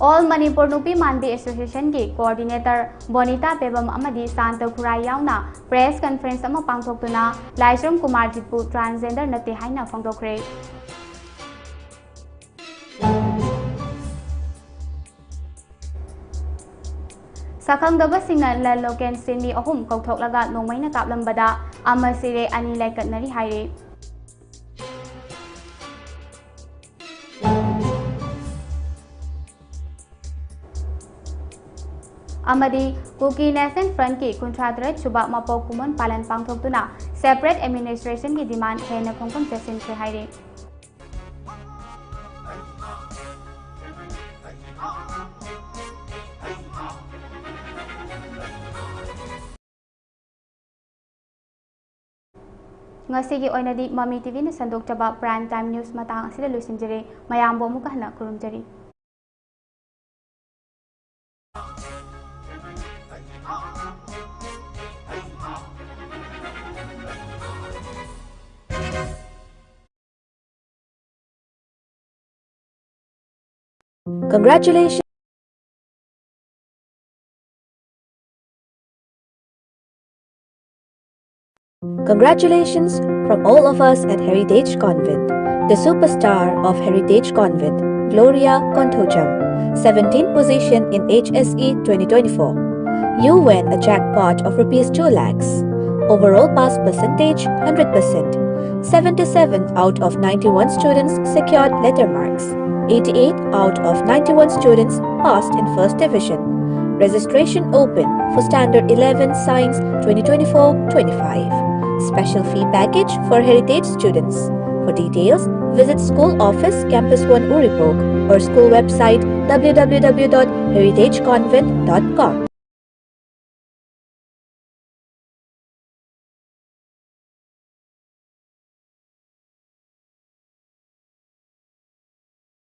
All Manipur ꯅꯨꯄꯤ ꯃꯥꯟꯕꯤ ꯑꯦꯁꯣꯁꯤꯌꯦꯁꯟꯒꯤ ꯀꯣꯑꯣꯔꯗꯤꯅꯦꯇꯔ ꯕꯣꯅꯤꯇꯥ ꯄꯦꯕꯝ ꯑꯃꯗꯤ ꯁꯥꯟꯇ ꯈꯨꯔꯥꯏ ꯌꯥꯎꯅ ꯄ꯭ꯔꯦꯁ ꯀꯟꯐꯔꯦꯟꯁ ꯑꯃ ꯄꯥꯡꯊꯣꯛꯇꯨꯅ ꯂꯥꯏꯁ꯭ꯔꯝ ꯀꯨꯃꯥꯔꯖꯤꯠꯄꯨ ꯇ꯭ꯔꯥꯟꯁꯖꯦꯟꯗꯔ ꯅꯠꯇꯦ ꯍꯥꯏꯅ ꯐꯣꯡꯗꯣꯛꯈ꯭ꯔꯦ꯫ ꯁꯛꯈꯪꯗꯕꯁꯤꯡꯅ ꯂꯟ ꯂꯣꯀꯦꯟ ꯁꯤꯟꯃꯤ ꯑꯍꯨꯝ ꯀꯧꯊꯣꯛꯂꯒ ꯅꯣꯡꯃꯩꯅ ꯀꯥꯞꯂꯝꯕꯗ ꯑꯃ ꯁꯤꯔꯦ, ꯑꯅꯤ ꯂꯥꯏꯀꯠꯅꯔꯤ ꯍꯥꯏꯔꯤ꯫ ꯑꯃꯗꯤ ꯀꯨꯀꯤ ꯅꯦꯁꯅꯦꯜ ꯐ꯭ꯔꯟꯠꯀꯤ ꯀꯨꯟꯊ꯭ꯔꯥ ꯇꯔꯦꯠ ꯁꯨꯕ ꯃꯄꯣꯛ ꯀꯨꯝꯑꯣꯟ ꯄꯥꯂꯟ ꯄꯥꯡꯊꯣꯛꯇꯨꯅ separate administrationꯒꯤ demand ꯍꯦꯟꯅ ꯈꯣꯡꯐꯝ ꯆꯠꯁꯤꯟꯈ꯭ꯔꯦ ꯍꯥꯏꯔꯤ꯫ ꯉꯁꯤꯒꯤ ꯑꯣꯏꯅꯗꯤ ꯃꯃꯤ ꯇꯤꯚꯤꯅ ꯁꯟꯗꯣꯛꯆꯕ prime time news ꯃꯇꯥꯡ ꯑꯁꯤꯗ ꯂꯣꯏꯁꯤꯟꯖꯔꯦ꯫ ꯃꯌꯥꯝꯕꯨ ꯑꯃꯨꯛꯀ ꯍꯟꯅ ꯈꯨꯔꯨꯝꯖꯔꯤ꯫ Congratulations. Congratulations from all of us at Heritage Convent. The superstar of Heritage Convent, Gloria Konthocham, seventeenth position in H S E twenty twenty-four. You win a jackpot of rupees two lakhs. Overall pass percentage, hundred percent. Seventy-seven out of ninety-one students secured letter marks. Eighty-eight out of ninety-one students passed in first division. Registration open for Standard eleven Science twenty twenty-four twenty-five. Special fee package for heritage students. For details, visit school office, Campus One, Uripok, or school website, w w w dot heritageconvent dot com.